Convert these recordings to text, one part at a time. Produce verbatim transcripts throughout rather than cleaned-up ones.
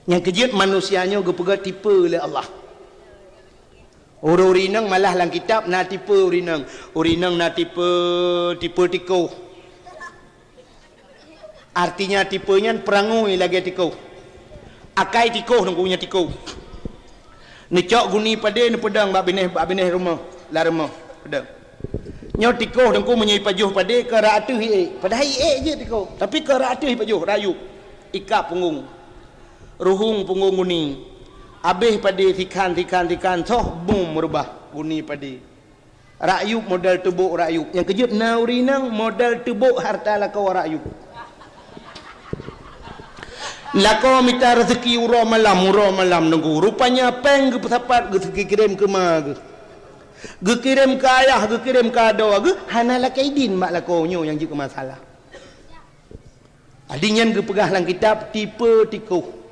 Nyang keujeuet manusia nyoe geupeugah tipe lé Allah. Ureuëng-ureuëng inong malah lam kitab na tipe ureuëng inong. Ureuëng inong na tipe, tipe tikoh. Artinya tipe nyan peurangui lagée tikoh. Akai tikoh nungku nyan tikoh. Neucok guni padé neupeudong bak binéh, bak binéh rumoh, lam rumoh peudong. Nyoe tikoh nungku meunyoe ipajoh padé keu rot ateueh iék. Padahai iék jeuet tikoh, tapi keu rot ateueh ipajoh, rot yup. Ikab punggong. Ruhueng punggong guni. Abéh padé sikhan, sikhan, sikhan, soh bum meurubah guni padé. Rot yup model teubok rot yup. Nyang keujeuet na ureuëng inong model teubok harta lakoe rot yup. Lakoe mita reuseuki uroe malam, uroe malam nunggu. Rupanya péng geupeusapat geukirém keu ma geuh. Geukirém keu ayah, geukirém keu adoe geuh, hana lakée idin bak lakoe nyoe nyang jeuet keu masalah. Adi nyan geupeugah lam kitab tipe tikoh.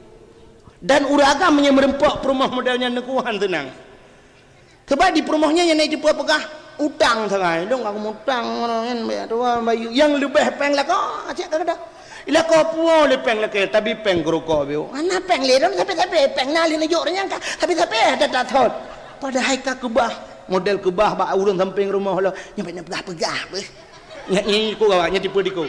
Dan ureuëng agam nyang meureumpok peurumoh model nyan nungku han seunang. Sabab di peurumoh nyan nyang na tipe peugah utang sagai. Dong aku mutang nyan, bayar tuan bayu. Nyang leubeh péng lakoe, cit ka keudeh. Lakoe puwoe lé péng lakée, tapi péng keurukok biu. Hana péng lé, dong sabe-sabe péng na lé neujok nyang ka, sabe-sabe ada tathon. Padahai ka keubah, model keubah bak ureuëng sampéng rumoh lo. Nyang banyak peugah-peugah beh. Nyan ni ku gawak, nyan tipe tikoh.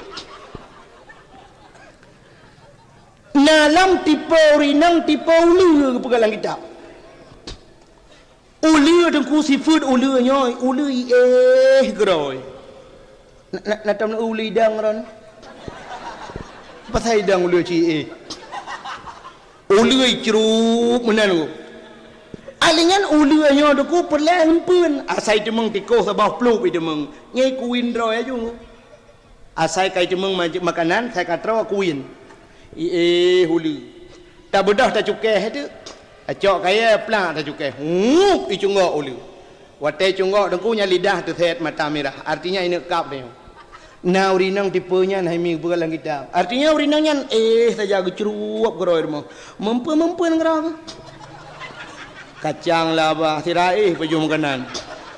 Na lam tipe ureuëng inong tipe uleue geupeugah lam kitab. Uleue teungku sifeuet uleue nyoe, uleue iéh keudroe. Na, na, na tom uleue idang ron. Pasai idang uleue ci iéh. Uleue icrup meunan ku. Ahli nyan uleue nyoe teungku peureulée eumpeuen. Asai teumeung tikoh saboh pluek iteumeung. Nyai kuwin droe aju. Asai ka iteumeung ma-, makanan, sai ka troe kuwin. Iéh uleue. Tabeudôh tacukéh teuk. Acok kayée plak tacukéh. Hup, icunggok uleue. Watée cunggok teungku nyan lidah teusét mata mirah. Artinya ineuk kab teuh. Na ureuëng inong tipe nyan hai mi geupeugah lam kitab. Artinya ureuëng inong nyan éh saja geucrup keudroe rumoh. Meumpeuen-meumpeuen keudroe. Kacang laba sira éh pajoh makanan.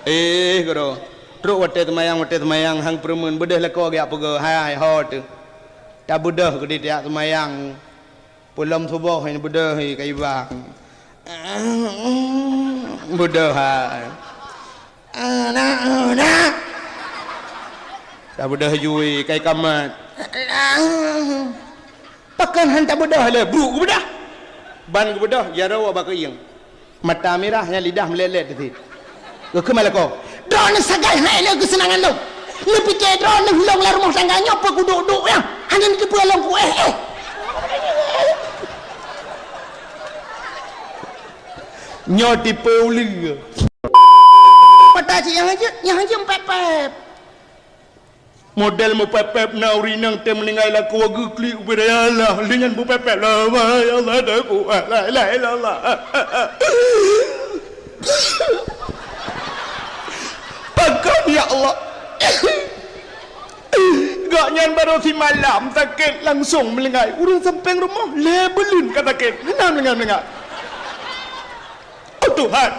Éh keudroe. Trok watée seumayang, watée seumayang hang peureumeun beudôh lakoe geujak peugah, hai, hai, ho teuh. Tabeudôh keudeh tajak seumayang. Peulom suboh nyan beudôh hai ka ibang. Beudôh hai. Anak, anak. Tabeudôh jui kai kamat. Pakon han tabeudôh lé, bruk geubeudôh. Ban geubeudôh, jaroe bak keuieng. Mata mirah nyang lidah meulét-lét teuh. Geukheun malako, "Droeneuh sagai hai lé keuseunangan lôn. Neupike droeneuh lôn lam rumoh tangga nyoe peukuduek-duek nyan. Hana neuteupeue lôn kuéh éh." Nyoe tipe uleue. Mata cit nyang hanjeuet, nyang hanjeuet pép-pép. Model meupép-pép na ureuëng inong tém meuninggai lakoe geuklik ubé raya Allah, lheueh nyan meupép-pép, "La ilaha illallah, la ilaha illallah." Pakon ya Allah? Gobnyan barô simalam sakét langsong meulinggai. Ureuëng sampéng rumoh lhée buleuen ka sakét, hana meulinggai-meulinggai. Oh Tuhan!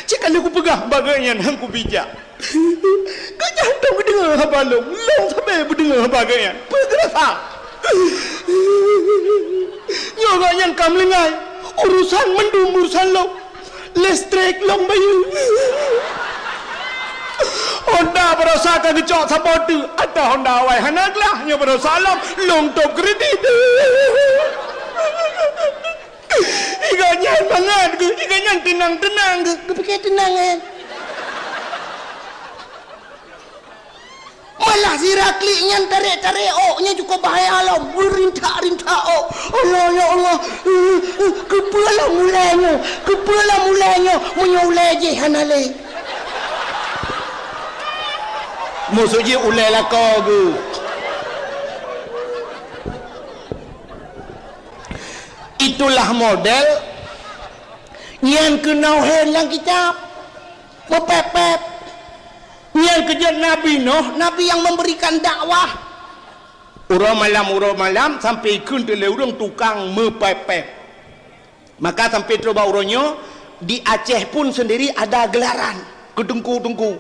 Cit ka lheueh kupeugah bak gobnyan han kubijak. Gobnyan hantom geudeungoe haba lôn, lôn sabe beudeungoe haba gobnyan. Peue geurasa? Nyoe gobnyan ka meulinggai, urosan mandum urosan lôn. Listrik lôn bayeue. Honda baroesa ka geucok saboh teuk, ata Honda awai hana glah, nyoe baroesa lom lôn tôb kredit. Iga nyan mangat geuh, iga nyan teunang-teunang geuh. Geupike teunang, eh. Malah sira klik nyan tarek-tarek ôk nyan cukup bahaya lom. Beurintak-rintak ôk. Allah, ya Allah. Keupeue lom ulée nyoe? Keupeue lom ulée nyoe? Meunyoe ulée jih hana lé. Maksud jih ulée lakoe geuh. Itulah model nyan keunoe hén lam kitab. Meupép-pép. Nyan keujeuet Nabi Nuh, Nabi nyang memberikan dakwah. Uroe malam, uroe malam, sampai ikheun teuk lé ureuëng tukang meupép-pép. Maka sampai trok bak uroe nyoe, di Aceh pun sendiri ada gelaran keu teungku-teungku.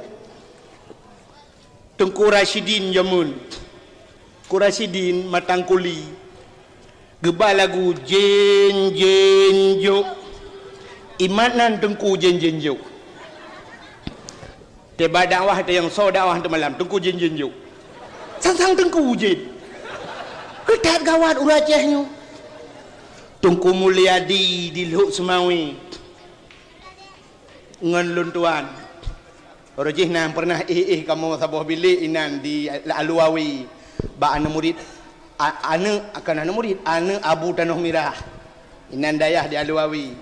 Teungku Rasyidin jameun. Teungku Rasyidin Matang Kuli. Geuba lagu jén, jén, jok. Imat nan Teungku jén, jén, jok. Teuba dakwah teuh nyang soe dakwah teuh malam, Teungku jén, jén, jok. Sang-sang Teungku jén. Keu that gawat ureueng Aceh nyoe. Teungku Mulyadi di Lhok Seumawé. Ngon lôn tuan. Roh jih na pernah éh-éh kamoe saboh bilék inan di Aluwawi. Bak aneuk murit, a-, aneuk, kon aneuk murit, aneuk Abu Tanoh Mirah. Inan dayah di Aluwawi.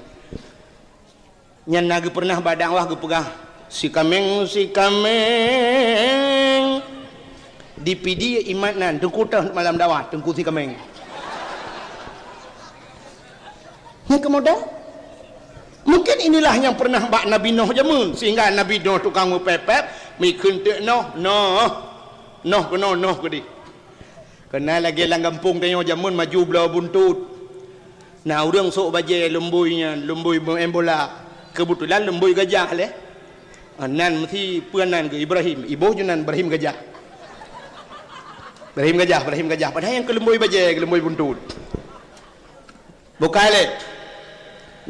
Nyan na geupeurnah bak dakwah geupeugah, "Sikaméng, sikaméng." Di Pidie imat nan, Teungku teuh malam dakwah, Teungku Sikaméng. Nyang keumudian, mungkin inilah nyang pernah bak Nabi Noh jameun, sehingga Nabi Noh tukang meupép-pép, mikheun teuk noh, noh, noh keunoe, noh keudeh. Keunan lagèe lam gampông tanyoe jameun maju bloe buntot. Na ureueng sôk bajèe lumbôi nyan, lumbôi meu'en bola. Keubeutulan lumbôi gajah lé. Ah, nan meusi peue nan geuh Ibrahim, iboh ju nan Ibrahim Gajah. Ibrahim Gajah, Ibrahim Gajah. Padahai nyang keu lumbôi bajèe, keu lumbôi buntot. Bukai lé.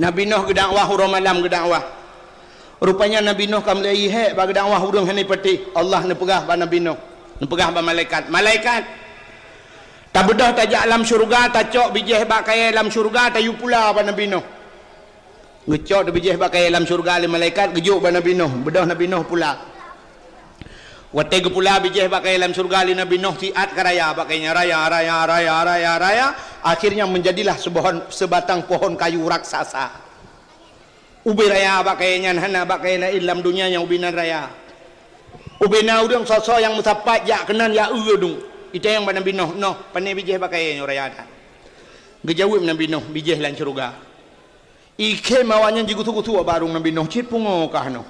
Nabi Noh geudakwah, uroe malam geudakwah. Rupanya Nabi Noh ka mulai hék bak geudakwah, ureueng hana patéh. Allah neupeugah bak Nabi Noh, neupeugah bak malaikat, "Malaikat, tabeudôh tajak lam syeuruga, tacok bijéh bak kayèe lam syeuruga, tayue pula bak Nabi Noh." Geucok teubijéh bak kayèe lam syeuruga lé malaikat, geujok bak Nabi Noh, beudôh Nabi Noh pula. Watèe geupula bijéh bak kayèe lam syeuruga lé Nabi Noh, siat ka raya bak kayèe nyan, raya, raya, raya, raya, raya. Akhirnya menjadilah seubohon, seubatang pohon kayu raksasa. Ubé raya bak kayèe nyan, hana bak kayèe laén lam donya nyang ubé nan raya. Ubé na ureueng soe-soe nyang meusapat jak keunan jak eu dum. Itanyong bak Nabi Noh, "Noh, pané bijéh bak kayèe nyoe raya that?" Geujaweueb Nabi Noh, "Bijéh lam syeuruga." Ikhém awaknyan jigusu-gusu bak barong Nabi Noh, cit pungo kah noh.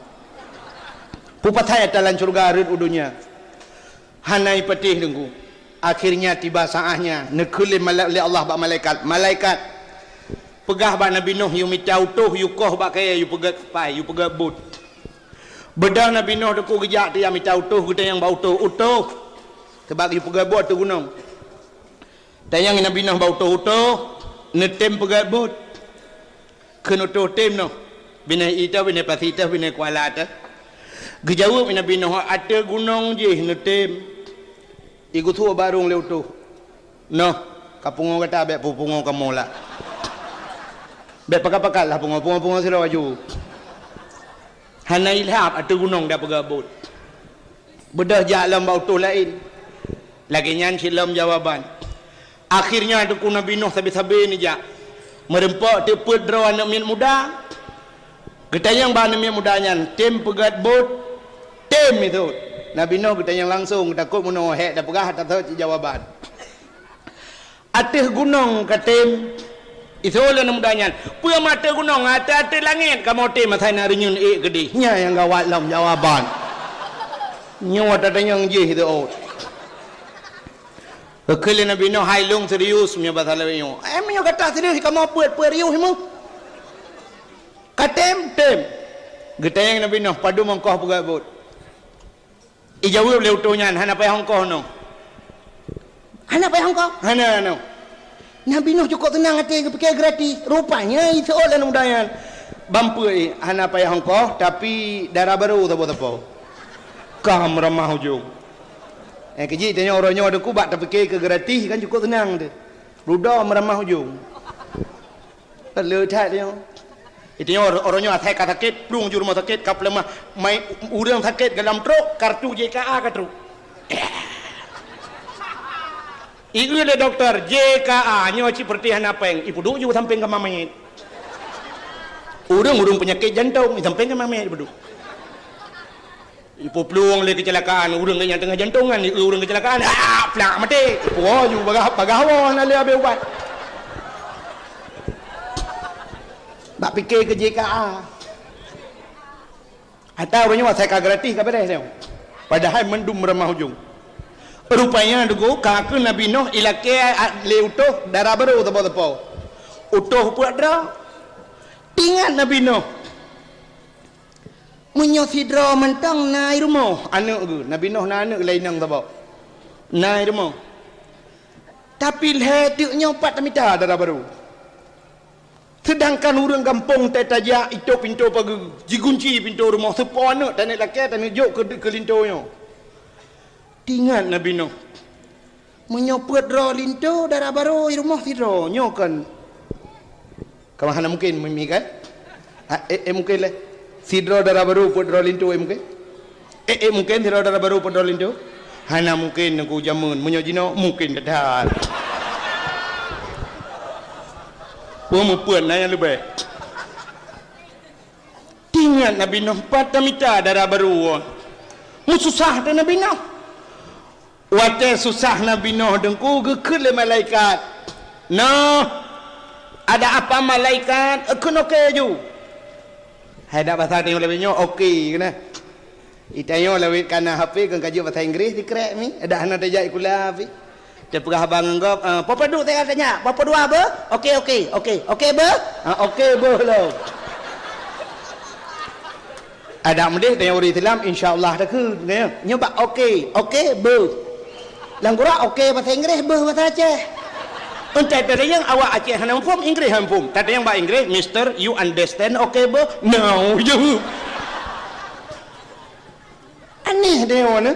Peue pasai ata lam syeuruga rhot u donya. Hana ipatéh Teungku. Akhirnya tiba saatnya, neukheun lé mala-, lé Allah bak malaikat, "Malaikat, peugah bak Nabi Noh yue mita utôh, yue koh bak kayèe, yue peugèt pai, yue peugèt bot." Beudôh Nabi Noh Teungku geujak teuh mita utôh, geutanyong bak utôh, "Utôh, sabab yue peugèt bot ateueh gunong." Tanyong Nabi Noh bak utôh-utôh, "Neutém peugèt bot?" Kheun utôh, "Tém noh. Binéh ié teuh, binéh pasi teuh, binéh kuala teuh." Geujaweueb Nabi Noh, "Ateueh gunong jih neutém." Igusu barong lé utôh. "Noh, ka pungo gata, bèk peupungo kamoe lah. Bèk pakat-pakat lah pungo, pungo-pungo sidroe aju. Hana ilhab ateueh gunong tapeugèt bot." Beudôh jak lom bak utôh laén. Lagèe nyan cit lom jawaban. Akhirnya Teungku Nabi Noh sabe-sabe neujak. Meurumpok teuk peuet droe aneuk miet muda. Geutanyong bak aneuk miet muda nyan, "Tém peugèt bot?" "Tém," itu'ot. Nabi Noh geutanyong langsong, takot meunoe hék tapeugah, tatot cit jawaban. "Ateueh gunong ka tém." Iseuôt lé aneuk muda nyan, "Peue meuateueh gunong? Ateueh-ateueh langét kamoe tém asai na reunyeun ék keudeh." Nyan nyang gawat lom jawaban. Nyoe tatanyong jih teuôt. Geukheun lé Nabi Noh, "Hai lôn serius meunyoe basa lagèe nyoe." "Eh, meunyoe gata serius kamoe peuet-peuet riuh meuh." "Ka tém?" "Tém." Geutanyong Nabi Noh, "Padum ongkoh peugèt bot?" Ijaweueb lé utôh nyan, "Hana payah ongkoh noh." "Hana payah ongkoh?" "Hana noh." Nabi Noh cukôp seunang até geupike gratis. Rupanya iseuôt lé aneuk muda nyan, "Ban peue, hana payah ongkoh, tapi dara barô sapo-sapo." Ka meuramah ujong. Eh, keujih tanyoe uroe nyoe Teungku bak tapike keu gratis kan cukôp seunang teuh. Rudoe meuramah ujong. Le that nyoe. Itu nyoe, uroe nyoe asai ka sakét, plueng ju rumoh sakét, ka peuleumah. Mai ureueng sakét dalam trok, kartu J K A ka trok. Ieu lé dokto, J K A nyoe cit peureutih hana péng, ipeuduek ju sampéng kama manyét. Ureueng-ureueng peunyakét jantong, sampéng kama manyét ipeuduek. Ipeuplueng lé keucilakaan, ureueng nyang teungoh jantongan, ureueng keucilakaan, ah, plak maté. Ipuwoe ju bagah, bagah woe hana lé abéh ubat. Bak pike keu J K A. Ata ureueng nyoe asai ka gratis ka beres nyoe. Padahai mandum meuramah ujong. Rupanya Teungku, ka kheun Nabi Noh ilakée lé utôh dara barô teupeu-teupeu. Utôh peuet droe. Teuingat Nabi Noh. Meunyoe sidroe mantong na i rumoh, aneuk geuh, Nabi Noh na aneuk lé inong saboh. Na i rumoh. Tapi lhèe teuk nyoe pat tamita dara barô. Seudangkan ureueng gampông teuh tajak itôp pintoe pageue, jigunci pintoe rumoh, seupôt aneuk taneuk lakèe taneuk jok keu, keu linto nyoe. Teuingat Nabi Nuh, meunyoe peuet droe linto dara barô i rumoh sidroe, nyoe kon Ka hana mungken, mi-, mi kan? Ha, eh, eh, mungken lé. Sidroe dara barô peuet droe linto, eh, mungken? Eh, eh, mungken sidroe dara barô peuet droe linto? Hana mungken, Teungku, jameun. Meunyoe jinoe, mungken that-that. Peue meupeuet na nyang leubeh. Teuingat Nabi Nuh, pat tamita dara barô. Meususah teuh Nabi Nuh. Watèe susah Nabi Nuh Teungku, geukheun lé malaikat, "Nuh, ada apa malaikat?" Eukheun, "Oke," ju. Hai dak basa tanyoe lawét nyoe, oke, keunan. Itanyoe lawét kana H P, kon ka jeuet basa Inggréh, sikrek mi. Dak hana tajak sikula pih. Teupeugah haba ngon gob, "Eh, peue padub saya tanya? Peue padua beuh?" "Oke, oke, oke. Oke beuh?" "Ah, oke beuh lom." Adak meudeh tanyoe ureueng Islam, insya Allah takheun, ya. Nyoe bak oke, oke, beuh. Lam gura oke bahasa Inggréh, beuh bahasa Aceh. Entah tatanyong awak Aceh hana muphom, Inggréh hana muphom. Tatanyong bak Inggréh, "Mister, you understand oke, beuh?" "No," jaweueb. Aneh tanyoe nyoe.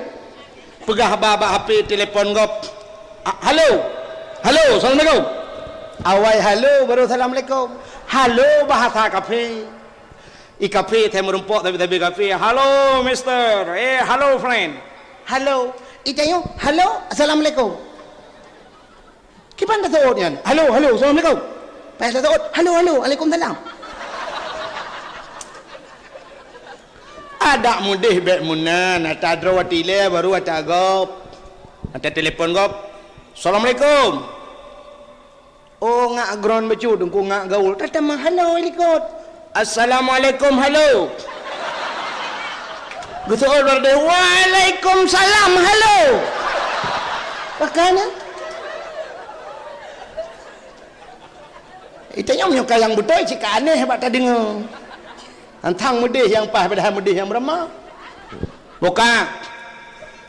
Peugah haba bak H P, telepon gob. "Ah, halo. Halo, assalamualaikum." Awai halo, baru assalamualaikum. Halo bahasa kafé. I kafé, thèe meurumpok, tapi, tapi kafé, "Halo, mister. Eh, halo, friend." Halo. Itanyoe, "Halo, assalamualaikum." Kiban taseuôt nyan, "Halo, halo, assalamualaikum." Pas taseuôt, "Halo, halo, waalaikumsalam." Adak meudeh bèk meunan, ata droe watèe ilèe, baru ata gob. Ata telepon gob, "Assalamualaikum." Oh, ngak gron bacut, Teungku, ngak gaul. Tatamah halo i likot. "Assalamualaikum, halo." Geuseuôt bak deh, "Waalaikumsalam, halo." Pakon nyan? Itanyoe meunyoe ka nyang beutôi cit ka aneh bak tadeungoe. Hantom meudeh nyang paih padahai meudeh nyang beurama. Buka.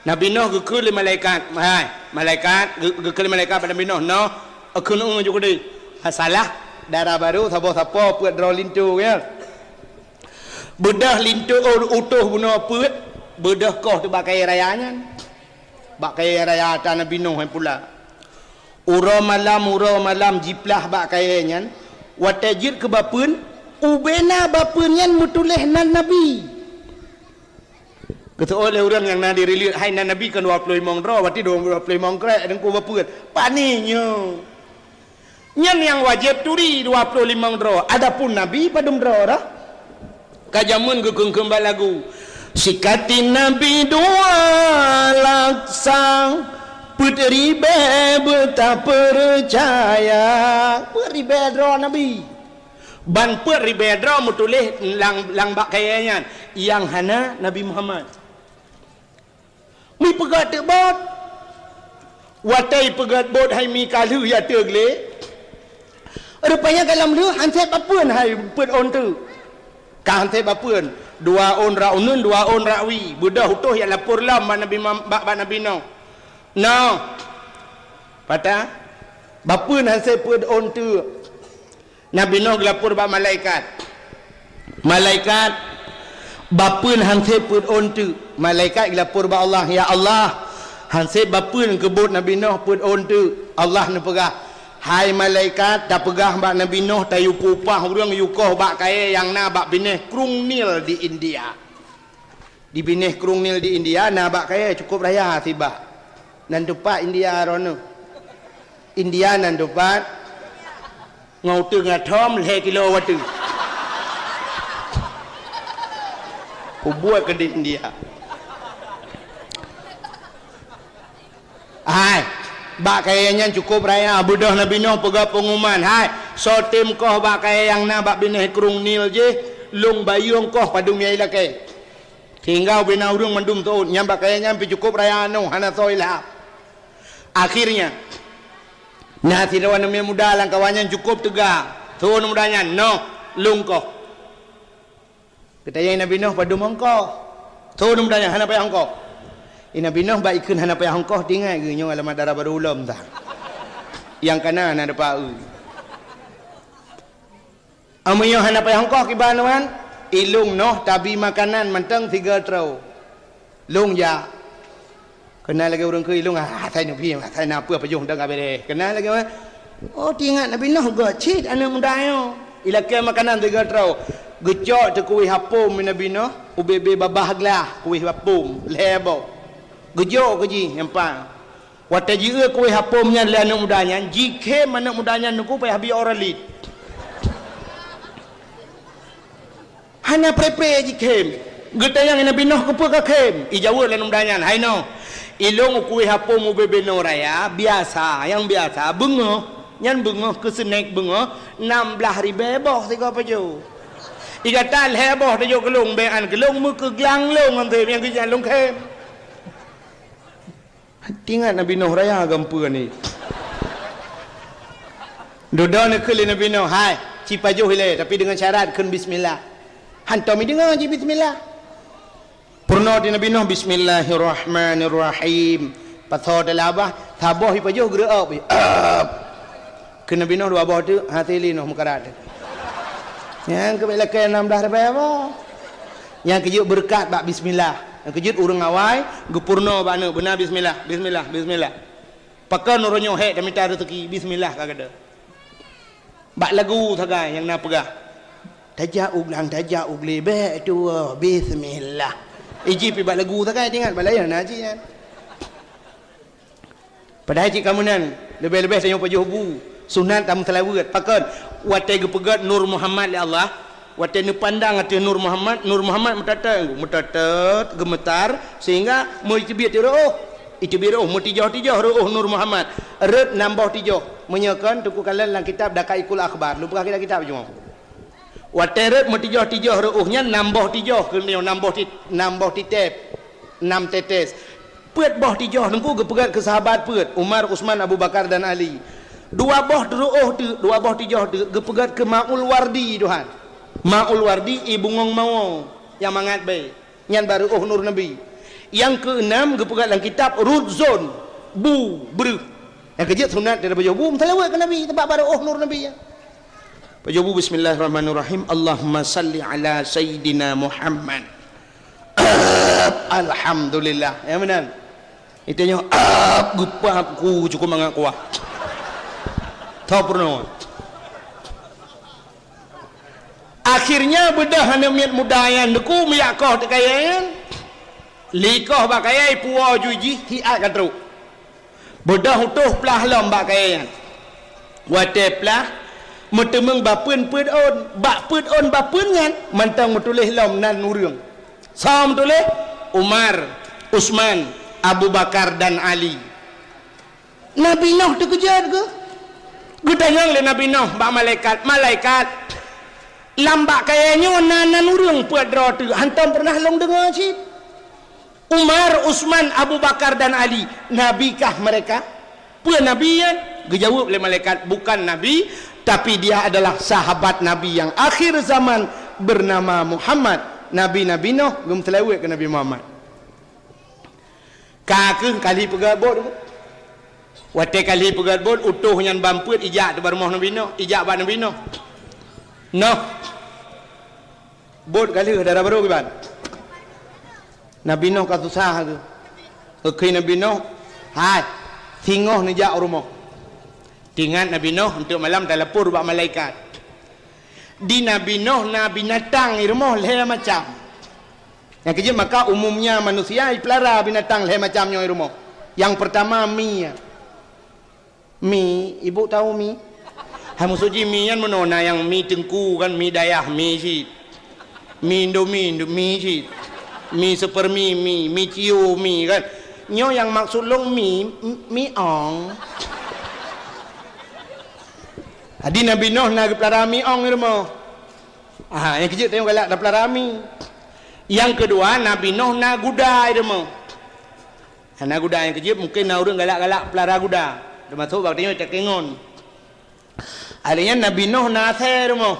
Nabi Nuh geukheun lé malaikat. Hai, malaikat, geu-, geukheun lé malaikat bak Nabi Nuh, "Noh, eukheun eu ju keudeh." Masalah dara barô saboh sapo peuet droe linto, ya. Beudôh linto, oh, utôh bunoe peuet, beudôh koh teuh bak kayèe raya nyan. Bak kayèe raya ata Nabi Nuh nyan pula. Uroe malam, uroe malam jiplah bak kayèe nyan, watèe jeuet keu bapeuen, ubena bapeuen nyan meutuléh nan Nabi. Geuseuôt lé ureueng nyang na di Riliet, hai nan Nabi kan dua ploh limong droe, berarti dua ploh limong krek, Teungku, bapeuen. Pane nyoe. Nyan nyang wajéb turi dua ploh limong droe, adapun Nabi padum droe dah. Ka jameun geukheun-kheun bak lagu. Sikati Nabi dua laksa, peuet ribèe beutapeucaya. Peuet ribèe droe Nabi. Ban peuet ribèe droe meutuléh lam, lam bak kayèe nyan, nyang hana Nabi Muhammad. Mipeugöt teuk bot. Watèe ipeugöt bot hai mi ka lheueh ya teuk lé. Rupanya gohlom lheueh han sép bapeuen hai peuet ôn teuk. Ka han sép bapeuen. Dua ôn rot uneuen, dua ôn rot wie. Beudôh utôh ya lapor lom bak Nabi Muham-, bak, bak Nabi Nuh. Noh. Patah. Bapeuen han sép peuet ôn teuk. Nabi Nuh geulapor bak malaikat. "Malaikat, bapeuen han sép peuet ôn teuk." Malaikat geulapor bak Allah, "Ya Allah, han sép bapeuen keu bot Nabi Nuh peuet ôn teuk." Allah neupeugah, "Hai malaikat, tapeugah bak Nabi Nuh tayue peuupah ureueng yue koh bak kayèe nyang na bak binéh Krueng Nil di India." Di binéh Krueng Nil di India na bak kayèe cukôp raya sibak. Nan teupat India droeneuh. India nan teupat ngon uteuen atom lhèe kilo watèe. Peubuet keu di India. Hai, bak kayèe nyan cukôp raya, beudôh Nabi Nuh peugah peunguman, "Hai, soe tem koh bak kayèe nyang na bak binéh Krueng Nil jih, lôn bayeue ongkoh padum nyang ilakèe." Sehingga ubena ureueng mandum seuôt, nyan bak kayèe nyan pih cukôp raya nyoe, hana soe ilham. Akhirnya, na sidroe aneuk muda lam kawan nyan cukôp teuga. Soe aneuk muda nyan, "Noh, lôn koh." Geutanyong Nabi Nuh padum ongkoh. Soe aneuk muda nyan hana payah ongkoh. Eh, Nabi Nuh bak ikheun hana payah ongkoh, teuingat geuh nyoe alamat dara barô lom dah. Nyang kana na deupa eu. Ameunyoe hana payah ongkoh kiban wan, ilong noh tabi makanan mantong sigoe troe. Lôn jak. Keunan lagèe ureueng keu ilong, ah, asai neubi, asai na peue pajoh dang ka beureh. Keunan lagèe, oh, teuingat Nabi Nuh gèt cit aneuk muda nyoe. Ilakèe makanan sigoe troe. Geucok teuh kuweh apom Nabi Nuh, ubé-bé babah glah kuweh apom, lhèe boh. Geujok keu jih nyang pang. Watèe jieu kuweh apom nyan lé aneuk muda nyan, jikhém aneuk muda nyan teungku payah bi Oralid. Hana pré-pré jikhém. Geutanyong Nabi Nuh, "Keupeue kakhém?" Ijaweueb lé aneuk muda nyan, "Hai Nuh, ilong u kuweh apom ubé-bé nyoe raya, biasa, nyang biasa, beungoh, nyan beungoh keu snèk beungoh, nam blaih ribèe boh sigoe pajoh. Igata lhèe boh tajok keu lôn, bèk an keu lôn, meukeuglang lôn ngon tem nyang geujak lôn khém." Teuingat Nabi Nuh raya geumpeue ni. Dudoe neukheun lé Nabi Nuh, "Hai, ci pajoh ilèe, tapi deungon syarat kheun bismillah." Hantom ideungoe jih bismillah. Peurunoe di Nabi Nuh, "Bismillahirrahmanirrahim." Pasoe teulabah, saboh ipajoh geureu'ob. Keu Nabi Nuh dua boh teuk, hase lé Nuh meukarat. Nyang keu bèk lakèe nam blaih ribèe boh. Nyang keujeuet beureukat bak bismillah. Nyang keujeuet ureueng awai geupeurunoe bak aneuk beuna bismillah, bismillah, bismillah. Pakon uroe nyoe hék tamita raseuki, bismillah ka gata. Bak lagu sagai nyang na peugah, "Tajak u glang, tajak u glé, bèk tuwoe, bismillah." Iji pi bak lagu sagai teuingat bak laén na cit nyan. Padahai cit kamoe nyan, leubeh-leubeh tanyoe pajoh bu, sunat tameuseulaweuet. Pakon? Watèe geupeugèt Nur Muhammad lé Allah, watèe neupandang ateueh Nur Muhammad, Nur Muhammad meutatôt, meutatôt, geumeutar, sehingga meuteubiet reu'oh. Iteubiet reu'oh, meutijoh-tijoh reu'oh Nur Muhammad. Rhot nam boh tijoh. Meunyoe kon, teungku kalon lam kitab Daqaiqul Akhbar. Lôn peugah kitab-kitab cuma. Watèe rhot meutijoh-tijoh reu'oh nyan nam boh tijoh, keu nyoe nam boh ti-, nam boh titép, nam tetes. Peuet boh tijoh teungku geupeugèt keu sahabat peuet, Umar, Utsman, Abu Bakar dan Ali. Dua boh reu'oh teuk, dua boh tijoh teuk geupeugèt keu Maul Wardi, Tuhan. Maul Wardi, ie bungöng mawö nyang mangat bèe. Nyan bak reu'oh Nur Nabi. Nyang keuenam geupeugèt lam kitab Rudzon, bu, breuh. Nyang keujeuet sunat daripada pajoh bu, meuseulaweuet keu Nabi, teuma bak reu'oh Nur Nabi nyan. Pajoh bu, "Bismillahirrahmanirrahim. Allahumma salli ala Sayyidina Muhammad." Alhamdulillah. Ya, meunan. Itu nyoe, ap, geupap ku cukup mangat kuah. Tho peurunoe. Akhirnya beudôh aneuk miet muda nyan teungku meujak koh teuk kayèe nyan. Likoh bak kayèe puwoe ju jih hiat ka trok. Beudôh utôh plah lom bak kayèe nyan. Watèe plah, meuteumeung bapeuen peuet ôn. Bak peuet ôn bapeuen nyan mantong meutuléh lom nan ureueng. Soe meutuléh? Umar, Utsman, Abu Bakar dan Ali. Nabi Nuh teukeujot geuh. Geutanyong lé Nabi Nuh bak malaikat, "Malaikat, lam bak kayèe nyoe na nan ureueng peuet droe teuk, hantom peureunah lôn deungö cit. Umar, Utsman, Abu Bakar dan Ali, nabi kah mereka?" Peue nabi nyan? Geujaweueb lé malaikat, "Bukan nabi, tapi dia adalah sahabat Nabi yang akhir zaman bernama Muhammad." Nabi, Nabi Nuh geumeuseulaweuet keu Nabi Muhammad. Ka kheueh kali peugèt bot. Watèe kali peugèt bot, utôh nyan ban peuet ijak teuk bak rumoh Nabi Nuh, ijak bak Nabi Nuh. Noh. Bot ka lheueh dara barô kiban. Nabi Nuh ka susah geuh. Geukheun Nabi Nuh, "Hai, singoh neujak u rumoh." Teuingat Nabi Nuh, eunteuk malam talapor bak malaikat. Di Nabi Nuh na binatang i rumoh lhèe macam. Nyang keujeuet maka umumnya manusia ipeulara binatang lhèe macam nyoe i rumoh. Nyang peurtama mi. Mi, ibu tahu mi? Hai, maksud jih mi nyan meunoe na nyang mi teungku kan, mi dayah mi cit. Mi Indomie, Indo-, mi cit. Mi Supermi, mi, mi Cio, mi kan. Nyoe nyang maksud lôn mi, m-, mi ong. Jadi Nabi Nuh na geupeulara mi ong i rumoh. Ah, nyang keujeuet tanyoe galak tapeulara mi. Nyang keudua, Nabi Nuh na guda i rumoh. Na guda nyang keujeuet mungken na ureueng galak-galak peulara guda. Teumasok bak tanyoe cakée ngon. Alèh nyan Nabi Nuh na asèe i rumoh.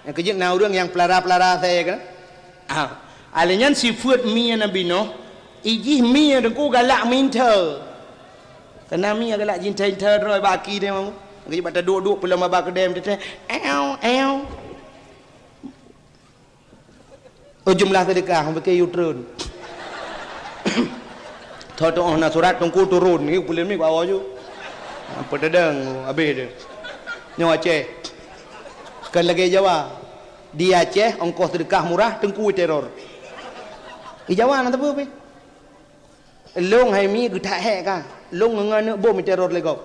Nyang keujeuet na ureueng nyang peulara-peulara asèe kan. Ah, alèh nyan sifeuet mi Nabi Nuh, ijih mi teungku galak meuinta. Keunan mi galak jinta-inta droe bak aki teuh. Geujak bak taduek-duek pulang baba keudè teuntèe. Ew, ew. Oh, jumlah seudeukah, mungken yue treun. Tho teuôh na surat teungku turun, ngieng puléh mi bak awak ju. Apa tadang, habéh deh. Nyoe Aceh. Kan lagèe Jawa. Di Aceh, ongkoh seudeukah murah, teungku teror. Di Jawa na teupeu pih. Lôn hai mi geutak hék ka. Lôn ngon aneuk bom teror lé gob.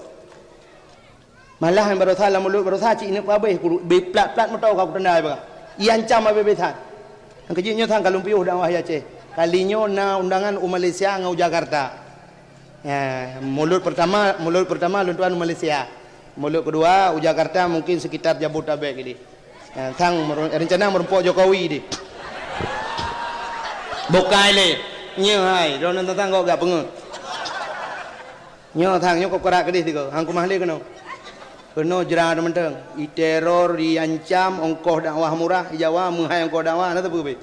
Malah baroesa lam mulod baroesa cit ineuk peuhabéh, kulu-, beu plat-plat moto ka kutandai bak. Iancam habéh-habéh that. Nyang keujeuet nyoe sang ka lôn piôh dakwah di Aceh. Kali nyoe na undangan u Malaysia ngon u Jakarta. Ya, mulod pertama, mulod pertama lôn tuan u Malaysia. Mulod kedua u Jakarta mungkin sekitar Jabodetabek gini. Ya, sang meru-, rencana meureumpok Jokowi di. Bukai lé. Nyoe hai, droeneuh teuntang gok gak peungeuh. Nyoe sang, nyoe kok kerak keudeh sigoe. Hang keumah lé keunoe. Keunoe jra mantong. Iteror, iancam, ongkoh dakwah murah, di Jawa meuhai ongkoh dakwah, na teupeu pih.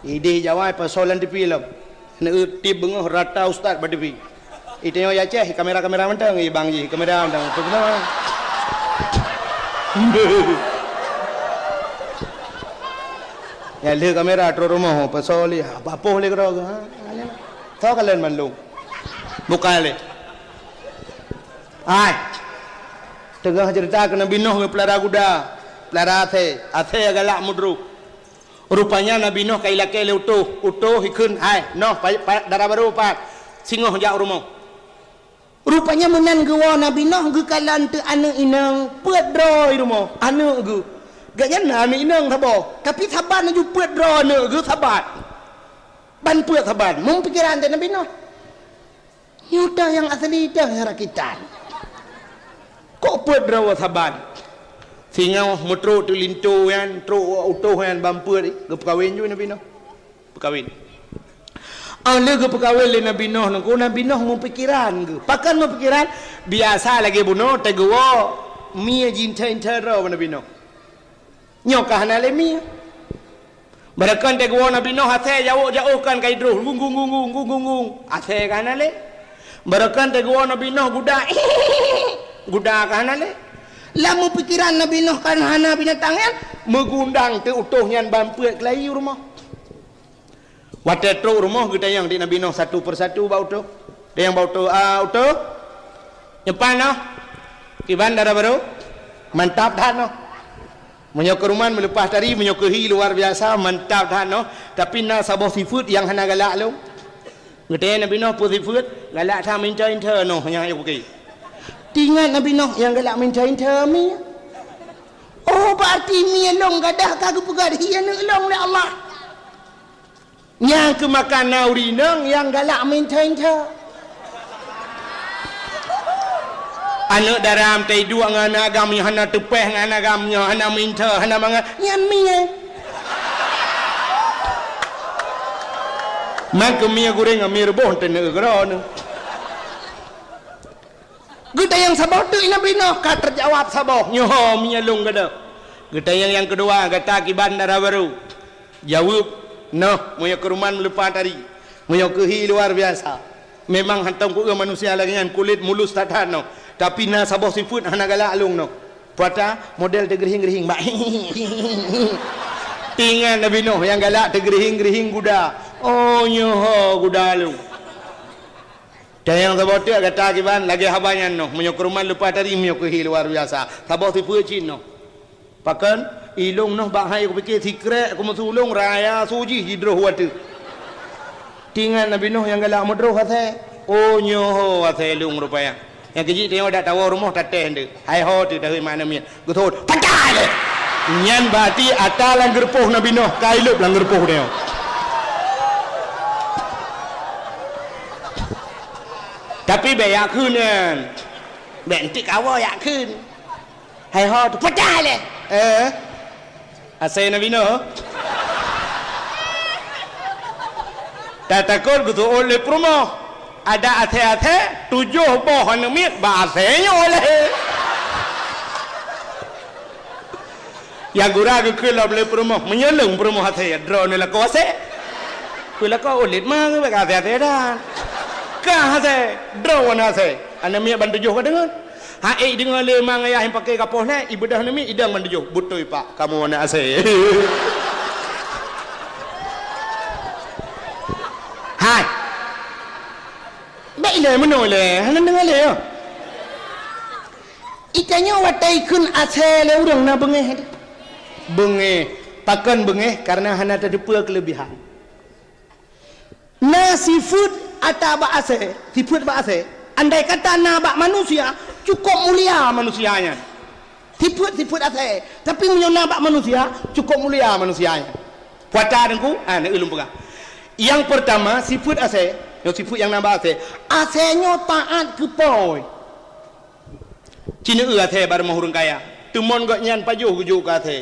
Ideh Jawa pasoe lam T V lom. Neueu tip beungoh rata ustaz bak T V. Itanyoe di Aceh kamera-kamera mantong, i bang jih kamera mantong. Tu kenapa? Ya lheueh kamera trok rumoh, pasoe lé, ha, papoh lé keudroe, ha. Tho kalon mandum. Bukai lé. Hai. Teungoh ceurita keu Nabi Nuh geupeulara guda, peulara asèe, asèe galak meudroh. Rupanya Nabi Nuh ka ilakèe lé utôh, utôh ikheun, "Hai, noh, pa-, pa-, dara barô pat, singoh jak u rumoh." Rupanya meunan geuwoe Nabi Nuh geukalon teuk aneuk inong peuet droe i rumoh, aneuk geuh. Gobnyan na aneuk inong saboh, tapi saban laju peuet droe aneuk geuh saban. Ban peuet saban, meupikeran teuh Nabi Nuh. Nyoe toh nyang asli, toh nyang rakitan. Kok peuet droe saban? Singoh meutrok teuk linto nyan, trok utôh nyan ban peuet, geupeukawen ju Nabi Nuh. Peukawen. Óh lheueh geupeukawen lé Nabi Nuh nyan, Nabi Nuh meupikeran geuh. Pakon meupikeran? Biasa lagèe bunoe teuguwoe mie jinthe-inthe droe bak Nabi Nuh. Nyoe ka hana lé mie. Barokon teuguwoe Nabi Nuh asèe jawok-jawok kan ka idroh, gung, gung, gung. Asèe ka hana lé. Barokon teuguwoe Nabi Nuh guda, guda ka hana lé. Lam meupikeran Nabi Nuh kan hana binatang nyan, meugundang teuk utôh nyan ban peuet keulayi u rumoh. Watèe trok u rumoh geutanyong di Nabi Nuh satu persatu bak utôh. Tanyong bak utôh, "Ah, utôh? Nyoe pat noh? Kiban dara barô? Mantap that noh. Meunyoe keuruman meuleupah tari, meunyoe keuhi luar biasa, mantap that noh. Tapi na saboh sifeuet nyang hana galak lôn." Geutanyong Nabi Nuh, "Peue sifeuet?" "Galak that meuinthe-inthe noh nyang ayah kuki." Teuingat Nabi Nuh nyang galak meuinthe-inthe mie. Oh, berarti mie lôn gadôh ka geupeugah hi aneuk lôn lé Allah. Nyang keumakan na ureueng inong nyang galak meuinthe-inthe. Aneuk dara meutai duek ngon aneuk agam nyang hana teupeh ngon aneuk agam nyang hana meuinthe, hana mangat, nyan mie. Man keu mie gurèng ngon mie reuboh teuneuk keudroe. Geutanyong saboh teuk Nabi Nuh ka teujawab saboh, "Nyoe ho mie lôn gadôh." Geutanyong nyang keudua, "Gata kiban dara barô?" Jaweueb, "Noh, meunyoe keuruman meuleupah tari, meunyoe keuhi luar biasa. Memang hantom kueu manusia lagèe nyan, kulét mulus that-that noh. Tapi na saboh sifeuet hana galak lôn noh." Peue ata? Model teugeurihing-geurihing bak. Teuingat Nabi Nuh nyang galak teugeurihing-geurihing guda. "Oh, nyoe ho guda lôn." Tanyong saboh teuk gata kiban lagèe haba nyan noh, meunyoe keuruman leupah tari, meunyoe keuhi luar biasa. Saboh sifeuet cit noh. Pakon? Ilôn noh bak hai kupike sikrek kumeusulông raya su jih jidroh u ateueh. Teuingat Nabi Nuh nyang galak meudroh asèe. Oh, nyoe ho asèe lôn rupanya. Nyang keujeuet tanyoe dak tawoe rumoh tatéh nteuk. Hai ho teuh tahe makna miet. Geuthot, "Pacah lé!" Nyan berarti ata lam geureupoh Nabi Nuh, ka ilôb lam geureupoh nyoe. Tapi bèk yak kheun nyan. Bèk enteuk kawoe yak kheun. Hai ho teuh, "Pacah lé!" Eh? Asèe Nabi Nuh. Tatakot geuseuôt lé peurumoh. Adak asèe-asèe, tujoh boh aneuk miet bak asèe nyoe lé. Nyang gura geukheun lom lé peurumoh, meunyoe lôn peurumoh asèe, droeneuh lakoe asèe. Keu lakoe ulét ma ngon bak asèe-asèe dan. Ka asèe, droeneuh asèe. Aneuk miet ban tujoh ka deungon. Hai deungon lé mang ayah nyang paké gapoh lé, ibeudoh aneuk miet idong ban tujoh. Beutôi, Pak, kamoe aneuk asèe. Hai. Bèk ilèe meunoe lé, hana deungon lé, ya. Itanyoe watèe ikheun asèe lé ureueng na beungéh. Beungéh. Pakon beungéh? Karena hana tateupeue keuleubihan. Na sifeuet ata bak asèe, sifeuet bak asèe. Andai kata na bak manusia, cukôp mulia manusia nyan. Sifeuet-sifeuet asèe, tapi meunyoe na bak manusia, cukôp mulia manusia nyan. Puasa Teungku, ah, na ulôn peugah. Nyang peurtama, sifeuet asèe, nyoe sifeuet nyang na bak asèe. Asèe nyoe taát keu Po. Ci neueu asèe bak rumoh ureueng kaya. Teumon gobnyan pajoh geujok keu asèe.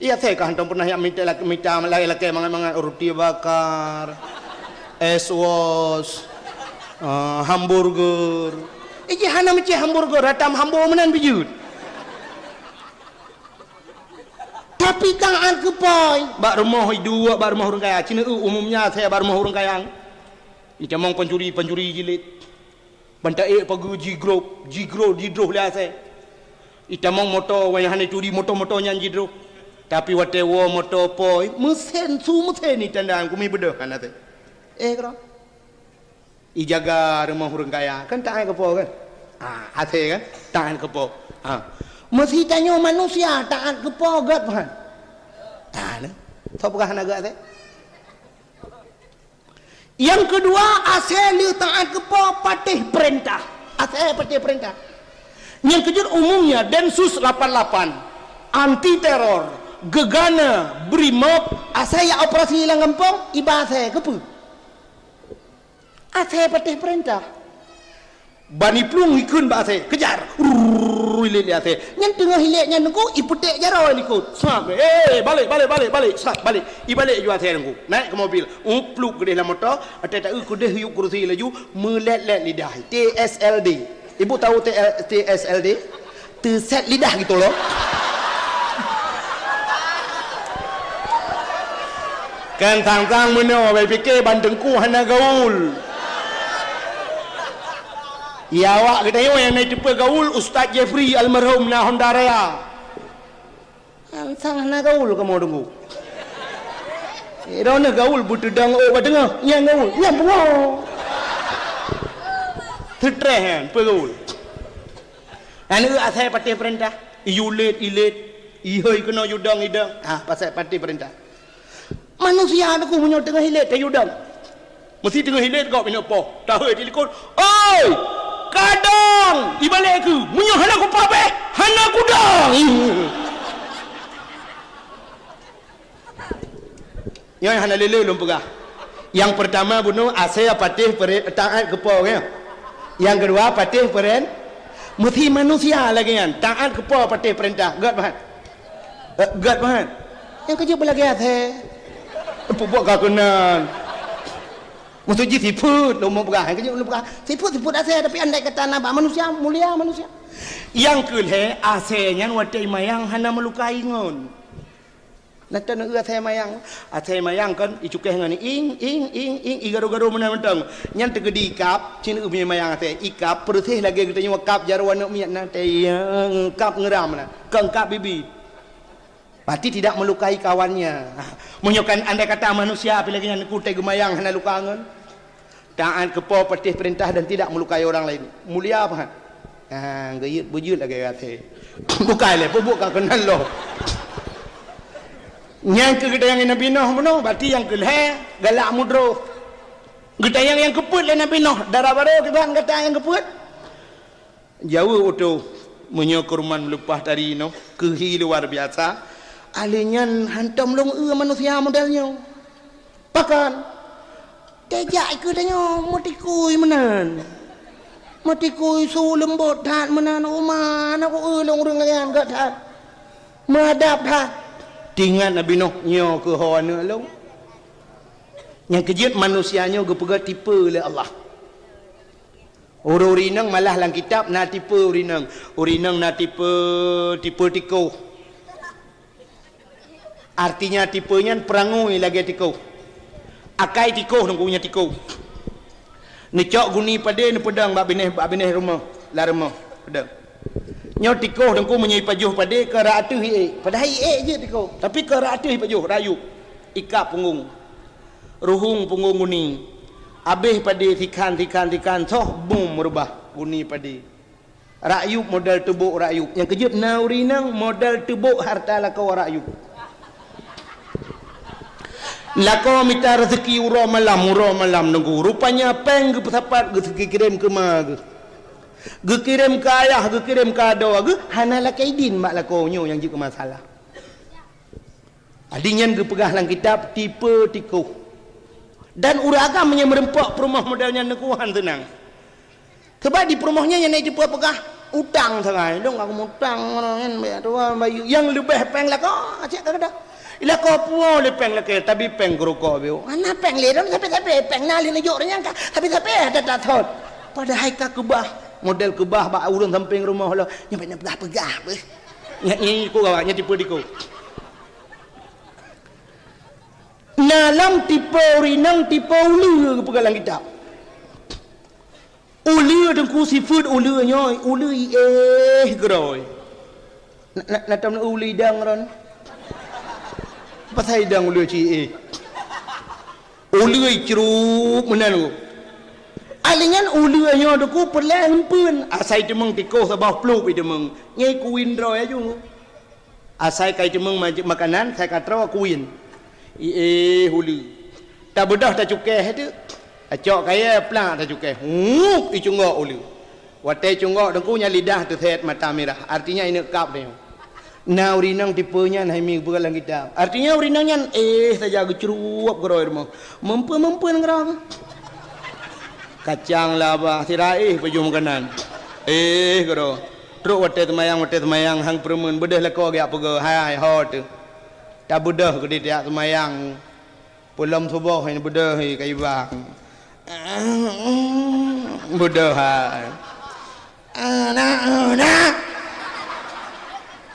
Iya, asèe ka hantom pernah jak mita lak-, mita lakèe-lakèe mangat-mangat, roti bakar, es wos, ah, hamburger. Iji hana meucéh hamburger, ratam hambo meunan bijut. Tapi taát keu Po, bak rumoh iduek, bak rumoh ureueng kaya. Ci neueu umumnya asèe bak rumoh ureueng kaya. Itamong pancuri-pancuri jilid. Ban taék pageue jigrob, jigrob, jidroh lé asèe. Itamong moto, wayah hana ituri moto-moto nyan jidroh. Tapi watèe woe moto Po, meusen su meusen itanda kumi beudôh kan asèe. Eh, keudroe. Ijaga rumoh ureueng kaya, kan taát keu Po kan? Ah, asèe kan? Taát keu Po. Ah. Meusi tanyoe manusia taát keu Po gèt, Tuhan. Ah, nah. Soe peugah hana gèt asèe? Nyang keudua, asèe le taát keu Po patéh peurintah. Asèe patéh peurintah. Nyang keujeuet umumnya Densus lapan lapan, anti teror, gegana, Brimob, asèe jak operasi lam gampông, iba asèe keupeue? Asèe patéh peurintah. Ban iplueng ikheun bak asèe, "Kejar!" Rrrr, ilét lé asèe. Nyan teungoh ilét nyan Teungku, ipeuték jaroe likot. Sab, "Eh, balek, balek, balek, balek!" Sab, balek. Ibalek ju asèe Teungku. Naik keu mobil. Upluk keudeh lam moto, watèe taeu keudeh yub keurusi laju, meulét-lét lidah. T S L D. Ibu tahu T L, T S L D? Teuset lidah gitu loh. Kan sang-sang meunoe, bèk pike ban Teungku hana gaul. Ya, awak geutanyoe nyang na teupeue gaul, Ustaz Jeffrey almarhum na Honda Raya. Sang-sang hana gaul kamoe Teungku. Eh, droeneuh gaul beuteudong ôk bak teungoh, nyang gaul, nyang beungoh. Seutreh nyan, peue gaul. Aneuk asèe patéh peurintah, iyue lét, ilét, ihôi keunoe yue dong, idong. Ah, pasai patéh peurintah. Manusia Teungku meunyoe teungoh ilét, tayue dong. Meusi teungoh ilét gob inong Po, tahôi di likot, "Oi! Ka dong!" Ibalek keu, "Meunyoe hana kupabeh, hana kudong!" Nyoe hana lé-lé lôn peugah. Nyang peurtama bunoe asèe patéh peuren-, taát keu Po, ya. Nyang keudua patéh peuren-, meusi manusia lagèe nyan, taát keu Po patéh peurintah. Gèt, Tuhan? Eh, gèt, Tuhan? Nyang keujeuet beulagèe asèe. Peubuet ka keunan. Maksud jih sifeuet, lôn peugah. Nyang keujeuet lôn peugah. Sifeuet, sifeuet asèe, tapi andai kata na bak manusia, mulia manusia. Nyang keu lhèe, asèe nyan watèe imayang hana meulukai ngon. Na taneuk asèe mayang. Asèe mayang kan icukéh ngon ing, ing, ing, ing, igaro-garo meunan mantong. Nyan teukeudi ikab, cit imeuyang asèe. Ikab, peureuséh lagèe geutanyoe kab jaroe aneuk miet na, teuieng, kab ngeuram na. Kon kab bibi. Berarti tidak melukai kawannya. Meunyoe kan andai kata manusia pih lagèe nyan, kutai geumayang hana luka ngon. Taat keu Po, patéh peurintah dan tidak melukai orang lain. Mulia pahat. Ha, geuyeuet beujeuet lagèe gaséh. Bukai lé, peubuet ka keunan lom. Nyang keu geutanyong Nabi Nuh bunoe, berarti nyang keu lhèe galak mudroh. Geutanyong nyang keupeuet lé Nabi Nuh, dara barô kiban gata nyang keupeuet? Jaweueb utôh, meunyoe keu ruman leupah tari nyoe, keuhi luar biasa, ahli nyan hantom lôn eu manusia model nyoe. Pakon? Teuh jak keu tanyoe meutikui meunan. Meutikui su leumbot that meunan, uma na ku eu lôn ureueng lagèe nyan gèt that. Meuadab that. Teuingat Nabi Nuh nyoe keu ho aneuk lôn. Nyang keujeuet manusia nyoe geupeugah tipe lé Allah. Ureueng-ureueng inong malah lam kitab na tipe ureueng inong. Ureueng inong na tipe, tipe tikoh. Artinya tipe nyan peurangui lagèe tikoh. Akai tikoh nunggu nyan tikoh. Neucok guni padé neupeudong bak binéh, bak binéh rumoh, lam rumoh peudong. Nyoe tikoh teungku meunyoe ipajoh padé keu rot ateueh iék. Padahai iék jeuet tikoh, tapi keu rot ateueh ipajoh, rot yup. Ikab punggong. Ruhueng punggong guni. Abéh padé sikhan, sikhan, sikhan, soh bum meurubah guni padé. Rot yup model teubok rot yup. Nyang keujeuet na ureueng inong model teubok harta lakoe rot yup. Lakoe mita raseuki uroe malam, uroe malam teungku. Rupanya péng geupeusapat geukirém keu ma geuh. Geukirém keu ayah, geukirém keu adoe geuh, hana lakée idin bak lakoe nyoe nyang jeuet keu masalah. Adi nyan geupeugah lam kitab tipe tikoh. Dan ureueng agam nyang meureumpok peurumoh model nyan teungku han seunang. Sabab di peurumoh nyan nyang na tipe peugah utang sagai. Dong aku mutang ngon nyan, bayar tuan bayu. Nyang leubeh péng lakoe, cit ka keudeh. Lakoe puwoe lé péng lakée, tapi péng keurukok biôh. Hana péng lé, dong sabe-sabe péng na lé neujok nyan ka. Sabe-sabe ada tathon. Padahai ka keubah, model keubah bak ureueng sampéng rumoh lo. Nyan banyak peugah-peugah beh. Nyan ni ku gawa, nyan tipe tikoh. Na lam tipe ureueng inong tipe uleue geupeugah lam kitab. Uleue teungku sifeuet uleue nyoe, uleue iéh keudroe. Na, na, na tom uleue idang ron. Pasai idang uleue ci iéh. Uleue icrup meunan ku. Alinyan uleue nyoe teungku peureulée eumpeuen. Asai teumeung tikoh saboh pluek iteumeung. Nyai kuin droe aju. Asai kai teumeung ma-, makanan, sai ka troe kuin. Iéh uleue. Tabeudôh tacukéh teuk. Acok kayée plak tacukéh. Hup, icunggok uleue. Watée cunggok teungku nyan lidah teusét mata mirah. Artinya ineuk kab tanyoe. Na ureueng inong tipe nyan hai mi geupeugah lam kitab. Artinya ureueng inong nyan éh saja geucruwop keudroe rumoh. Meumpeuen-meumpeuen keudroe. Kacang laba sira éh pajoh makanan. Éh keudroe. Trok watée seumayang, watée seumayang hang peureumeun beudôh lakoe geujak peugah, "Hai, ho teuh." Tabeudôh keudeh tiak seumayang. Peulom suboh nyan beudôh kayue bang. Beudôh hai. Anak, anak.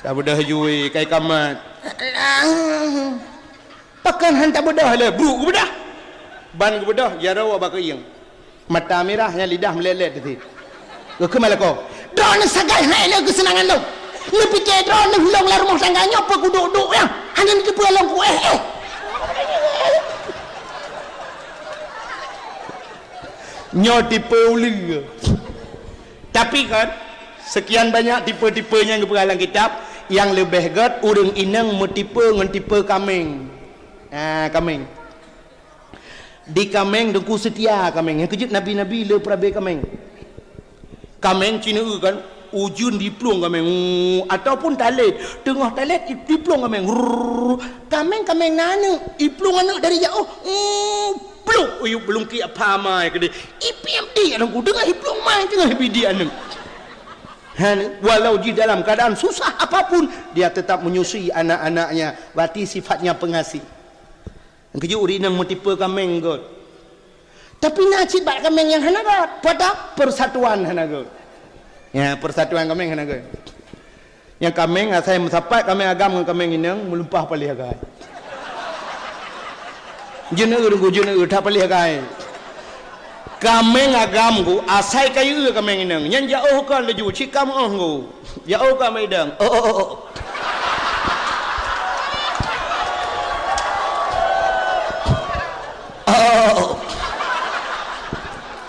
Tabeudôh jui kai kamat. Pakon han tabeudôh lé, bruk geubeudôh. Ban geubeudôh jaroe bak keuieng. Mata mirah nyan lidah meulét-lét teuh. Geukheun lakoe, "Droeneuh sagai hai lé keuseunangan lôn. Neupike droeneuh lôn lam rumoh tangga nyoe peu kuduek-duek nyan, hana neuteupeue lôn kuéh éh." Nyoe tipe uleue. Tapi kan, sekian banyak tipe-tipe nyang geupeugah lam kitab, nyang leubeh gét ureueng inong meutipe ngon tipe kaméng. Ah, kaméng. Di kaméng teungku seutia kaméng. Nyang keujeuet nabi-nabi le peurabe kaméng. Kaméng ci neu kan, ujeuen diplueng kaméng. Uu, ataupun talét, teungoh talét diplueng kaméng. Rrrr. Kaméng-kaméng na aneuk, iplueng aneuk dari jaoh. Uu, pluek, uyuek beulungkiek apa mai keudeh. Ipiep di aneuëk teungoh iplueng mai teungoh ipiep di aneuk. Han, walau jih dalam keadaan susah apapun, dia tetap menyusui anak-anaknya. Berarti sifatnya pengasih. Nyang keujeuet ureuëng inong meutipe kaméng gét. Tapi na cit bak kaméng nyang hana gét, pada persatuan hana gét. Ya, persatuan kaméng hana gét. Nyang kaméng asai meusapat kaméng agam ngon kaméng inong meulumpah paléh agai. Jeuneue teungku jeuneue that paléh agai. Kaméng agam ku asai kayue kaméng inong. Nyan jaoh kon laju cit ka meuoh ku. Jaoh ka meudang. Oh, oh, oh, oh. Oh.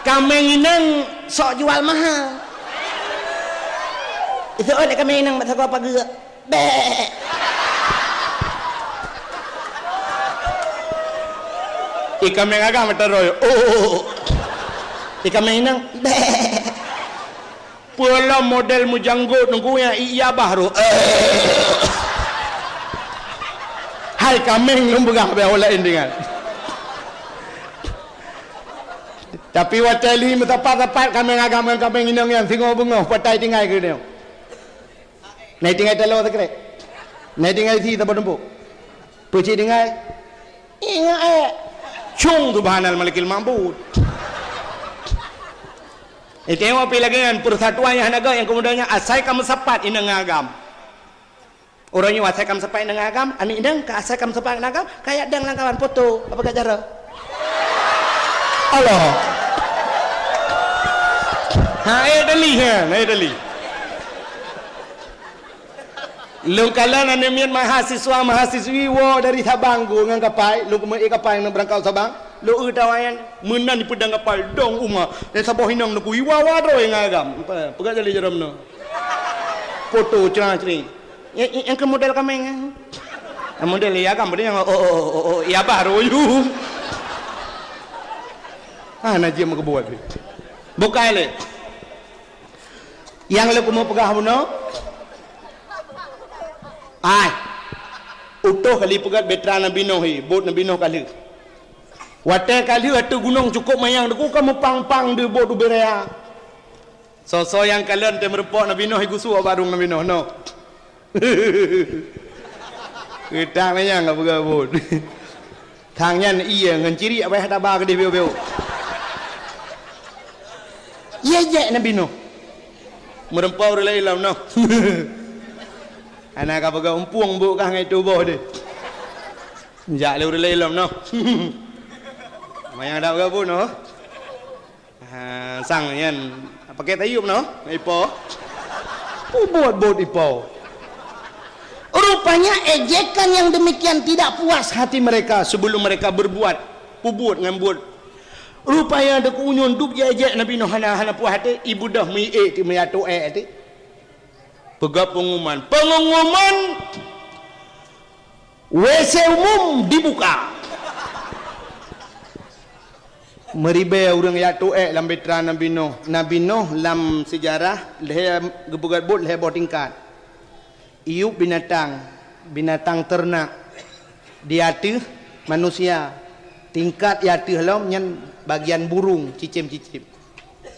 Kaméng inong sok jual mahal. Itu oleh kaméng inong masa gua pageuk. Bek. Ikan mengagam terus. Oh. Ikan menginang. Bek. Peulom model meujanggot nunggu nyang iya baru. Hai kaméng lôn peugah bak ureuëng laén deungon. Tapi watée lhi meusapat-sapat kaméng agam ngon kaméng inong nyan singoh beungoh patai tinggai keu nyoe. Nai tinggai taloe sikrek. Nai tinggai si saboh tumpuk. Peucit tinggai. Ingat eh. Cung subhanal malikil ma'bud. Itengok pi lagée nyan persatuan nyang hana gét nyang keumudian nyan asai ka meusapat inong ngon agam. Uroe nyoe asai ka meusapat inong ngon agam, aneuk inong ka asai ka meusapat ngon agam, ka jak dang lam kawan foto, apa gak cara? Allah. Hai Deli, ha, hai Deli. Lôn kalon aneuk miet mahasiswa mahasiswi woe dari Sabang go ngon kapai, lôn keumeue ék kapai ngon beurangkat Sabang. Lôn eu tawa nyan, meunan jipeudong kapai dong uma. Nyang saboh inong neukui wawa droe ngon agam. Peugah jali jaroe meunoe. Foto cra-cri. Nyang, nyang, nyang keu model kaméng nyan. Model ya agam peudeh nyang, oh, oh, oh, oh, oh, ya bah royu. Ah, najib meukeubut. Bukai lé. Nyang lôn keumeung peugah bunoe. Ai. Utoh kali peugah beutra Nabi Nuh hi, bot Nabi Nuh ka lheueh. Watée ka lheueh ateueh gunong cukôp manyang deuk ka meupang-pang di bot ubé raya. Soe-soe nyang kalon teumeureumpok Nabi Nuh, gusue barong Nabi Nuh, noh. Geutak manyang ka peugah bot. Thang nyan ié ngon ciriek payah taba keudeh biôh-biôh. Ié jek Nabi Nuh. Meureumpok ureuëng laén lom noh. Hana ka peugah umpueng bot kah ngai tuboh deh. Jak lé ureuëng laén lom noh. Manyang dak peugah bot noh. Ha, sang nyan, pakai tayub noh, ipo. Ubot-bot ipo. Rupanya ejekan yang demikian tidak puas hati mereka sebelum mereka berbuat, pubuet ngon buet. Rupanya deuk unyun dup jejek Nabi Nuh hana, hana puas hati, ibeudôh meuiék ti meuyatoe ti. Peugah pengumuman. Pengumuman W C umum dibuka. Meuribée ureuëng jak tuek lam beutra Nabi Nuh. Nabi Nuh lam seujarah lhée geupeugét buet lhée boh tingkat. Iyup binatang, binatang teurenak, di ateueh manusia, tingkat di ateueh lom nyan bagian burung, cicém-cicém,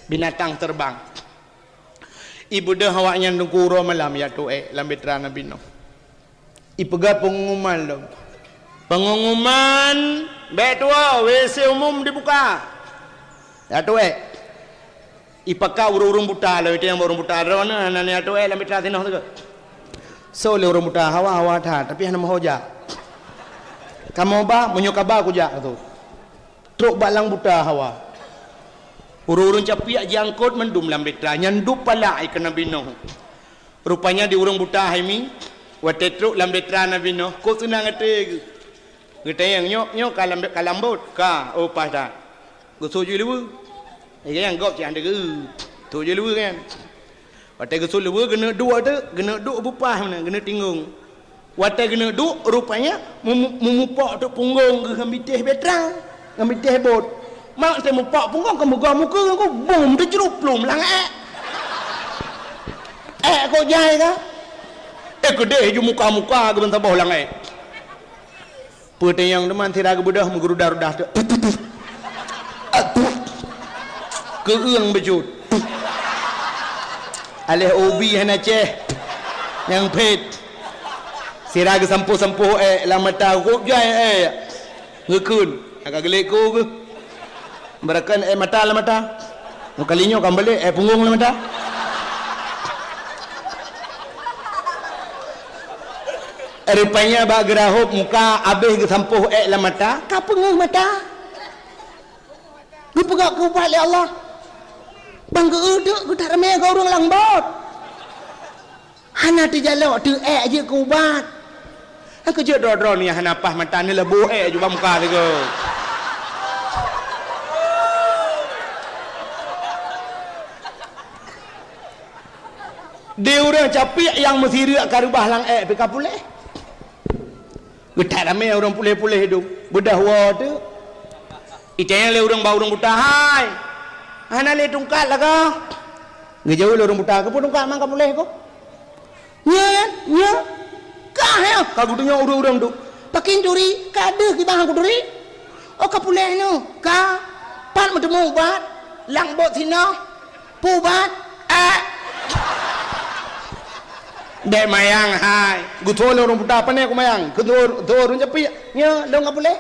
binatang terbang. Ibeudôh awaknyan teungku uroe malam jak tuek lam beutra Nabi Nuh. Ipeugah peungumuman lom. Peungumuman, bék tuwoe, W C umum dibuka. Jak tuek. Ipakat ureuëng-ureuëng buta lom, iteueng ureuëng buta droeneuh hana jak tuek lam beutra sinoe teuka. Soe lé ureuëng buta, hawa-hawa that, tapi hana meuho jak. Kamoe ba, meunyoe ka ba kujak tu. Trok bak lam beutra hawa. Ureuëng-ureuëng capiek jiangkot mandum lam beutra, nyan dup palak keu Nabi Nuh. Rupanya di ureuëng buta hai mi, watée trok lam beutra Nabi Nuh, kok seunang até geuh. Geutanyong, "Nyoe, nyoe ka lam, ka lam bot?" "Ka." "Oh, paih that." Geusut jih luweue. Nyang gob cit hana geu. Sut jih luweue nyan. Watée geusut luweue, geuneuk duek teuk, geuneuk duek bupah meunan, geuneuk tinggong. Watée geuneuk duek, rupanya mu-, mu-, mupok teuk punggong geuh ngon bitéh beutra, ngon bitéh bot. Mak teuh mupok punggong, keu meugoh mukeue ngon bom teucrup plum lam ék. Ék kok jai ka? Éh, keudeh ju muka-muka geuh ban saboh lam ék. Peutanyong teuma sira geubeudôh meugerudah-rudah teuk. Keueung beujeuet. Aléh ubi hana céh. Nyang phét. Sira geusampôh-sampôh ék lam mata, kok jai ék. Geukheun. Ka geulék ku geuh. Beurakan ék mata lam mata. Nyoe kali nyoe ka balek ék punggong lam mata. Rupanya bak geurahop muka, abéh geusampôh ék lam mata, ka peungeuh mata. Geupeugah keu ubat lé Allah. Ban geu-eu teuk geutak ramé keu ureuëng lam bot. Hana teujalok teuk ék jeuet keu ubat. Nyang keujeuet droe-droe nyan hana paih mata, neuleuboh ék ju bak muka sigoe. Di ureuëng capiek nyang meusireuk ka reubah lam ék pih ka puléh. Geutak ramé ureuëng puléh-puléh dum. Beudôh woe teuk. Itanyong lé ureuëng bak ureuëng buta, "Hai, hana lé tungkat lagoe?" Geujaweueb lé ureuëng buta, "Keupeue tungkat man ka puléh ko?" "Nyoe, nyoe." "Ka, he?" Ka geutunyok ureuëng-ureuëng tu. "Pakén turi, ka deuh kiban kuturi." "Oh, ka puléh nyoe." "Ka." "Pat meuteumé ubat?" "Lam bot sinoe." "Peue ubat?" "Ék." Bék mayang hai. Geuthô lé ureuëng buta, "Pané kumayang?" Geuthô, geuthô ureuëng capiek. "Nyoe, lôn ka puléh."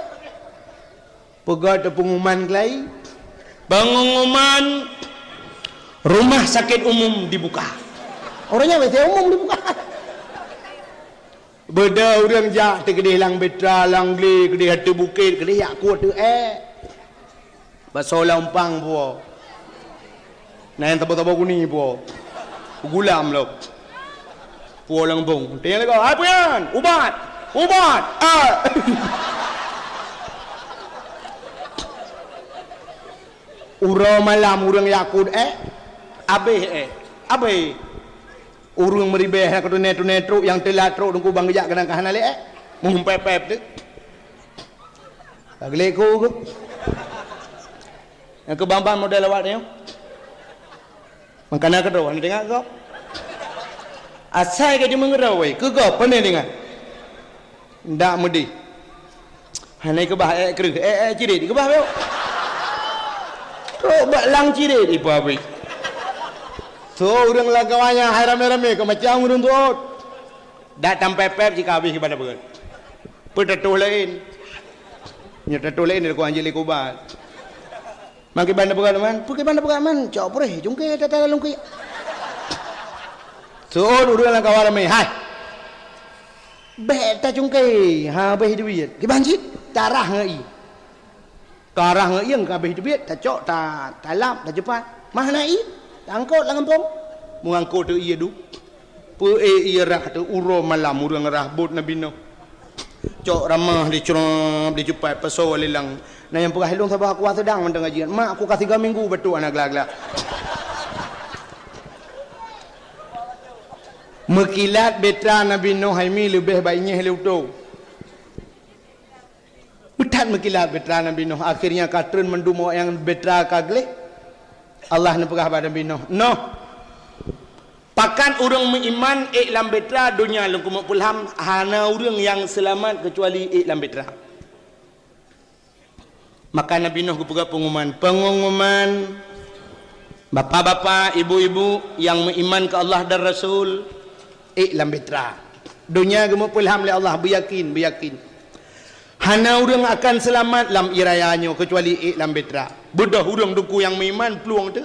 Peugah teuk peungumuman keulai. Peungumuman rumah sakit umum dibuka. Ureuëng nyan W C umum dibuka. Beudôh ureuëng jak teukeudeh lam beutra, lam glé, keudeh ateueh bukét, keudeh jak kueh teuk ék. Basoe lam umpang buoe. Na nyang saboh-saboh guni puwoe. Gulam lom. Puwoe lam gampông. Tanyong lé gob, "Hai peue nyan?" "Ubat! Ubat!" Ah! Uroe malam ureuëng jak keu ék, abéh ék. Abéh. Ureuëng meuribée hana keutuné-tuné trok, nyang teulat trok teungku bang geujak keunan ka hana lé ék. Mumpép-pép teuk. Ka geulék ku geuh. Nyang keu ban-ban model awak nyoe. Mangkana keudroe hana teuingat gob. Asai ka jimeungeureu wai, keu gob pane teuingat. Ndak meudeh. Hana keubah ék kreueh, ék, ék cirét keubah beu. Trok bak lang cirét ipa bri. So ureuëng lam kawan nyan hai ramé-ramé keu macam ureuëng tuôt. Dak tampép-pép jih ka habéh kiban na peugét. Peue tatoh laén. Nyoe tatoh laén di luwa anjeuk lé kubat. Man kiban na peugét man, peue kiban na peugét man, cok preh, cungké tata lalong keu. Seuôt ureuëng lam kawan ramé, "Hai! Bék tacungké, habéh duit." Kiban cit, tarah ngon ié. Tarah ngon ié ka habéh teubiet, tacok, ta-, talap, tacupat. Mah na ié, taangkot lam gampông. Meungangkot teu ié duek. Peu ék ié rhah teu uroe malam ureuëng rhah bot Nabi Nuh. Cok ramah dicrop, dicupat, pasoe lé lang. Na nyang peugah, "Lôn saboh kuah seudang mantong ngaji. Mak ku ka siga minggu batuk hana gla-gla." Meukilat beutra Nabi Nuh hai mi leubeh baik nyeh lé utoe. Beuthat meukilat beutra Nabi Nuh, akhirnya ka treun mandum awak nyang beutra ka gleh. Allah neupeugah bak Nabi Nuh, "Nuh, pakat ureuëng meuiman ék lam beutra donya lôn keumeuk peulham, hana ureuëng nyang seulamat keucuali ék lam beutra." Maka Nabi Nuh geupeugah peungumuman, "Peungumuman, bapak-bapak, ibu-ibu nyang meuiman keu Allah dan Rasul, ék lam beutra. Donya geumeupeulham lé Allah, beuyakin, beuyakin. Hana ureuëng akan seulamat lam ié raya nyoe keucuali ék lam beutra." Beudôh ureuëng teungku nyang meuiman plueng teuh.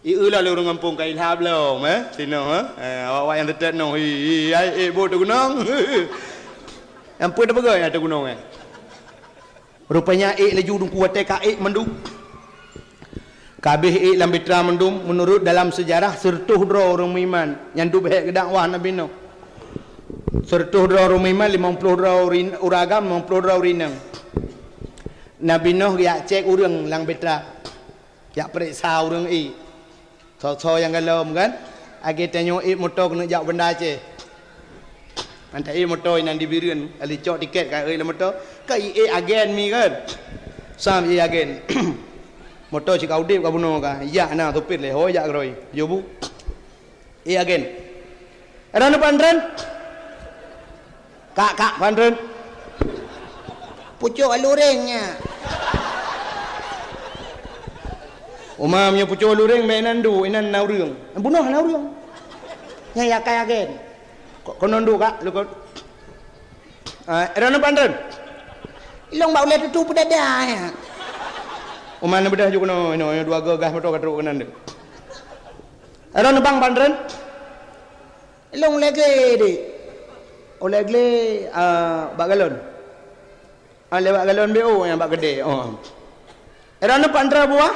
Ié lom lé ureuëng gampông ka ilhab lom, eh, sinoe, eh. Eh, awak-awak nyang teutét noh, hi, hi, hai, ék bot teugunong. Nyang peue teupeugah nyang teugunong, eh. Rupanya ék laju teungku watée ka ék mandum. Ka habéh ék lam beutra mandum, meunurot dalam seujarah, seureutôh droe ureuëng meuiman nyang duek beuhék geudakwah Nabi Nuh. Seureutôh droe ureuëng meuiman, limong ploh droe ureuëng agam, limong ploh droe ureuëng inong. Nabi Nuh geujak cék ureuëng lam beutra. Jak peuriksa ureuëng ék. Soe-soe nyang galom kan? Akhé tanyoe ék moto keuneuk jak Banda Aceh. Mantong ék moto inan di Bireuen, kali cok tiket ka ék lam moto. Ka ék agen mi kan? Sam ék agen. Moto cit ka udeb ka bunoe ka. Jak na sopir lé, ho jak keudroe. Yobu. Ék agen. Droeneuh pan treun? Kak, kak, pan treun. Pucok luréng nyan. Uma meunyoe pucok luréng, meunan du, inan na ureuëng. Bunoe na ureuëng. Nyang yakai agen. Ko-, konon du, kak, lukon. Ah, droeneuh pan treun? Ilong bak ulée tutu peudada, ya. Uma na beudah ju keunoe, inoe, inoe dua gagah moto ka trok keunan deh. Droeneuh bang pan treun? Ilong lagée deh. Oh, lagée, ah, bak galon. Ah, lewat galon B O nyang bak keudè. Oh. Droeneuh pan treun buah?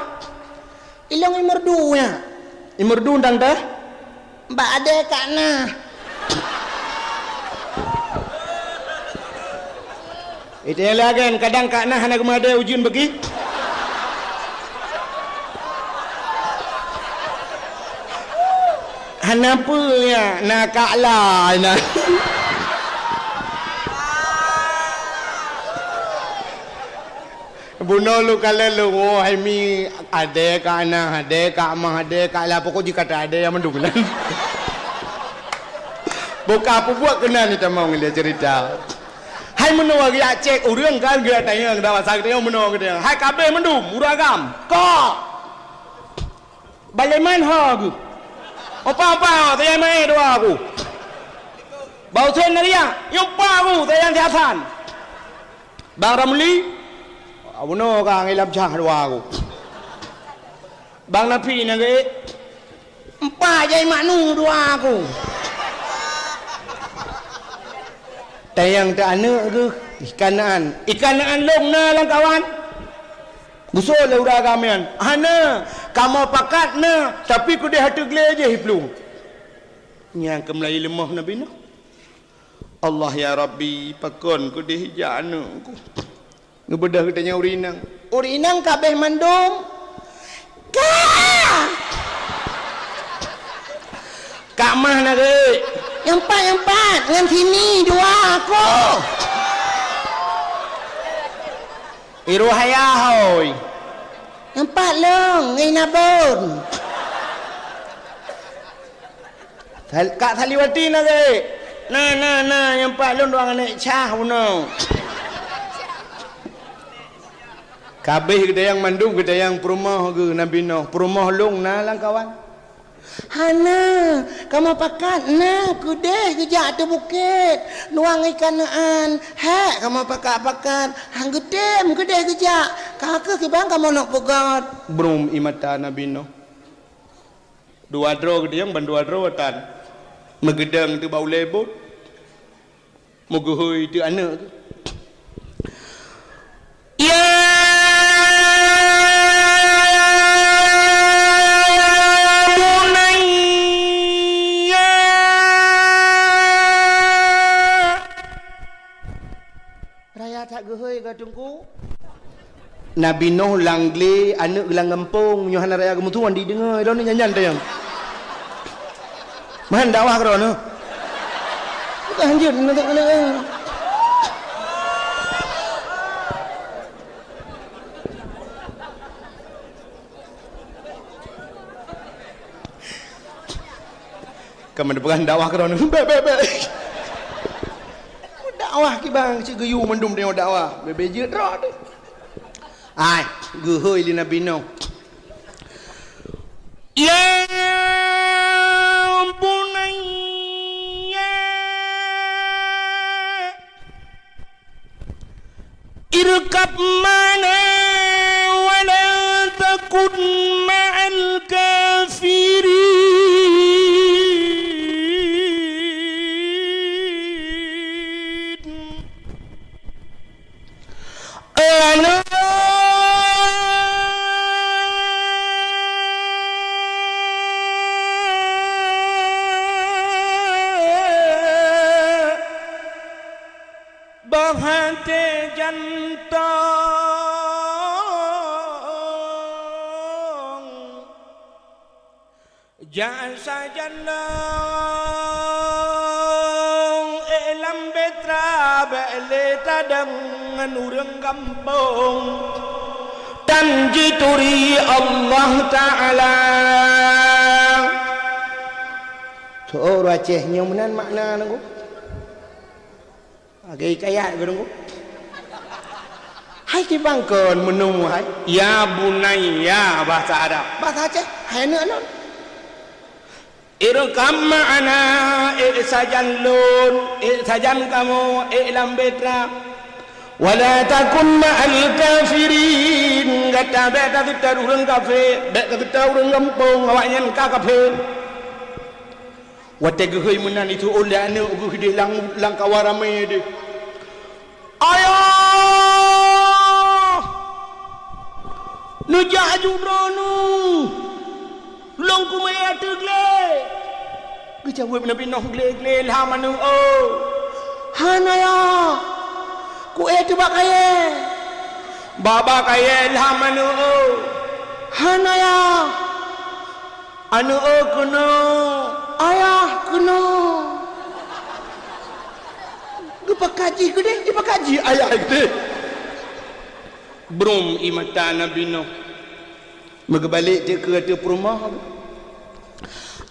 Ilong imeurdu nyan. Imeurdu tang teh? Bak adé kak na. Itu yang lagen, kadang kak na hana geumadé ujeuen bagi. Hana peue nyan, na kak la na. Bunoe lôn kalon lôn, oh, hai mi, adé kak na, adé kak ma, adé kak la, pokok jih kata adé nyang mandum nyan. Buka peubuet keunan ni tamong dia cerita. Hai meunoe geujak cék ureuëng kan, geujak tanyong, dah masa geutanyong meunoe geutanyong. Hai kabéh mandum, ureuëng agam. Kok! Baleman ho geuh. Opa-opa, tayang mai dua aku. Bau sen nariak, nyupa aku, tayang siasan. Bang Ramli, abunoe ka ngilam cah dua aku. Bang Nafi nyan geuék, empat jai maknu dua aku. Tayang teu aneuëk geuh, ikan naan. Ikan naan lông na lam kawan. Geusoe lé ureuëng agam nyan, "Hana, Kamoe pakat na, tapi keudeh ateueh glé jih iplueng. Nyang keumeulayeue leumoh Nabi Nuh. Allah ya Rabbi, pakon keudeh jak aneuk ku. Geubeudôh geutanyoe ureueng inong. Ureueng inong ka abéh mandum. Ka! Ka mah na geuh. Nyang pat, nyang pat, ngon sini dua aku. Iroh ayah hôi. Nyang pat lôn ngon Inabon. Sal-, Kak Saliwati na geuh. Na, na, na, nyang pat lôn dua aneuk cah bunoe. Ka abéh geutanyong mandum, geutanyong peurumoh geuh Nabi Nuh. Peurumoh lôn na lam kawan? Hana, kamoe pakat na keudeh geujak ateueh bukét. Nuang ikan neuan, hék kamoe pakat-pakat. Han geutem keudeh geujak. Ka keuh kiban kamoe neuk peugöt. Brum ie mata Nabi Nuh. Dua droe geutanyong ban dua droe tan. Meugeudong teuk bak ulée bot. Meugeuhôi teuk aneuk. Ya bunayya. Raya that geuhôi ka Teungku. Nabi Nuh lam glé, aneuk lam gampông, nyoe hana raya geumeutuan dideungoe, droeneuh nyan-nyan teuh nyang. Meuhan dakwah keudroe neuh. Bukan hanjeuet, ka meupeugah dakwah keudroe neuh. Bèk, bèk, bèk. Dakwah kiban cit geuyue mandum tanyoe dakwah. Bèk, bèk jeuet droe teuh. Ai, geuhôi lé Nabi Nuh. Ya bunayya, irkab ma'ana wa la takun ma'al kafirin. Bah até jantông. Jak sajan lôn, ék lam Petra, bèk lé tadong ngon ureueng gampông. Tan jituri Allah Taala. Tho, ureueng Aceh nyoe meunan makna nangku. Lagèe hikayat geuh nangku. Hai kiban kon meuneu hai. Ya bunayya, bahasa Arab. Bahasa Aceh, hai aneuk lôn. Irkab ma'ana, ék sajan lôn, ék sajan kamoe, ék lam Petra. Wa la takun ma'al kafirin, gata bèk taseutôt ureueng kafé, bèk taseutôt ureueng gampông, awaknyan ka kafé. Watèe geuhôi meunan, jiteu'ôn lé aneuk geuh deh lam, lam kawan ramé deh. "Ayah! Neujak aju droeneuh! Lôn keumeue ateueh glé!" Geujaweueb Nabi Nuh, "Glé-glé lham aneuk, oh!" "Hana, Yah! Kuék teubak kayèe!" "Bak-bak kayèe lham aneuk, oh!" "Hana, Yah!" "Aneuk, oh, keunoe!" "Ayah, keunoe!" Geupakat jih keudeh, geupakat jih ayah keudeh. Brum ie mata Nabi Nuh. Meugeubalek teuk keu ateueh peurumoh.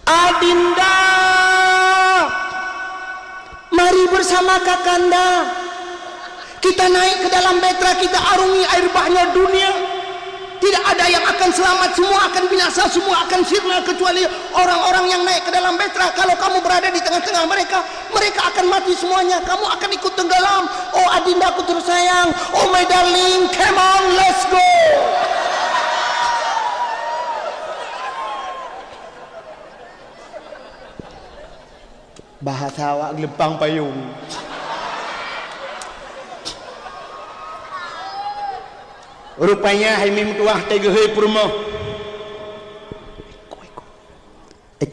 "Adinda, mari bersama kakanda. Kita naik ke dalam Petra, kita arungi air bahnya dunia. Tidak ada yang akan selamat, semua akan binasa, semua akan sirna, kecuali orang-orang yang naik ke dalam Petra. Kalau kamu berada di tengah-tengah mereka, mereka akan mati semuanya. Kamu akan ikut tenggelam. Oh adindaku tersayang, oh my darling, come on, let's go." Bahasa awak geuleumpang payong. Rupanya hai meutuah teuh geuhôi peurumoh.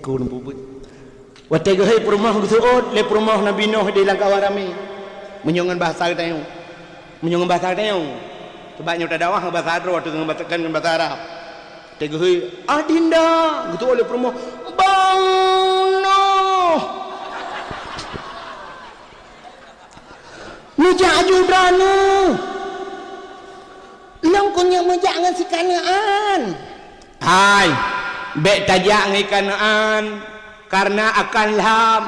Gun bubut. Watée geuhôi peurumoh geuseuôt lé peurumoh Nabi Nuh di lam kawan ramé. Meunyoe ngon bahasa geutanyoe. Meunyoe ngon bahasa geutanyoe. Sebab nyoe tadakwah ngon bahasa droe, teuka ngon bahasa, kan ngon bahasa Arab. Watée geuhôi, "Adinda," geuseuôt lé peurumoh, "Bang Nuh." Meujak aju droeneuh. Lôn keuneuk meujak ngon si kaneuan. Hai, bék tajak ngon kaneuan, kareuna akan lham.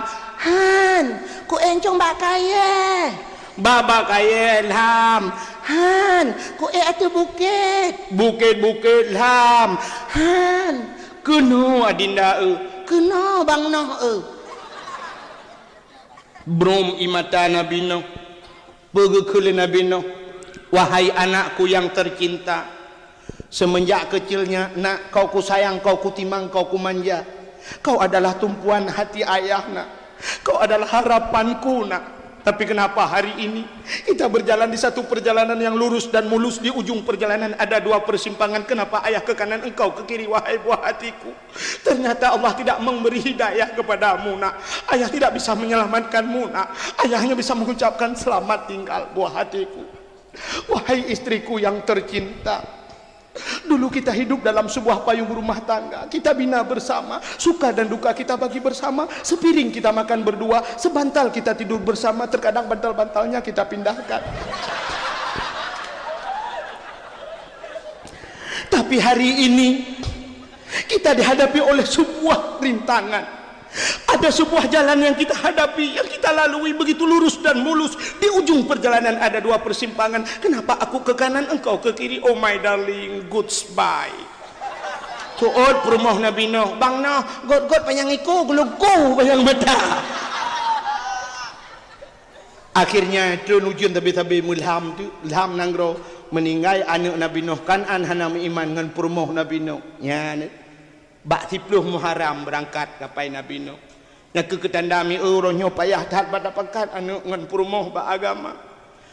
Han, ku éncong bak kayée. Bak, bak kayée lham. Han, ku éh ateueh bukét. Bukét-bukét lham. Han. Keunoe adinda eu. Keunoe bang noh eu. Brom ie mata Nabi Nuh. Peugeuh kheun lé Nabi Nuh, "Wahai anakku yang tercinta, semenjak kecilnya, nak, kau kusayang, kau kutimang, kau kumanja. Kau adalah tumpuan hati ayah, nak. Kau adalah harapanku, nak. Tapi kenapa hari ini kita berjalan di satu perjalanan yang lurus dan mulus, di ujung perjalanan ada dua persimpangan. Kenapa ayah ke kanan, engkau ke kiri, wahai buah hatiku?" Ternyata Allah tidak memberi hidayah kepadamu, nak. Ayah tidak bisa menyelamatkanmu, nak. Ayah hanya bisa mengucapkan, "Selamat tinggal, buah hatiku." Wahai istriku yang tercinta, dulu kita hidup dalam sebuah payung rumah tangga. Kita bina bersama. Suka dan duka kita bagi bersama. Sepiring kita makan berdua. Sebantal kita tidur bersama. Terkadang bantal-bantalnya kita pindahkan. Tapi hari ini, kita dihadapi oleh sebuah rintangan. Ada sebuah jalan yang kita hadapi, yang kita lalui begitu lurus dan mulus. Di ujung perjalanan ada dua persimpangan. Kenapa aku ke kanan, engkau ke kiri? Oh my darling, goodbye. Tuot peurumoh Nabi Nuh, bang noh, got-got panyang iko, geuluku panyang mata. Akhirnya, treun ujeuen sabe-sabe meulham teuk, lham nanggroe, meuninggai aneuëk Nabi Nuh, Kan'an hana meuiman ngon peurumoh Nabi Nuh. Nyan, bak siplôh Muharram beurangkat kapai Nabi Nuh. Nyang keu keutanda mieu uroe nyoe payah that bak tapakat aneuëk ngon peurumoh bak agama.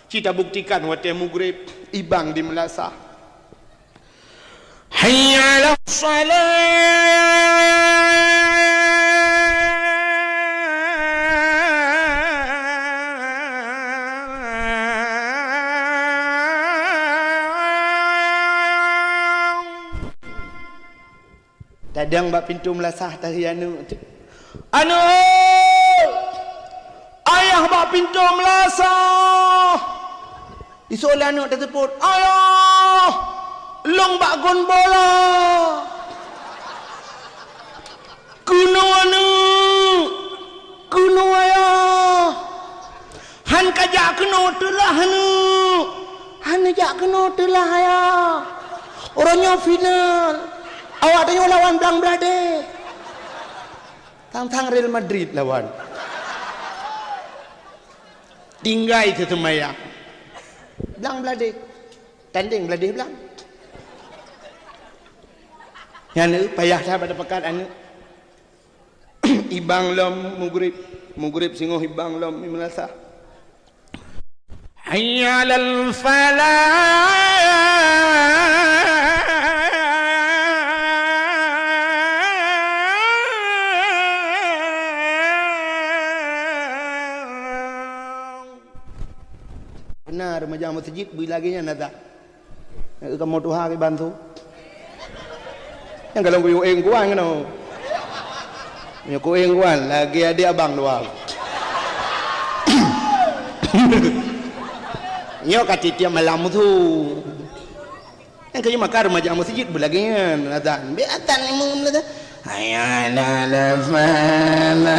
Ci tabuktikan watée mugreb, ibang di meulasah. Hayya 'alas shalah. Tadong bak pintoe meulasah tahi aneuëk. "Aneuëk! Ayah bak pintoe meulasah!" Isok lé aneuëk taseupôt, "Ayah! Lôn bak gon bola!" "Keunoe aneuëk! Keunoe ayah!" "Han kajak keunoe teulah aneuëk!" "Han neujak keunoe teulah ayah! Uroe nyoe final! Awak tanyoe lawan Blang Bladeh!" Sang-sang Real Madrid lawan. Tinggai teuseumayang. Blang Bladeh. Tandeng Bladeh Blang. Nyan, eh, payah that bak tapakat aneuëk. Ibang lom mugreb. Mugreb singoh ibang lom meulasah. Hayya 'alal falah. Beuna remaja meuseujid beu lagée nyan azan. Kamoe tuha kiban su. Nyang golom kuyue éng kuan keunoe. Nyoe kuéng kuan lagée adék abang dua. Nyoe ka tiep-tiep malam su. Nyang keu maka remaja meuseujid beu lagée nyan azan. Bék azan imum lagée. Hayya 'alal falah.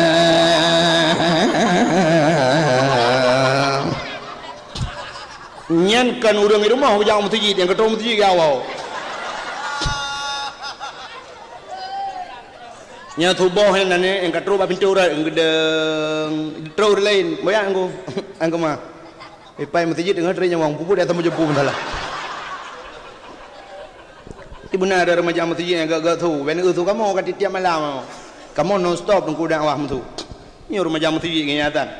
Nyan kon ureuëng di rumoh geujak u meuseujid, nyang keutroh meuseujid geuwoe. Nyan suboh nyan, nyan, nyang keutroh bak pintoe urat, geudeng, troh ureuëng laén, boyak angku, angku ma. Ipai meuseujid deungon teurimong, puput di atas meujeupu masalah. Di beuna ada remaja meuseujid nyang gak-gak su, ben eu su kamoe ka tiep-tiep malam. Kamoe non stop teungku dakwah meusu. Nyoe remaja meuseujid ngon azan.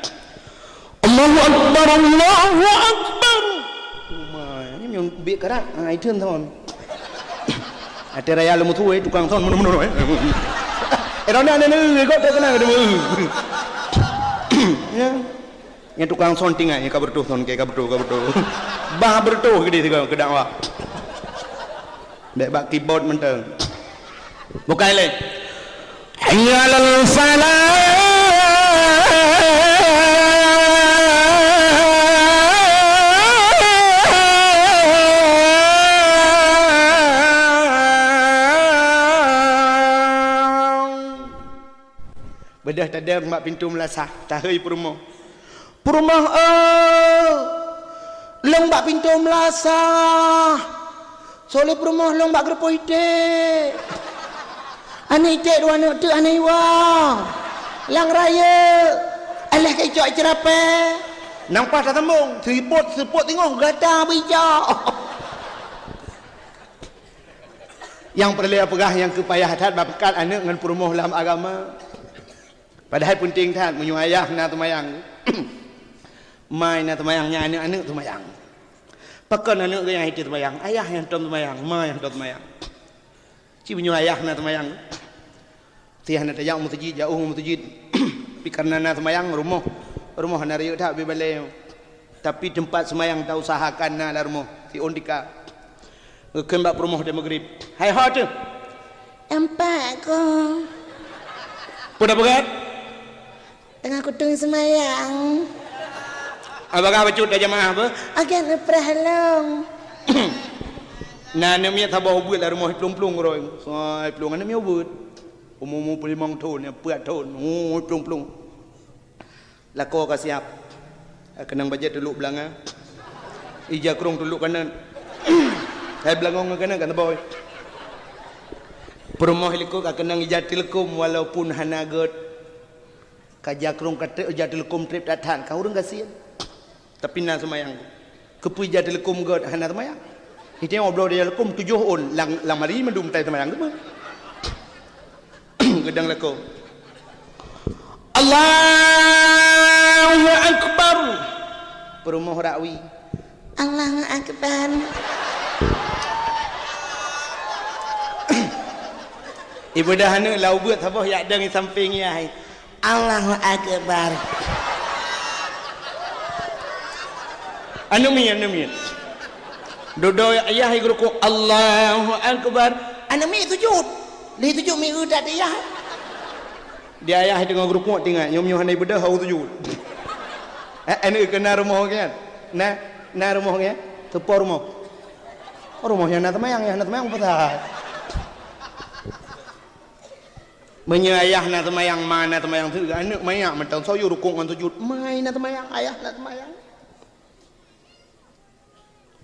Allahu Akbar, Allahu Akbar. Uma, nyoe biek karat, ha, itu son. Ate raya leumu tuwai tukang son meunoe-meunoe, eh. Eh, roda na neu, ikot tak kena kena. Ya. Nyang tukang son tinggai, ka beureutoh son, ka beureutoh, ka beureutoh. Bah beureutoh geude sigoe keu dakwah. Bèk bak keyboard mantong. Bukai lé. Hayya 'alal falah. Beudôh tadong bak pintoe meulasah, tahôi peurumoh. "Peurumoh, oh, lôn bak pintoe meulasah. Soe lé peurumoh lôn bak geureupoh iték. Aneuk iték dua aneuk teuk aneuk iwa. Lam rayeuk. Alah ka icok ceurapée." Nang paih tasambong, seupôt-seupôt teungoh gata beuicok. Nyang peureulèe peugah nyang keu payah that bak peukat aneuk ngon peurumoh lam agama. Padahai peunteng that meunyoe ayah na teumayang, ma na teumayang, nyan aneuk-aneuk teumayang. Pakon aneuk geuh nyang hana teumayang, ayah nyang tom teumayang, ma nyang tom teumayang. Ci meunyoe ayah na teumayang, si hana tajak u meuseujid, jauh u meuseujid. Tapi kareuna na teumayang, rumoh, rumoh hana rayeuk that bak balèe. Tapi teumpat seumayang tausahakan na lam rumoh, siôn tika. Geukheun bak peurumoh di Maghrib. "Hai ho teuh?" "Empat ko." "Peue na peugah?" "Teungoh kuteung seumayang." "Abah ka bacut dah jamaah apa?" "Agen neupreh lôn." Na aneuk miet saboh ubeuet lam rumoh, plueng-plueng uroe. Sai plueng aneuk miet ubeuet. Umu-umu peulimong thon, peuet thon. Oh, plueng-plueng. Lakoe ka siap. Keunong bajèe tulok beulanga. Ija krông tulok kanan. Hai beulangong ngon kanan kan boy. Peurumoh likot ka keunong ija teuleukom walaupun hana gèt. Ka ija krông ka trép, ija teuleukom trép that-that, ka ureueng gasien. Tapi na seumayang. Keupeue ija teuleukom gèt hana seumayang? Iteueng bloe ija teuleukom tujoh ôn, lam, lam hari mandum tai seumayang keupeue? Geudong lakoe. Allahu Akbar. Peurumoh rakwi. Allahu Akbar. Ibadah aneuk lau beuet saboh yak dong di sampéng yah. Allahu Akbar. Aneuk miet, aneuk miet. Dudoe ayah geurukuk, Allahu Akbar. Aneuk miet sujud. Lheuh sujud miet that ayah. Di ayah teungoh geurukuk teuingat, nyoe meunyoe hana ibeudôh, hana sujud. Eh, aneuk keu na rumoh kan? Na, na rumoh kan? Teupo rumoh. Rumoh nyang na teumayang, nyang na teumayang peue that. Meunyoe ayah na teumayang, ma na teumayang, aneuk manyak mantong soe yue rukuk ngon sujud. Ma na teumayang, ayah na teumayang.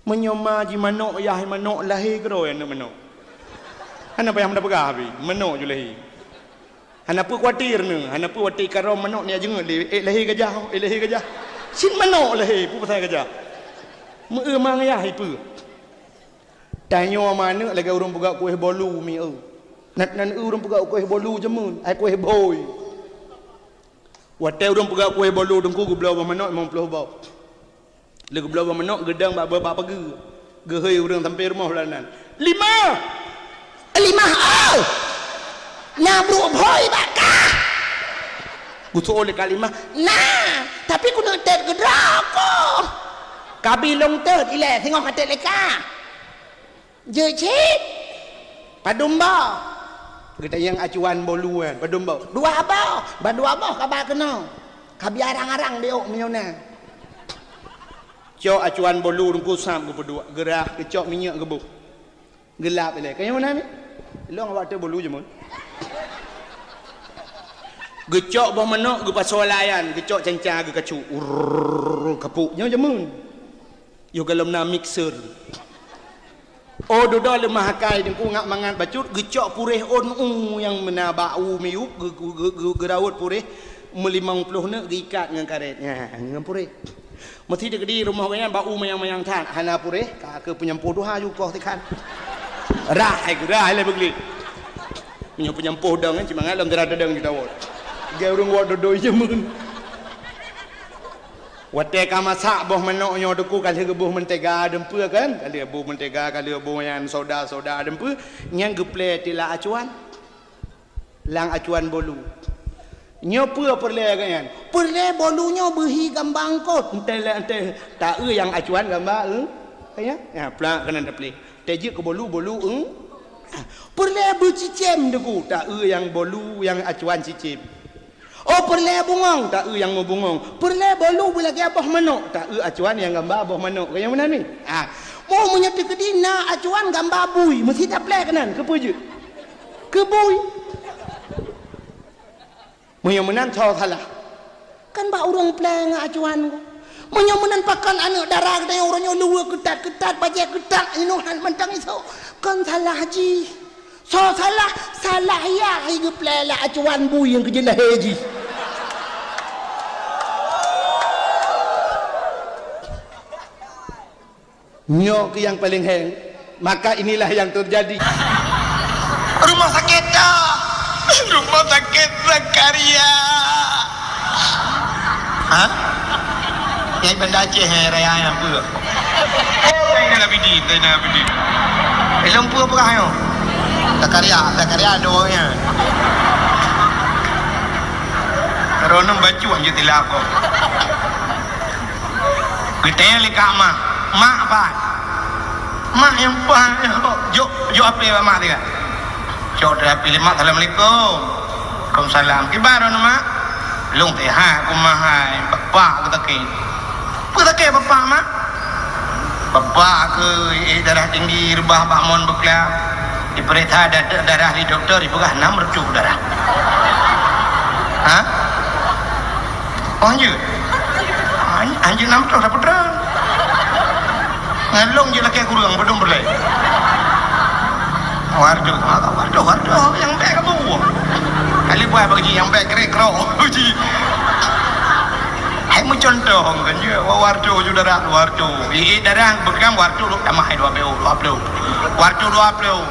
Meunyoe ma jimanok, yah manok, lahé keudroe aneuk manok. Hana payah meupeugah pih, manok ju lahé. Hana peue khawatir neu, hana peue watèe karông manok nyan jeungeut lé, "Eh, lahé gajah, eh, lahé gajah." Cit manok lahé, peue pasai gajah. Meu-eu ma ngon yah ipeue. Tanyoe ma aneuk lagèe ureueng peugah kueh bolu mieu. Nan, nan ureueng peugah kueh bolu jameun, ai kueh bhôi. Watèe ureueng peugah kueh bolu teungku geubloe boh manok limong ploh boh. Lheuh geubloe boh manok geudong bak, bak pageue. Geuhôi ureueng sampoe rumoh lam nan. "Limah!" "Limah, oh! Na brôk bhôi bak kah?" Geuseuôt lé Kak Limah. "Na, tapi keuneuk tét keudroe ko." "Kabi lôn tét ilèe singoh ka tét lé kah." "Jeuet cit." "Padum boh?" Geutanyong acuan boh lu nyan, "Padum boh?" "Dua boh." "Bah dua boh kaba keunoe. Kabi arang-arang di ôk meunyoe na." Cok acuan boh lu teungku sab geupeuduek, geurah, geucok minyeuk geuboh. Geulap ilèe. "Kah nyoe meunan nyoe?" "Lôn awak tét boh lu jameun." Geucok boh manok, geupasoe lam ayan, geucok canca, geukacok. Urrrr, kapok. Nyoe jameun. Yoh gohlom na mixer. Oh, dudoe leumah akai teungku ngat mangat bacut, geucok puréh ôn u nyang meunan bak u miyueb, geu-, geu-, geu-, geu-, geurauet puréh meulimong ploh neuk geuikat ngon karét. Nyan, ngon puréh. Meusi teukeudi rumoh gobnyan bak u manyang-manyang that, hana puréh, ka keu peunyampôh tuha ju poh sikhan. Rah, hai geurah, hai lé beuglék. Meunyoe peunyampôh dong, kan, simangat lom teuradong ju tawot. Geu ureueng wot dodoi jameun. Watèe ka masak boh manok nyoe teungku, ka lheueh geuboh meuntega deumpeue kan? Ka lheueh boh meuntega, ka lheueh boh nyan soda-soda deumpeue, nyan geuplè tila acuan. Lam acuan bolu. Nyoe peue peureulée geuh nyan? Peureulée bolu nyoe beuhi gamba eungkôt. Entée lé entée, taeu nyang acuan gamba eu-, ya? Ya, plak keunan taplek. Teuh jeuet keu bolu, bolu eu-, peureulée beucicém deungon taeu nyang bolu nyang acuan cicém. Oh, peureulée bungong, taeu nyang meubungong. Peureulée bolu beulagée boh manok, taeu acuan nyang gamba boh manok. Nyang meunan ni. Ah. Oh, meunyoe teukeudi na acuan gamba bui, meusti taplek keunan, keupeue jeuet? Keu bui. Meunyoe meunan soe salah? Kan bak ureuëng pleng acuan. Meunyoe meunan pakon aneuëk dara geutanyoe uroe nyoe luweue keutat-keutat, bajée keutat, inoe han mantong isok. Kon salah jih. Soe salah? Salah yah hai geupleng lam acuan bui nyang keujeulahe jih. Nyoe keuh nyang paleng héng, maka inilah yang terjadi. Rumah sakit dah. Rumah sakit Zakaria. Ha? Nyai Banda Aceh, eh, raya nyang peue? Oh, Zainal Abidin, Zainal Abidin. Ilong peue peugah nyoe? Zakaria, Zakaria ada orangnya. Ronom bacut je tilap kau. Geutanyong lé kak mak, "Mak pat?" "Mak nyang pat, jok, jok apé bak mak teuka." Cok teuka apé lé mak, "Assalamualaikum." "Waalaikumsalam." "Kiban droeneuh mak?" "Lôn teuhat, kumat hai, bapak keu sakét." "Peue sakét bapak mak?" "Bapak keu iék darah tinggi reubah bak mon beuklab. Dipeuriksa da-, darah di dokto, dipeugah nam reutôh darah." Ha? Oh, hanjeuet? Han-, hanjeuet nam reutôh dah peutron. Ngon lôn jeuet lakée kureueng, padum peureulée. Waduh, waduh, waduh, nyang bék kamoe. Kali buah bak jih nyang bék krek krok. Jih. Hai meucuntoh kan je, wa-, waduh, ju darah, waduh. Iék darah beuklam waduh lôn tamah hai dua ploh, dua ploh. Waduh dua ploh.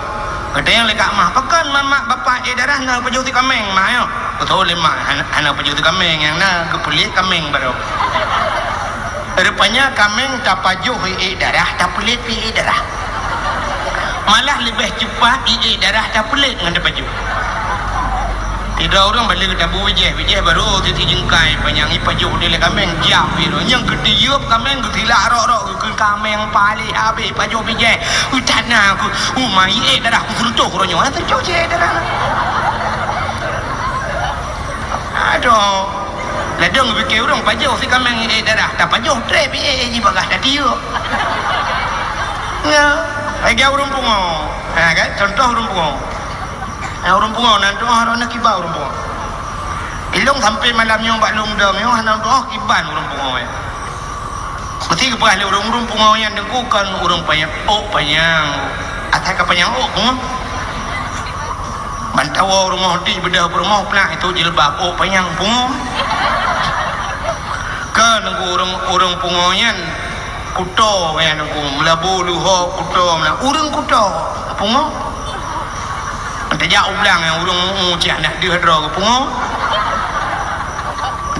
Geutanyong lé kak mah, "Pakon mak, mak bapak iék darah na pajoh teuh kaméng, mak, nyoe?" Geutanyong lé mak, "Hana, hana pajoh teuh kaméng, nyang na geupeuliet kaméng baroe." Rupanya kaméng tapajoh iék darah, tapeuliet pih iék darah. Malah leubeh cepat iék darah tapeuliet ngon tapajoh. Sidroe ureuëng bak lé geutabu bijéh, bijéh baroe titi jeungkai panyang ipajoh di lé kaméng, jiap pih. Nyang geutiyueb kaméng geutilak rok-rok, geukheun kaméng paléh habéh pajoh bijéh. Utat na ku, uma iék darah ku seureutoh uroe nyoe, teucok iék darah. Aduh. Ladôm geupike ureuëng pajoh si kaméng iék darah, tapajoh trép iék jih bagah tatiuek. Ya, lagée ureuëng pungo. Ha kan, contoh ureuëng pungo. Ha, ureuëng pungo nan tuoh roh na kiban ureuëng pungo. Ilong sampai malam nyoe bak lôn dong nyoe hana tuoh kiban ureuëng pungo nyan. Meusti geupeugah lé ureuëng, ureuëng pungo nyan deungon kon ureuëng panyang, ôk panyang. Asai ka panyang ôk pungo. Bantawa rumoh dih beudôh peurumoh plak itu jilbab ôk panyang pungo. Kon ureuëng, ureuëng pungo nyan kuto nyan meulabu luho kuto meunan. Ureuëng kuto pungo. Tajak u blang nyang ureuëng mu'ue cit hana deuh droe geupungo.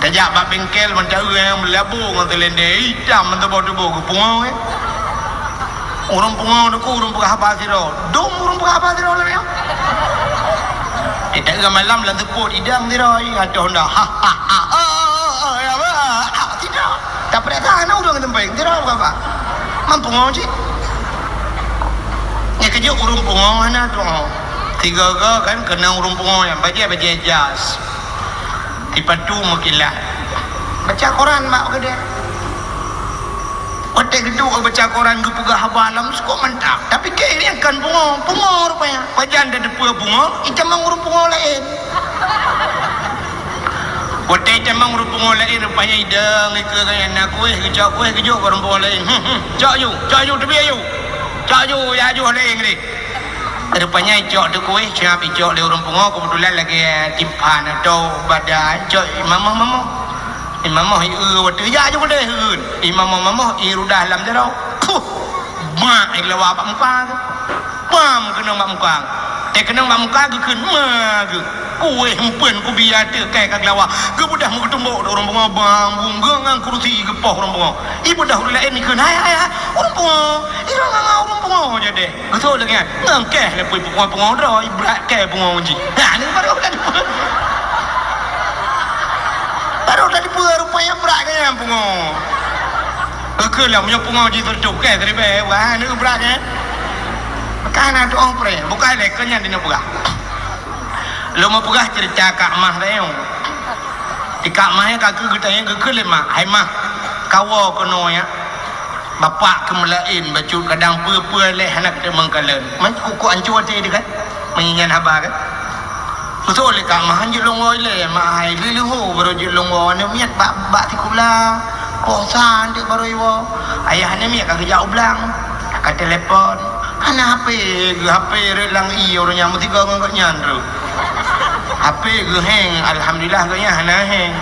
Tajak bak bengkel mantong nyang meulabu ngon teulendeng itam mantong boh tuboh geupungo, eh. Ureuëng pungo tu ureuëng peugah haba sidroe. Dum ureuëng peugah haba sidroe lagée nyan. Ita malam lam seupôt idang sidroe, atoh nda. Ha, ha, ha, ha, ha, ha, ha, ha, sidroe. Tapeuriksa hana ureuëng teumpéng, sidroe peugah haba. Man pungo cit. Nyang keujeuet ureuëng pungo hana tuho. Tiga-tiga kan keunong ureuëng pungo nyan bajée-bajée jas. Sipatu meukilat. Baca koran bak keudée. Watée geuduek baca koran geupeugah haba lam sukok mantap. Tapi keu nyang kon pungo, pungo rupanya. Pajan tateupeue pungo, itamong ureuëng pungo laén. Watée itamong ureuëng pungo laén rupanya idong ikeue gaya na kueh, geucok kueh geujok keu ureuëng pungo laén. Hmm, hmm. Cok ju, cok ju teubiet ju. Cok ju ya ju laén deh. Rupanya icok teuh kueh, siap icok lé ureuëng pungo, keubeutulan lagée timphan atau bada, icok imamoh-mamoh. Imamoh i eu watée jak ju keudeh eun. Imamoh-mamoh i rudah lam jaroe. Puh! Mak i lawa bak muka geuh. Pam keunong bak muka geuh. Teukeunong bak muka geuh kheun ma geuh. Wéh, empeuen kubiya teuk kai ka geulawa. Geubeudôh meugeutumbok ureuëng pungo bang, bungga ngon kurusi geupoh ureuëng pungo. Ibeudôh ureuëng laén ikheun, "Hai, hai, hai, ureuëng pungo. Irong ngon ureuëng pungo jadeh." Geusoe lagée nyan. Ngon keh leupui pungo-pungo droe, ibrat keh pungo jih. Nah, ni baru tadi. Baru tadi peue rupanya brat keh nyan pungo. Keu lom nyoe pungo jih teutup keh tadi beh. Wah, ni brat keh. Ka na tuong pre. Bukai lé keu nyan dina peugah. Lôn meupeugah ceurita Kak Mah tadi nyoe. Di Kak Mah nyan ka keu geutanyong geukheun lé mak, "Hai Mah, kawoe keunoe ya. Bapak keumeulaén bacut kadang peue-peue lé hana keuteumeukalon." Man kuku ancu até teuh kan? Meunyan haba kan? Beutôi lé Kak Mah, jeuet lôn woe ilée, mak hai, lheuh-lheuh ho barô jeuet lôn woe, aneuk miet bak, bak sikula, poh sa teuk barô iwoe. Ayah aneuk miet ka geujak u blang, ka telepon. Hana H P, geu H P rhot lam ie ureuëng nyang meusigoe ngon gobnyan rhot. H P geuheng, alhamdulillah gobnyan hana heng.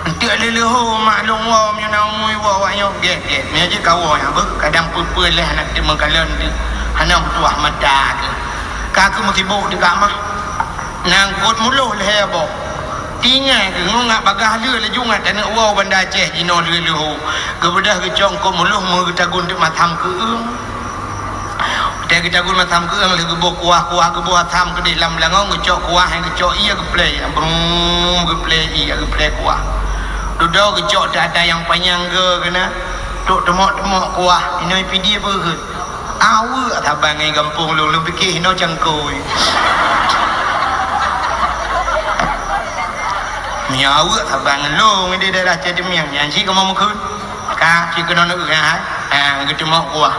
Enteuk lheuh-lheuh ho mak lôn woe meunyoe na umui woe awak nyoe gét-gét. Meunyoe jeuet kawoe nyang beuh, kadang peue-peue lé hana teumeukalon teuh, hana meutuah mata teuh. Ka keu meusibok teuh Kak Mah. Nangkot muloh lhée boh. Tinggai keu ngon ngat bagaih lheueh laju ngat taneuk woe Banda Aceh jinoe lheueh-lheueh ho. Geubeudôh geucok eungkot muloh meugeutagun teuk masam keueung. Watée geutagun masam keueung lheueh geuboh kuah-kuah geuboh asam keudeh lam beulangong geucok kuah nyang geucok ié geuplée. Brum geuplée ié geuplée kuah. Dudoe geucok dada nyang panyang geu keunan. Trok teumok-teumok kuah. Inoe pidie beuheuet. Aweuek saban ngon gampông lôn, lôn pike hinoe cangkôi. Meunyoe aweuek saban ngon lôn di daerah Cedemiang, nyan cit kamoe meukeuen. Ka, cit keunoe neueu hai. Ha, geuteumok kuah.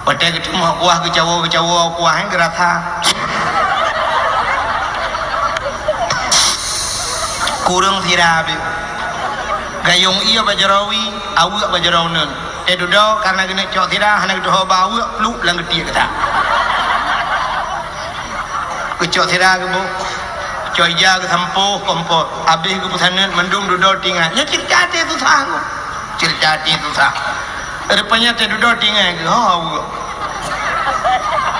Watée geuteumok kuah, geucawoe-geucawoe kuah, hai geurasa. Kureueng sira beuh. Gayong ié bak jaroe wie, aweuek bak jaroe uneuen. Eh, dudoe, karena geuneuk cok sira, hana geutuho ba aweuek, pluek lam geutiek gata. Geucok sira geuboh, cok ija geusampôh kompot, abéh geupeusaneut mandum dudoe tinggai. Nyoe ceurita até susah nyoe. Ceurita até susah. Rupanya até dudoe tinggai geuh, ho aweuek.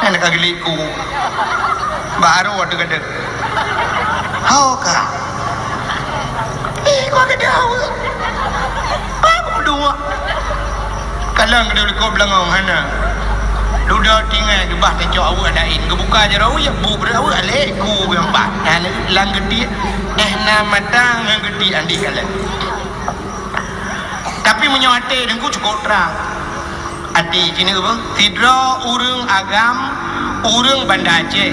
Nyan ka geuliek ku. Bak arô ateueh gata. Ho ka. Eh, kok gata aweuek? Ba meuduek. Kalon gata likot beulangong hana. Dudoe tinggai geubah tacok aweuek laén. Geubuka jaroe, ya bu breueh aweuek lé ku geumbah. Nyan lam geutiek. Eh, na mata ngon geutiek andi kalon. Tapi meunyoe até Teungku cukôp trang. Até jih nyoe beuh, sidroe ureuëng agam, ureuëng Banda Aceh.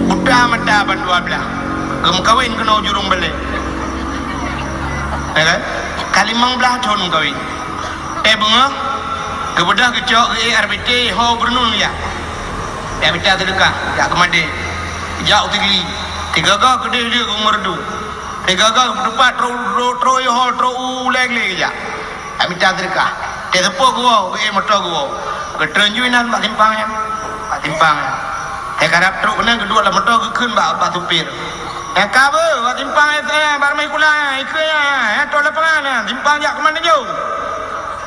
Buta mata ban dua blaih. Geumeukawen keunoe Jurong Balée. Ya kan? Ka limong blaih thon meukawen. Eh beungoh, geubeudôh geucok geuék R B T ho beureuneun ya. Ya mita seudeukah, jak keu madé. Jak u Sigli. Tiga ga keudeh jeuet u Meureudu. Tiga ga teupat tro, tro, tro, tro, tro u Leng lé jak. Ka mita seudeukah. Teuseupôt geuwoe, geuék moto geuwoe. Geutreun ju inan bak simpang nyan. Bak simpang nyan. Teuka rab trok keunan geuduek lam moto geukheun bak, bak supir. Nyang ka beuh, bak simpang S M, bak Rumah Sikula, ikeu nyan, nyan, trok lapangan nyan, simpang jak keuman neujong.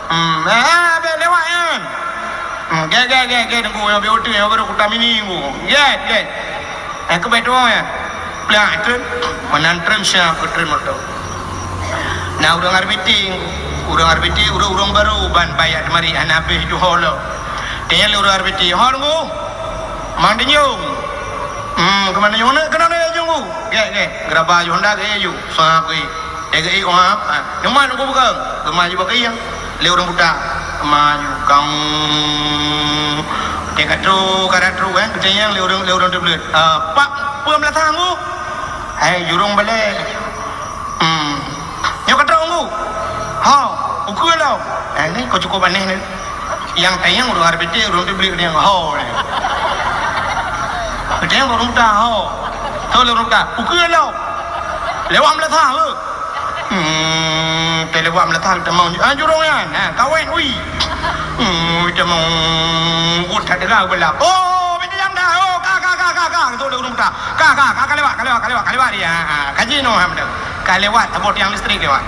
Hmm, eh, eh, bèk lewat nyan. Hmm, gèt, gèt, gèt, gèt, Teungku, nyang bèk uteuen, nyang baru kutamini, Teungku. Gèt, gèt. Eh, keubeue tuwoe nyan. Plak, treun. Meunan treun siap keu treun moto. Na ureueng R B T, ureueng R B T, ureueng-ureueng barô ban bak jak teumari hana habéh tuho lom. Tanyong lé ureueng R B T, "Ho, Teungku? Mang Tanjong?" "Hmm, keuman Tanjong?" "Keunoe, keunoe, Teungku." Gèt, gèt. Geuraba ju honda geuék ju. Sap geuék. Geuék, wah. "Nyoe man Teungku bukon?" Geumaju bak kayèe. Lé ureueng buta. Maju. Kang. Teuka trok, ka trok, eh. Geutanyong lé ureueng, lé ureueng teubleuet. "Ah, Pak, peue meulasah, Teungku?" "Hai, Jurong Balée." Hmm. "Nyoe ka trok, Teungku?" "Ho, ukeue lom." Eh, nyoe ka cukôp aneh nyoe. Nyang tanyong ureueng R B T, ureueng teubleuet nyang ho nyoe. Geutanyong ureueng buta, "Ho." Ho lé ureueng buta, "Ukeue lom." "Lewat meulasah, eh." Hmm, teuh lewat meulasah, tamong, ah, jurong nyan. Ha, kawét, ui. Hmm, tamong, buet that deuh beulah. Oh, bintang dah. Oh, ka, ka, ka, ka, ka. Ka, ka, ka, ka lewat, ka lewat, ka lewat, ka lewat dia. Ha, ha. Ka jinoe, ha, beutôi. Ka lewat, saboh tiang listrik lewat.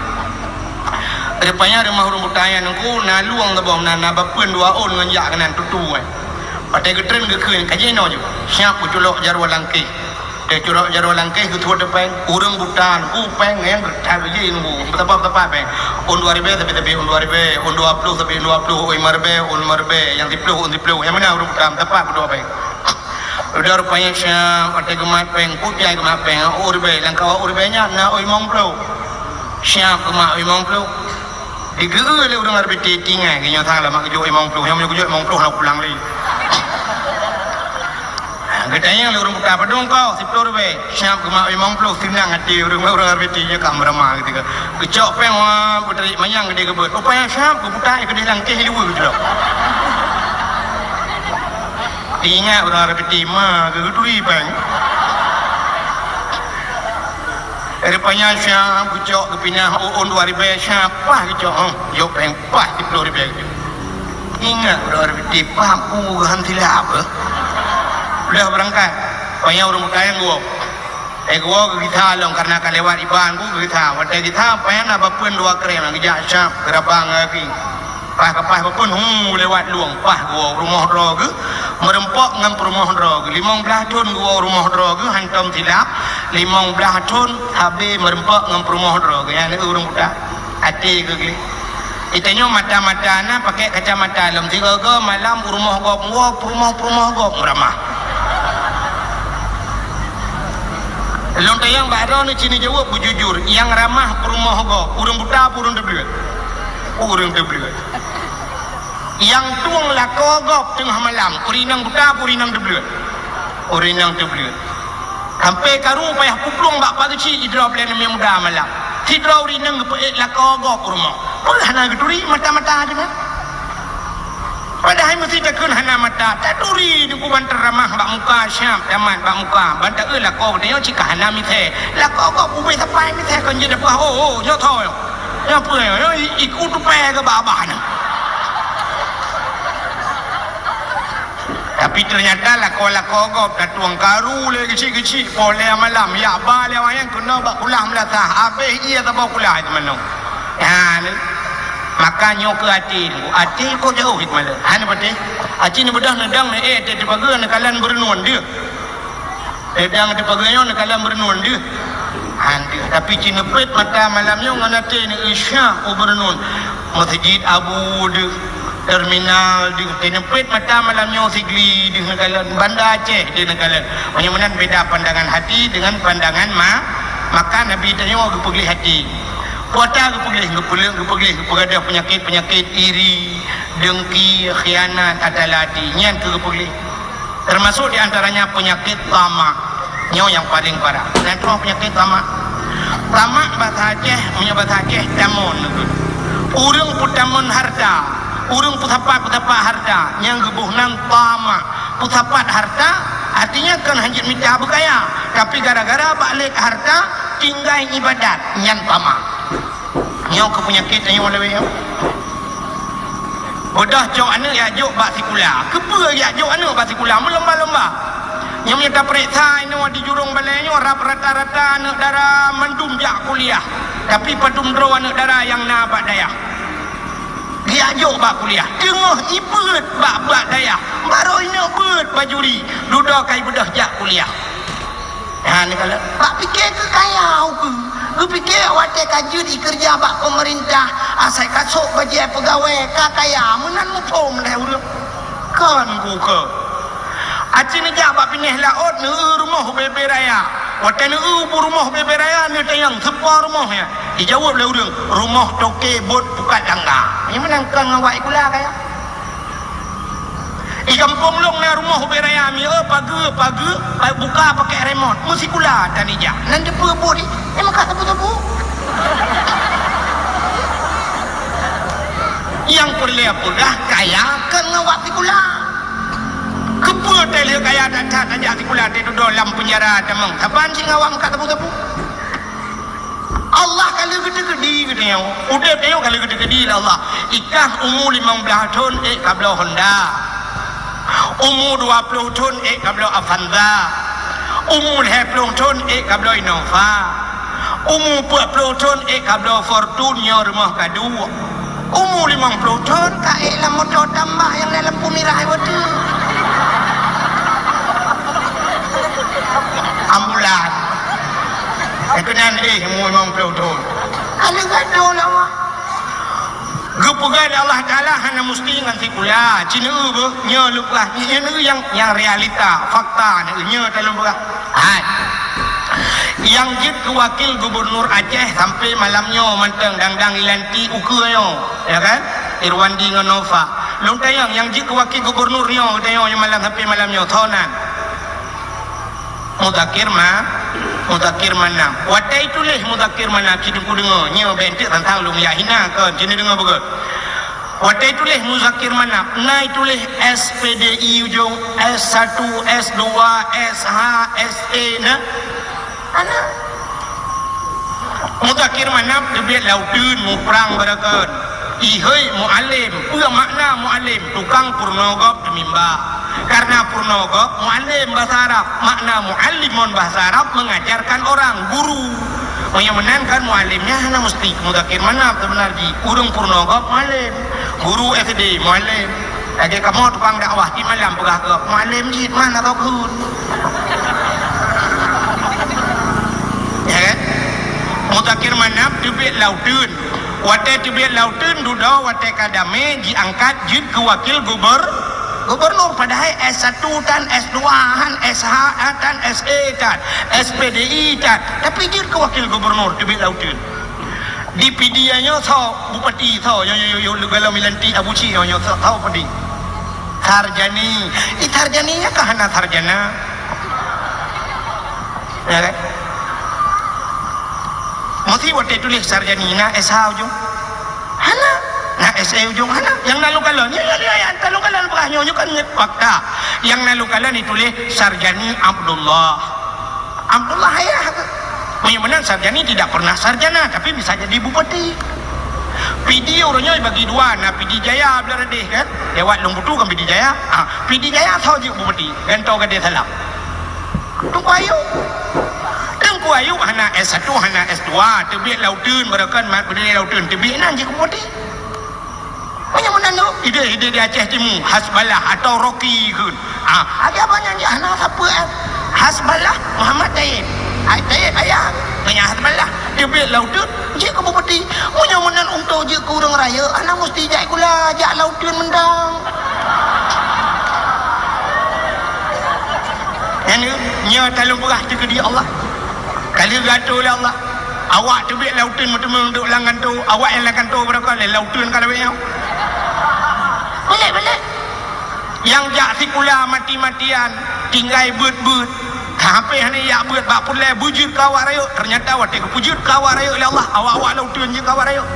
Rupanya rumoh ureueng buta nyan Teungku, na lueng saboh, na, na bapeuen dua ôn ngon jak keunan tutu, eh. Watèe geutren geukheun, ka jinoe ju. Siap geuculok jaroe langkeh. Teuculok jaroe langkeh, geusuet péng. Ureueng buta, uh, péng nyang geutat geujih nunggu. Beutapa-beutapa péng. Ôn dua ribèe, sabé-sabé ôn dua ribèe. Ôn dua ploh, sabé ôn dua ploh. Ôn limong ribèe, ôn limong ribèe. Nyang siplôh, ôn siplôh. Nyang meunan ureueng buta, beutapa geuduek péng. Udah rupanya siap, watèe geumat péng, ku piai geumat péng, u ribèe, lam kawan u ribèe nyan na oi limong ploh. Siap geumat oi limong ploh. Digeu lé ureueng R B T, tinggai geuh nyoe sang lama geujok limong ploh, nyoe geujok limong ploh na pulang lé. Geutanyong lé ureueng buta, "Padum kah?" "Siplôh ribèe." Siap geumat limong ploh, seunang até ureueng, ureueng R B T nyoe ka meurama geutika. Geucok péng, wah, beutarik manyang geudeh geubeuet. Rupanya siap geubuta, geudeh langkeh luweue geucok. Ingat ureueng R B T ma geuh geuturi péng. Rupanya siap geucok geupinah u ôn dua ribèe siap pah geucok, huh, jok péng pah siplôh ribèe geucok. Ingat ureueng R B T pah peue han silap, eh. Udah beurangkat, rupanya ureueng buta nyan geuwoe. Eh, geuwoe geugisa lom karena ka lewat iban ku geugisa. Watèe gisa, rupanya na bapeuen dua krém nyang geujak siap geuraba ngon gaki. Pah ka pah bapeuen, hu, lewat lueng, pah geuwoe rumoh droe geuh, meureumpok ngon peurumoh droe geuh. Limong blaih thôn geuwoe rumoh droe geuh, hantom silap, limong blaih thôn sabé meureumpok ngon peurumoh droe geuh. Nyan ureueng buta, até geuh gleh. Geutanyoe mata-mata na pakèk kacamata lom, sigoe-goe malam u rumoh gob woe, peurumoh-peurumoh gob meuramah. Lôn tanyong bak droeneuh, ci neujaweueb beujujur, nyang ramah peurumoh gob, ureueng buta peue ureueng teubleuet? Ureueng teubleuet. Nyang tueng lakoe gob teungoh malam, ureueng inong buta peue ureueng inong teubleuet? Ureueng inong teubleuet. Sampoe karu payah puplueng bak pageuchik sidroe bak lé aneuk muda malam. Sidroe ureueng inong geupeuék lakoe gob u rumoh. Peue hana geuturi mata-mata teuh nyan? Padahai meuseuti takheun hana mata, taturi Teungku ban teuramah bak muka, siap tamat bak muka. Ban taeu lakoe geutanyoe cit ka hana misée. Lakoe gob ubé sapai misée kon jeuet dapeue, oh, oh, nyoe tho nyoe. Nyoe peue nyoe? Nyoe i-, iku tupée keu babah nyoe. Tapi teunyata lakoe-lakoe gob tatueng karu lé geuchik-geuchik poh lhée malam, jak ba lé awaknyan keunoe bak kulah meulasah, habéh ie saboh kulah itu meunoe. Nyan, maka nyoe keu até, até kok jauh hikmah lé. Hana patéh. Aci neubeudôh neudong neuék até teupageue neukalon beureunuen deuh. Neudong teupageue nyoe neukalon beureunuen deuh. Han deuh. Tapi ci neupeuet mata malam nyoe ngon até neueu syah u beureunuen. Meuseujid Abu deuh. Terminal di, di neupeuet mata malam nyoe Sigli di neukalon, Banda Aceh di neukalon. Meunyoe meunan beda pandangan hati dengan pandangan ma-, maka Nabi tanyoe geupeugleh hati. Peue ata geupeugleh, geupeuleuk, geupeugleh, geupeugadôh peunyakét-peunyakét iri, dengki, khianat, ata lam hati. Nyan keuh geupeugleh. Termasuk di antaranya penyakit tamak. Nyoe nyang paleng parah. Nyan troh penyakit tamak. Tamak bahasa Aceh, meunyoe bahasa Aceh tamon. Ureueng peutamon harta, ureueng peusapat-peusapat harta, nyang geuboh nan tamak. Peusapat harta, artinya kon hanjeuet mita beukaya, tapi gara-gara bak lét harta, tinggai ibadat, nyan tamak. Nyoe keuh peunyakét tanyoe lawét nyoe. Beudôh cok aneuk jak jok bak sikula. Keupeue jak jok aneuk bak sikula? Meulomba-lomba. Nyoe meunyoe tapeuriksa inoe di jurông balée nyoe rab rata-rata aneuk dara mandum jak kuliah. Tapi padum droe aneuk dara nyang na bak dayah. Geujak jok bak kuliah. Teungoh ipeuet bak, bak dayah. Barô ineuk peuet bajuri. Dudoe ka ibeudôh jak kuliah. Ha, neukalon. Bak pike keu kaya ukeue. Geupike watée ka jeuet ikeureuja bak peumeurintah, asai ka sôk bajée peugawée, ka kaya, meunan muphom lé ureueng. Kon ukeue. Aci neujak bak pinéh laôt, neueu rumoh ubé-bé raya. Watée neueu bu rumoh ubé-bé raya, neutanyong, "Soe po rumoh nyan?" Ijaweueb lé ureueng, "Rumoh toke bot pukat tangga." Nyang meunan kon ngon wak sikula kaya. Di gampông lôn na rumoh ubé raya, miseue pageue, pageue, pa-, buka pakèk remote. Meusikula tan ijak. Nan teupeue buet di, eh, meukat teupeu-teupeu. Nyang peureulée peugah kaya kon ngon wak sikula. Keupeue teuh lheueh kaya that-that tajak sikula, teududoe lam peunjara tamong. Saban cit ngon wak meukat teupeu-teupeu. Allah ka lheueh geuteukeudi geutanyoe. Udeb tanyoe ka lheueh geuteukeudi lé Allah. Ikah umu limong blaih thon ék kabloe Honda. Umu dua ploh thon ék kabloe Avanza. Umu lhée ploh thon ék kabloe Innova. Umu peuet ploh thon ék kabloe Fortuner, rumoh ka duek. Umu limong ploh thon ka ék lam moto tambah nyang na lampu mirah watée. Ambulan. Keunan, eh, umur limong ploh thon. Ka lheueh gadoh lawak. Geupeugah lé Allah Taala hana musti ngon sikula. Cina beuh, nyoe lôn peugah, nyoe nyang, nyang realita, fakta nyoe, nyoe ka lôn peugah. Hai. Nyang jeuet keu wakil gubernur Aceh sampai malam nyoe mantong dang-dang ilanti ukeue nyoe, ya kan? Irwandi ngon Nova. Lôn tanyong, nyang jeuet keu wakil gubernur nyoe, tanyong nyang malam sampai malam nyoe, soe nan? Muzakir Ma-, Muzakir Manaf. Watèe tuléh Muzakir Manaf, ci Teungku deungoe, nyoe bèk teuk tantang lôn jak hina kon, ci neudeungoe beugöt. Watèe tuléh Muzakir Manaf, na tuléh S P D I ujong, S satu, S dua, S H, S E na. Ana. Muzakir Manaf teubiet lam uteuen muprang barokon. Ihôi mualem, peue makna mualem? Tukang peurunoe gob teumimba. Karena peurunoe gob mualem bahasa Arab, makna muallimun bahasa Arab mengajarkan orang, guru. Meunyoe meunan kan mualem nyan hana musti Muzakir Manaf seubeuna jih. Ureueng peurunoe gob mualem, guru S D mualem. Lagèe kamoe tukang dakwah, di malam peugah keu mualem jih, mana roh kheun. Ya kan? Muzakir Manaf teubiet lam uteuen. Watèe teubiet lam uteuen dudoe, watèe ka damé jiangkat jeuet keu wakil guber-, gubernur, padahai S satu tan, S dua han, S H tan, S E tan, S P D I tan, tapi jeuet keu wakil gubernur teubiet lam uteuen. Di Pidie nyoe soe bupati, soe nyoe, nyoe, nyoe, nyoe, golom ilanti Abu Cik nyoe, nyoe, soe, soe bupati? Sarjani. Ih, Sarjani nyan ka hana sarjana. Ya kan? Mesti watèe tuléh Sarjani na S H ujong? Hana. Na S E ujong? Hana. Nyang na lôn kalon, ya, ya, ya, ya, nyang na lôn kalon peugah nyoe, nyoe kan fakta. Nyang na lôn kalon dituléh Sarjani Abdullah. Abdullah ayah tu. Meunyoe meunan Sarjani tidak pernah sarjana, tapi bisa jadi bupati. Pidie uroe nyoe bagi dua, na Pidie Jaya blah radeh kan? Lewat Lôn Putu kan Pidie Jaya. Ah, Pidie Jaya soe jeuet bupati? Gantoe Gadeng Salam. Teungku Ayub. Teungku Ayub hana S satu, hana S dua, teubiet lam uteuen barokon mat beudé lam uteuen, teubiet nan jeuet keu bupati. Meunyoe meunan tu, idéh-idéh di Aceh Timu, Hasballah atau Rocky kheun. Ah, aja banyak je hana sapeue, eh. Hasballah Muhammad Taib. Ai Taib ayah, meunyoe Hasballah teubiet lam uteuen, jeuet keu bupati. Meunyoe meunan untuk jeuet keu ureueng rayeuk, hana musti jak sikula, jak lam uteuen mantong. Nyan, nyoe ka lôn peugah teukeudi Allah. Ka lheueh geuatô lé Allah. Awak teubiet lam uteuen meuteumé duek lam gantoe, awak nyang lam gantoe barokon lé lam uteuen ka lawét nyoe. Balek, balek. Nyang jak sikula mati-matian, tinggai beuet-beuet. Sampai hana jak beuet bak peureulèe beujeuet keu awak rayeuk, teunyata watèe geupeujeuet keu awak rayeuk lé Allah, awak-awak lam uteuen jeuet keu awak rayeuk.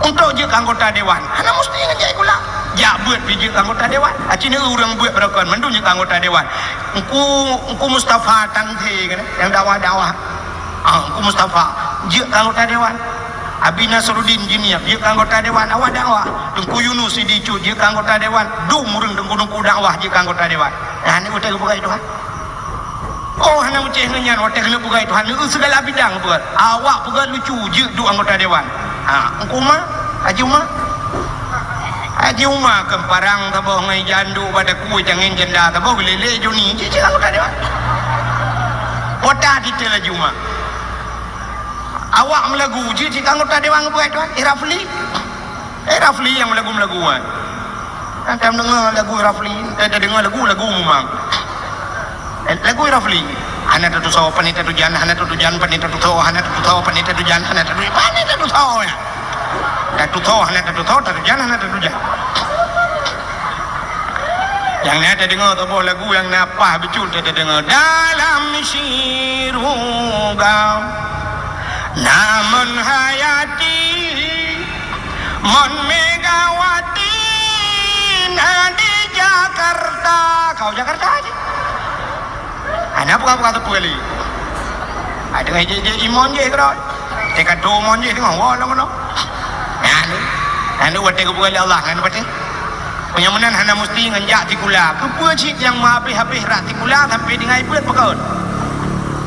Untuk jeuet keu anggota dewan, hana musti ngon jak sikula. Jak beuet pih jeuet keu anggota dewan. Aci neu ureueng beuet barokon, mandum jeuet keu anggota dewan. Engku, Engku Mustafa Tangse kan, nyang dakwah-dakwah. Ah, Engku Mustafa jeuet keu anggota dewan. Abi Nasruddin Jeunieb jeuet keu anggota dewan, awak dakwah. Teungku Yunus Sidi Cut jeuet keu anggota dewan. Dum ureueng teungku-teungku dakwah jeuet keu anggota dewan. Nah, nyoe watèe geupeugah Tuhan. Oh, hana meucéh ngon nyan, watèe keuneuk peugah Tuhan, neu sigala bidang peugah. Awak peugah lucu, jeuet duek anggota dewan. Ha, Engku Uma, Haji Uma. Haji Uma keu parang saboh ngon ija anduk bak takue, tangen janda saboh, geulélé Joni, jeuet cit anggota dewan. Kota titel Haji Uma. Awak meulagu, jeuet cit anggota dewan peugah Tuhan, eh, Rafli. Eh, Rafli nyang lagu-lagu, kan? Kan tadeungoe lagu Rafli, eh, tadeungoe lagu, lagu memang. Eh, lagu Rafli. Hana tatusoe, pane tatujan, hana tatujan, pane tatusoe, hana tatusoe, pane tatujan, hana tatu-, pane tatusoe, ya. Tatusoe, hana tatusoe, tatujan, hana tatujan. Nyang na tadeungoe saboh lagu nyang na paih beutôi tadeungoe. Dalam siruga, namun hayati Mon Megawati na di Jakarta. Kau Jakarta aja. Hana peugah-peugah teupeu kali. Ai teungoh jih-jih imon jih keudroe. Teuka tu mon jih teungoh, wah, lom, lom. Nyan, nyan watèe geupeugah lé Allah, nyan watèe. Meunyoe meunan hana musti ngon jak sikula. Keupeue cit nyang meuhabéh-habéh rot sikula sampoe tinggai beuet peukon?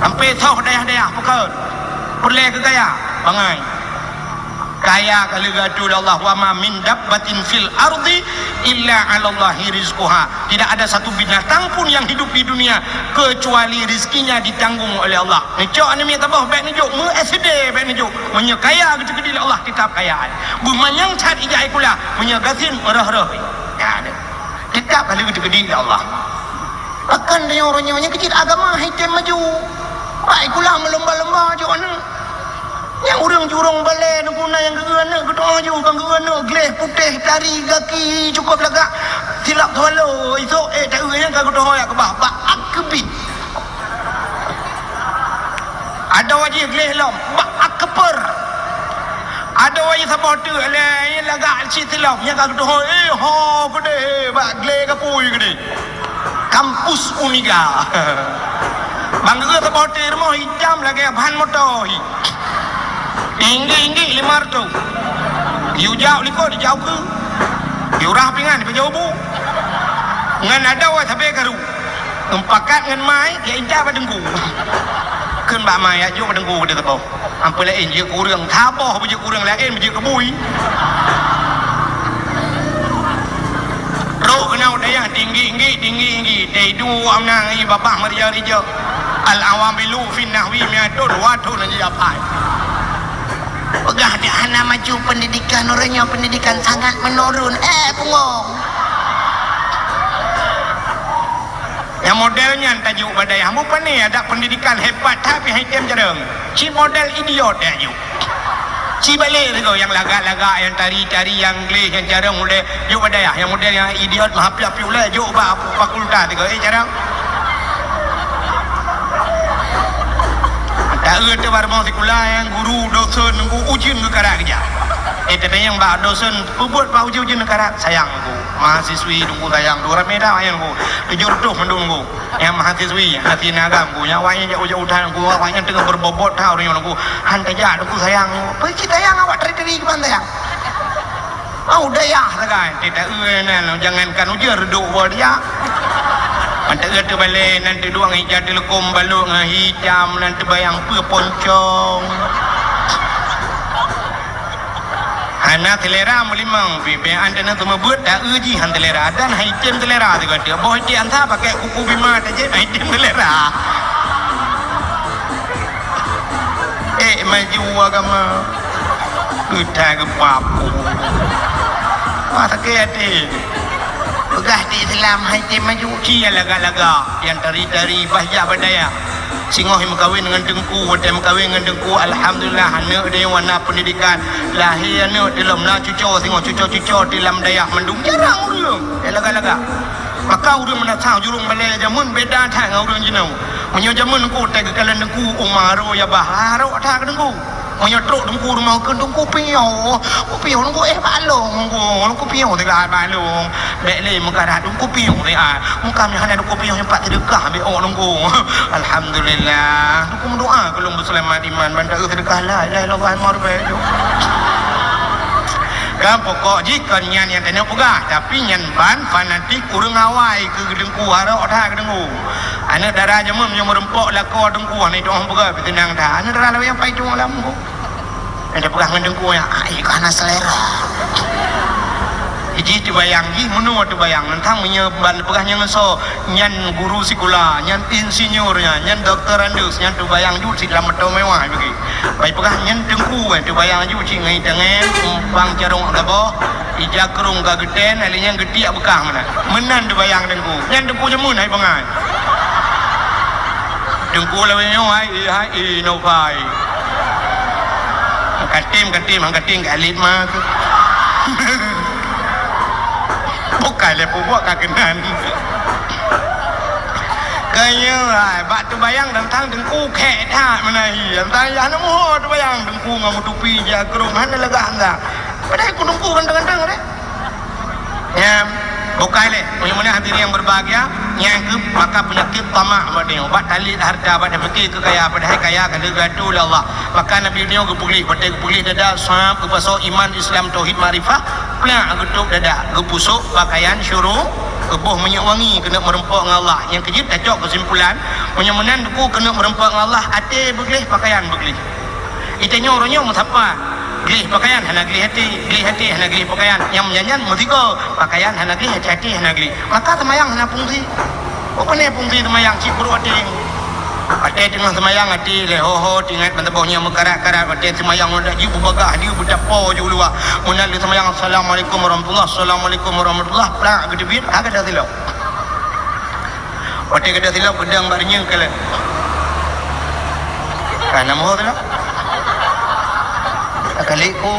Sampoe soh dayah-dayah peukon? Peureulèe keu gaya, bangai. Kaya ka lheueh geuatô lé Allah, "Wa ma min dabbatin fil ardi illa 'alallahi rizquha." Tidak ada satu binatang pun yang hidup di dunia kecuali rizkinya ditanggung oleh Allah. Neucok aneuk miet saboh, bèk neujok, meu S D bèk neujok. Meunyoe kaya geuteukeudi lé Allah, teutab kaya. Beumanyang that ija i kula, meunyoe gasien meurôh-rôh. Ya, teutab ka lheueh geuteukeudi lé Allah. Pakon tanyoe uroe nyoe nyang keu cit agama hai tem maju. Bak i kula meulomba-lomba jok aneuk. Nyang ureueng jurông balèe neuguna nyang geu-eu aneuk geutu'oh ju, ban geu-eu aneuk gleh putéh tari gaki cukôp lagak silap swallow, isôk ék taeu nyang ka geutu'oh jak keubah bak akeubiet. Adoe jih gleh lom bak akeupeur. Adoe jih saboh teuk lé lagak cit silap nyang ka geutu'oh, eh, ho keudéh bak gleh gapui keudéh. Kampus Uniga. Ban geu-eu saboh teuk rumoh itam lagèe ban moto hi. Inggik-inggik lima reutôh. Yue jak likot, yue jak ukeue. Yue rah pingan, yue pajôh bu. Ngon adoe sabé karu. Meupakat ngon mai, ya intat bak teungku. Kheun bak mai, ya jôk bak teungku, kheun saboh. Amphon laén jeuet keu ureueng, saboh beujeuet keu ureueng laén beujeuet keu bui. Trôk keunoe dayah tinggi-tinggi, tinggi-tinggi. Dai dua amna ngi babah meurijau-rijau. Al-awamilu fin nahwi miatun, dua thôn laju apai. Peugah dak hana maju pendidikan, uroe nyoe pendidikan sangat menurun. Eh, bungong. Nyang model nyan tajôk bak dayah. Mupane adak pendidikan hebat that pih hai tem carông. Ci model idiot tajôk. Ci balek sigoe nyang lagak-lagak, nyang tari-tari, nyang gleh, nyang carông udeb jôk bak dayah. Nyang model nyang idiot meuhapiak-hapiak ulèe jôk bak fakultas sigoe. Eh, carông. Taeu teuh bak rumoh sikula nyang guru dosen nunggu ujeuen geukarat keujak. Eh, tatanyong bak dosen, peue buet bak ujeuen-ujeuen geukarat? Sayang nunggu. Mahasiswi nunggu sayang. Dua ramé dah sayang nunggu. Tujoh reutôh mandum nunggu. Nyang mahasiswi, hana sineuk agam nunggu. Nyang awak nyan jak ujeuen utan nunggu. Awak nyan teungoh beubobot that ureueng nyoe nunggu. Han tajak nunggu sayang nunggu. Peue cit sayang awak teri-teri keuban sayang? Au dayah sagai, teuh taeu nyan, jangankan ujeuen reudôk woe dia. Mantong teubalek nan teudueng ija teuleukom balok ngon hitam nan teubayang peue poncong. Hana seulera meulimong, bibée an teuneuk seumeubeuet taeu jih han seulera dan hai tem seulera sigoe teuk. Boh iték ansa pakai kuku bima tajép hai tem seulera. Eh, maju agama. Keutai geupapue. Wah, sakét até. Peugah di Islam hai tem maju. Ci nyang lagak-lagak, nyang tari-tari, bah jak bak dayah. Singoh meukawen ngon teungku, watèe meukawen ngon teungku, alhamdulillah, aneuk dayah na pendidikan. Lahé aneuk dilom na cuco, singoh cuco-cuco di lam dayah mandum jarang ureueng. Eh, lagak-lagak. Maka ureueng meunasah jurông balèe jameun beda that ngon ureueng jinoe. Meunyoe jameun teungku teuh geukalon teungku, uma aro ya bah, aro that keu teungku. Meunyoe trok teungku rumoh kheun teungku piôh, ku piôh teungku, eh, balong teungku, teungku piôh teuga balong. Bèk lé meukarat teungku piôh lé, ah. Meuka meuhana teungku piôh nyoe pat seudeukah bèk ôk teungku. Alhamdulillah. Teungku meudoa keu lôn beuseulamat iman ban taeu seudeukah la ilaha illallah marbèk. Kan pokok jih kon nyan nyang tanyoe peugah, tapi nyan ban fanatik ureueng awai keu teungku, harok that keu teungku. Aneuk dara jameun nyang meureumpok lakoe teungku, aneuk doh peugah pih teunang that. Aneuk dara lawét nyang pai tueng lam teungku. Nyang tapeugah ngon teungku nyan, "Ai, ka hana seulera." Jih teubayang, jih meunoe teubayang. Nyan tang meunyoe ban peugah nyan ngon soe, nyan guru sikula, nyan insinyur nyan, nyan doktorandus, nyan teubayang ju sit lam moto mewah bagi. Bai peugah nyan teungku, eh, teubayang ju cit ngon itangen, umpang carông gaboh, ija krông ka geutén, lheuh nyan geutiek beukah meunan. Meunan teubayang teungku. Nyan teungku jameun hai bangai. Teungku lawét nyoe hai, eh, hai, eh, no bai. Katem, katem, hang katem ka alet ma tu. Bukai lé peubuet ka keunan. Keu nyoe hai, bak teubayang teuntang teungku khèk that meunan hi. Teuntang yah neumuho teubayang teungku ngon meutupi jak krông hana lagak hana. Padahai ku teungku ganteng-ganteng deh. Nyan, bukai lé. Meunyoe meunan hadirin yang berbahagia, nyan keuh maka peunyakét tamak bak tanyoe. Bak talét hareuta, bak tapike keu kaya, padahai kaya ka lheueh geuatô lé Allah. Maka Nabi nyoe geupeugléh, watèe geupeugléh dada, sab, geupasoe iman, Islam, tauhid, makrifah, plak geutôb dada, geupusok pakaian syurga, geuboh minyeuk wangi keuneuk meureumpok ngon Allah. Nyang keujeuet tacok keusimpulan, meunyoe meunan teungku keuneuk meureumpok ngon Allah, até beugléh, pakaian beugléh. Itanyoe uroe nyoe meusapat. Gleh pakaian hana gleh até, gleh até hana gleh pakaian. Nyang meunyan-nyan meusigoe, pakaian hana gleh, até-até hana gleh. Maka seumayang hana fungsi. Peue pungo fungsi seumayang cit brok até? Watèe teungoh seumayang até lé ho-ho, teuingat meusaboh nyang meukarat-karat, watèe seumayang ngon dak jih beubagah, jih beutapo jih u luwa. Meunan lé seumayang, "Assalamualaikum warahmatullah, assalamualaikum warahmatullah," plak geuteubiet, ka gadôh silop. Watèe gadôh silop, geudong bak reunyeun kalon. Ka na meuho silop. Ka kali ku.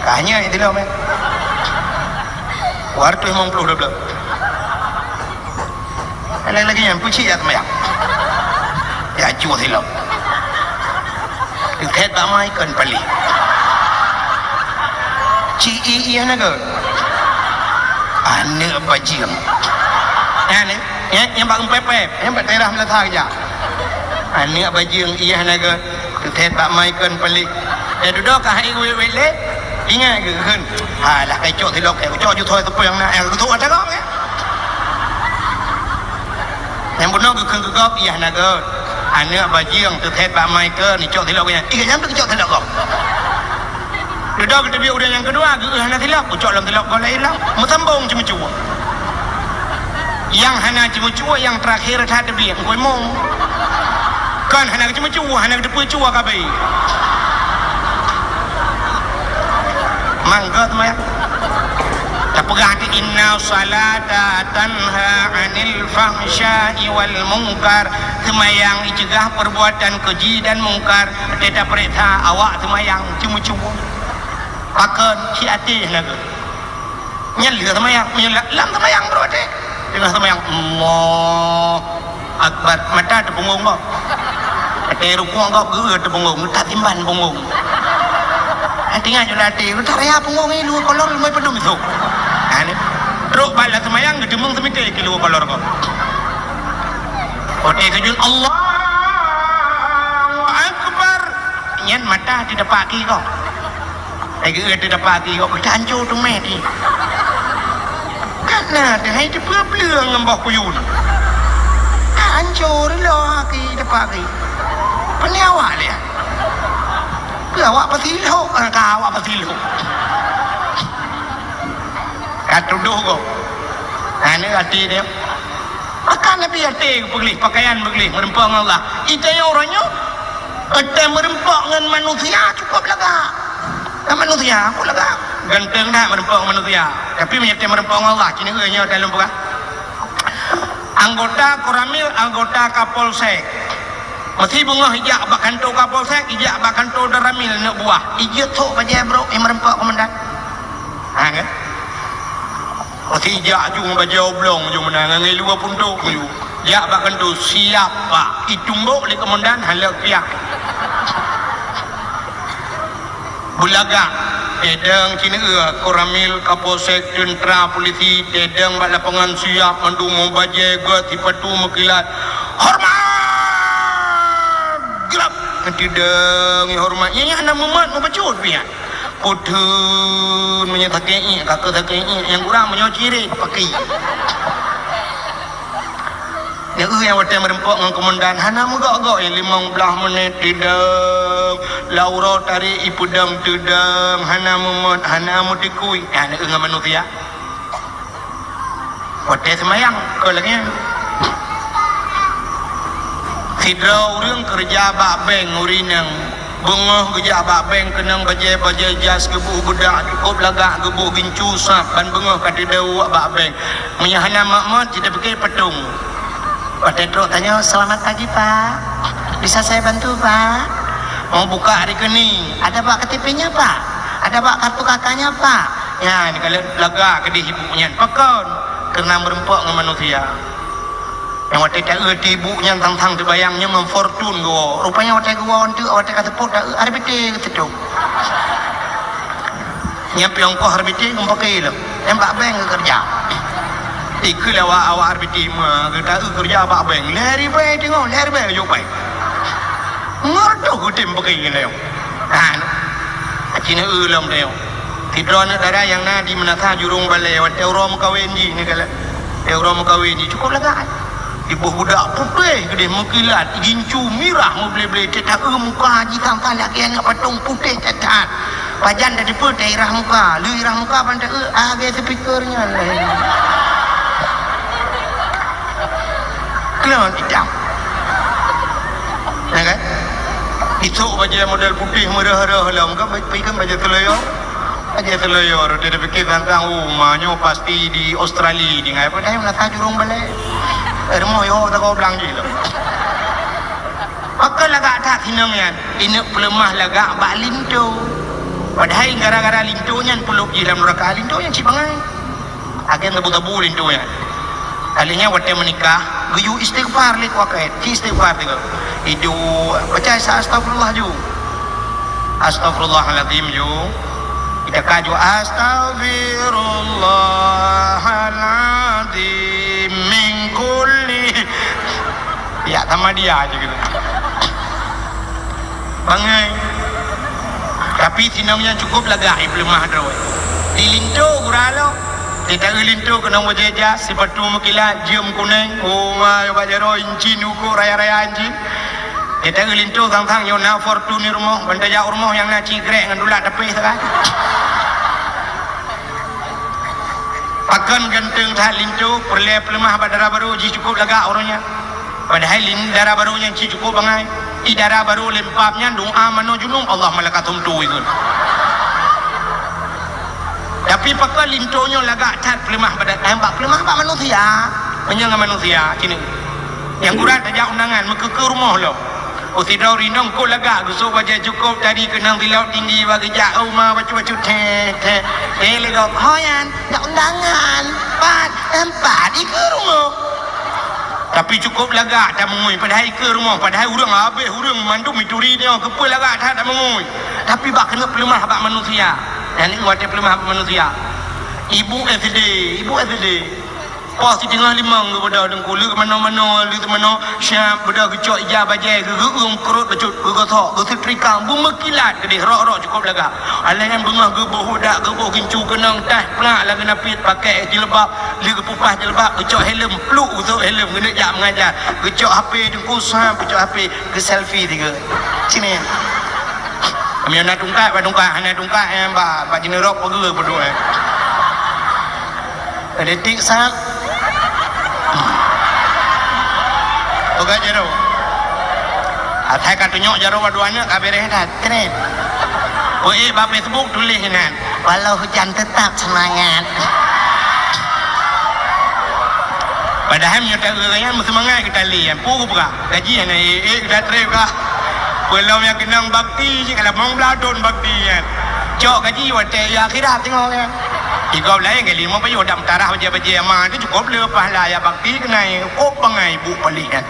Ka nyan silop, eh. Dua ratus lima puluh dua belas. Lagèe-lagèe nyan, peucit jak seumayang. Jak cue silop. Teuthèt bak ma ikon paléh. Ci i ié na gèt. Aneuk bajeueng. Nyan, nyan, nyan bak geupèp-pèp. Nyan bak daerah Meulasa keujak. Aneuk bajeueng ié na gèt. Teuthèt bak ma ikon paléh. Eh, dudoe ka hai wèt-wèt lé. Ingat keu kheun. Alah, kai cok silop, kai cok ju thoi teupeu nyang na. Eh, geusok ata gop, eh. Nyang bunoe geukheun keu gob, ié hana gèt. Aneuk bajeueng teuthèt bak ma ikon, icok silop geuh nyan. Ié nyan teucok silop gob. Dudoe geuteubiet ureueng nyang keudua, geuh hana silop, geucok lom silop gob laén lom. Meusambong ceumeucue. Nyang hana ceumeucue, nyang teurakhé that teubiet, engkoi mong. Kon hana geuceumeucue, hana geuteupeue cue ka abéh. Mangkot meuh. Tapeugah di, "Inna salata tanha 'anil fahsya'i wal munkar." Seumayang iceugah peurbuatan keuji dan mungkar. Teutab peuriksa awak seumayang ceumeucue. Pakon, ci até hana gèt. Nyan lheueh seumayang, meunyoe la-, lam seumayang brôk até. Teungoh seumayang, Allahu Akbar, mata teupeungong gob. Watèe rukuk gob geuh teupeungong, tatimban peungong. Tinggai ju lam até, utak raya peungong nyan luweue kolor leumai padum isok. Ha, ni. Trok bak lam seumayang geuteumeung seumité keu luweue kolor gob. Watèe sujud, Allahu Akbar. Nyan mata teudapak keu gob. Lagèe teudapat keu ié, ka teuhanco teumé di. Ka na teuhai teupeue-peue ngon boh kuyun. Ka hanco reuloh keu dapat keu. Peue awak lé? Peue awak peusilok, ka awak peusilok. Ka tudoh gob. Aneuk até dia. Maka Nabi até geupeugléh, pakaian beugleh, meureumpok ngon Allah. Ita nyoe uroe nyoe, ata meureumpok ngon manusia cukup lagak. Ngon manusia, aku lagak. Ganteng that meureumpok ngon manusia. Tapi meunyoe ata meureumpok ngon Allah, ci neueu nyoe dalam peugah. Anggota Koramil, anggota Kapolsek. Meusi beungoh ijak bak kantô Kapolsek, ijak bak kantô Danramil aneuk buah. Ijeuet sok bajèe brôk nyang meureumpok komandan. Ha, kan? Meusi jak ju ngon bajèe oblong ju meunan, ngon luweue puntok ju. Jak bak kantô, siap, Pak. Itumbok lé komandan, hana lé piah. Beulagak, tedong ci neueu, Koramil, Kapolsek, teuntra, polisi, tedong bak lapangan siap, mandum bajèe, gèt, sipatu meukilat. Hormat! Geurab! Tedong, hormat. Nyan, nyan hana mumat, mubacut, piah. Putun meunyoe sakét iék, ka keuh sakét iék, nyang kurang meunyoe cirét, paki. Neueu nyang watèe meureumpok ngon komandan, hana meugok-gok, nyang limong blaih menit teudong, lam uroe tarek ipeudong teudong, hana mumat, hana meutikui, nyan neueu ngon manusia. Watèe seumayang, kon lagèe nyan. Sidroe ureueng keureuja bak bank ureueng inong. Beungoh geujak bak bank keunong bajèe-bajèe jas, geuboh beudak, cukôp lagak, geuboh gincu sab, ban beungoh ka teudong bak bank. Meunyoe hana mak-mak, cit tapike patong. Watèe trok tanyoe, "Selamat pagi, Pak. Bisa saya bantu, Pak?" Mau buka rekening. "Ada, Pak, K T P-nya, Pak? Ada, Pak, kartu K K-nya, Pak?" Nyan, kalau lagak keudéh ibu nyan. Pakon? Keureuna meureumpok ngon manusia. Nyang watèe taeu ti ibu nyan sang-sang teubayang nyoe ngon Fortuner geuwoe. Rupanya watèe geuwoe eunteuk, watèe ka seupôt taeu R B T geuseutôt. Nyan piôh ongkoh R B T ngon paké lom. Nyan bak bank geukeureuja. Ikeu lé awak-awak R B T ma, geutaeu keureuja bak bank. Lhèe ribèe teungoh, lhèe ribèe jok bank. Ngon reutôh geutem paké nyan lé. Ha, aci neueu lom deh. Sidroe aneuk dara nyang na di Meunasah Jurong Balè, watèe uroe meukawen jih ni galak. Watèe uroe meukawen jih cukôp lagak. Iboh budak putéh geudeh meukilat, gincu mirah meuble-ble, teuta-eu muka jih sang-sang lagèe aneuk patong putéh that-that. Pajan tateupeue tairah muka, lheueh irah muka ban ta-eu, ah, lagèe speaker nyan lagèe nyan. Keulon idang. Ya kan? Isok bajèe model putéh meureuh-reuh lom, kan, pi kan bajèe seuleuyo. Bajèe seuleuyo, rot tapike sang-sang, oh, ma nyoe pasti di Australia, di ngai, padahai meunasah jurông balèe. Rumoh yo teuka blang jih lom. Pakon lagak that sinong nyan, ineuk peuleumah lagak bak linto. Padahai gara-gara linto nyan peulop jih lam nuraka, linto nyan cit bangai. Agen tabu-tabu linto nyan. Kali nyan watèe meunikah, geuyue istighfar lé kuakèe, ci istighfar tiga. Iduek, baca sa-, astagfirullah ju. Astagfirullahalazim ju. Ita ka ju, "Astagfirullahalazim min kulli." Ya, sama dia aja gitu. Bangai. Tapi sinong nyan cukup lagak ipeuleumah droe. Di linto gura lom. Teuta-eu linto keunong bajèe jas, sipatu meukilat, jeuem kunèng, oh ma, bak jaroe incin, ukok raya-raya incin. Teuta-eu linto sang-sang nyoe na Fortuner rumoh, ban tajak u rumoh nyang na cit grek ngon tulak tapéh sagai. Pakon ganteng that linto, peureulèe peuleumah bak dara barô jih cukup lagak uroe nyan. Padahai lin-, dara barô nyan cit cukup bangai. Di dara barô lempap nyan doa manoe junub, Allahumma laka sumtu ikheun. Tapi pakon linto nyoe lagak that peuleumah bak da-, eh, bak peuleumah bak manusia. Meunyoe ngon manusia, kini. Nyang gura tajak undangan, meukeukeu rumoh lom. Oh, sidroe rinong kok lagak, geusok bajèe cukup tadi keunong silop tinggi bak geujak, oh ma, bacut-bacut, theh, theh. Theh lé gob, ho nyan, jak undangan. Pat, empat, di keu rumoh. Tapi cukup lagak tameungui, padahai ikeue rumoh, padahai ureueng habéh, ureueng mandum ituri nyoe, keupeue lagak that tameungui. Tapi bak keuneuk peuleumah bak manusia. Nyan watèe peuleumah bak manusia. Ibu S D, ibu S D. Poh siteungoh limong geubeudôh teungku, lheueh manoe-manoe, lheueh manoe, siap beudôh geucok ija bajèe, geugeueung keurot bacut, geugosok, geusetrika, beumeukilat keudeh, rok-rok cukup lagak. Alah nyan beungoh geuboh udak, geuboh gincu keunong, tah plak lagèe napiet, pakai jilbab, lheueh geupeupaih jilbab, geucok helm, pluk, geucok helm, geuneuk jak mengajar. Geucok H P teungku, sam, geucok H P, geuselfie tiga. Sini. Meunyoe na tungkat, bak tungkat, hana tungkat, eh, bak, bak jineurok peugöt peuduek, eh. Detik sat. Peugah jaroe. Asai ka tunyok jaroe bak dua aneuk, ka beres that. Keren. Peuék bak Facebook tuléh inan, "Walau hujan tetap semangat." Padahai meunyoe ta-eu nyan meuseumangat geutalé nyan, peue geupeugah? Gaji hana ék-ék geuda trép kah? Peulom nyang keunong bakti jih, ka lamong blaih thon bakti nyan. Cok gaji watèe i akhirat teungoh nyan. Di gob laén kali, meunyoe dam tarah bajèe-bajèe ama teuh cukôp le pahala jak bakti keunan, kôp bangai bu paléh nyan.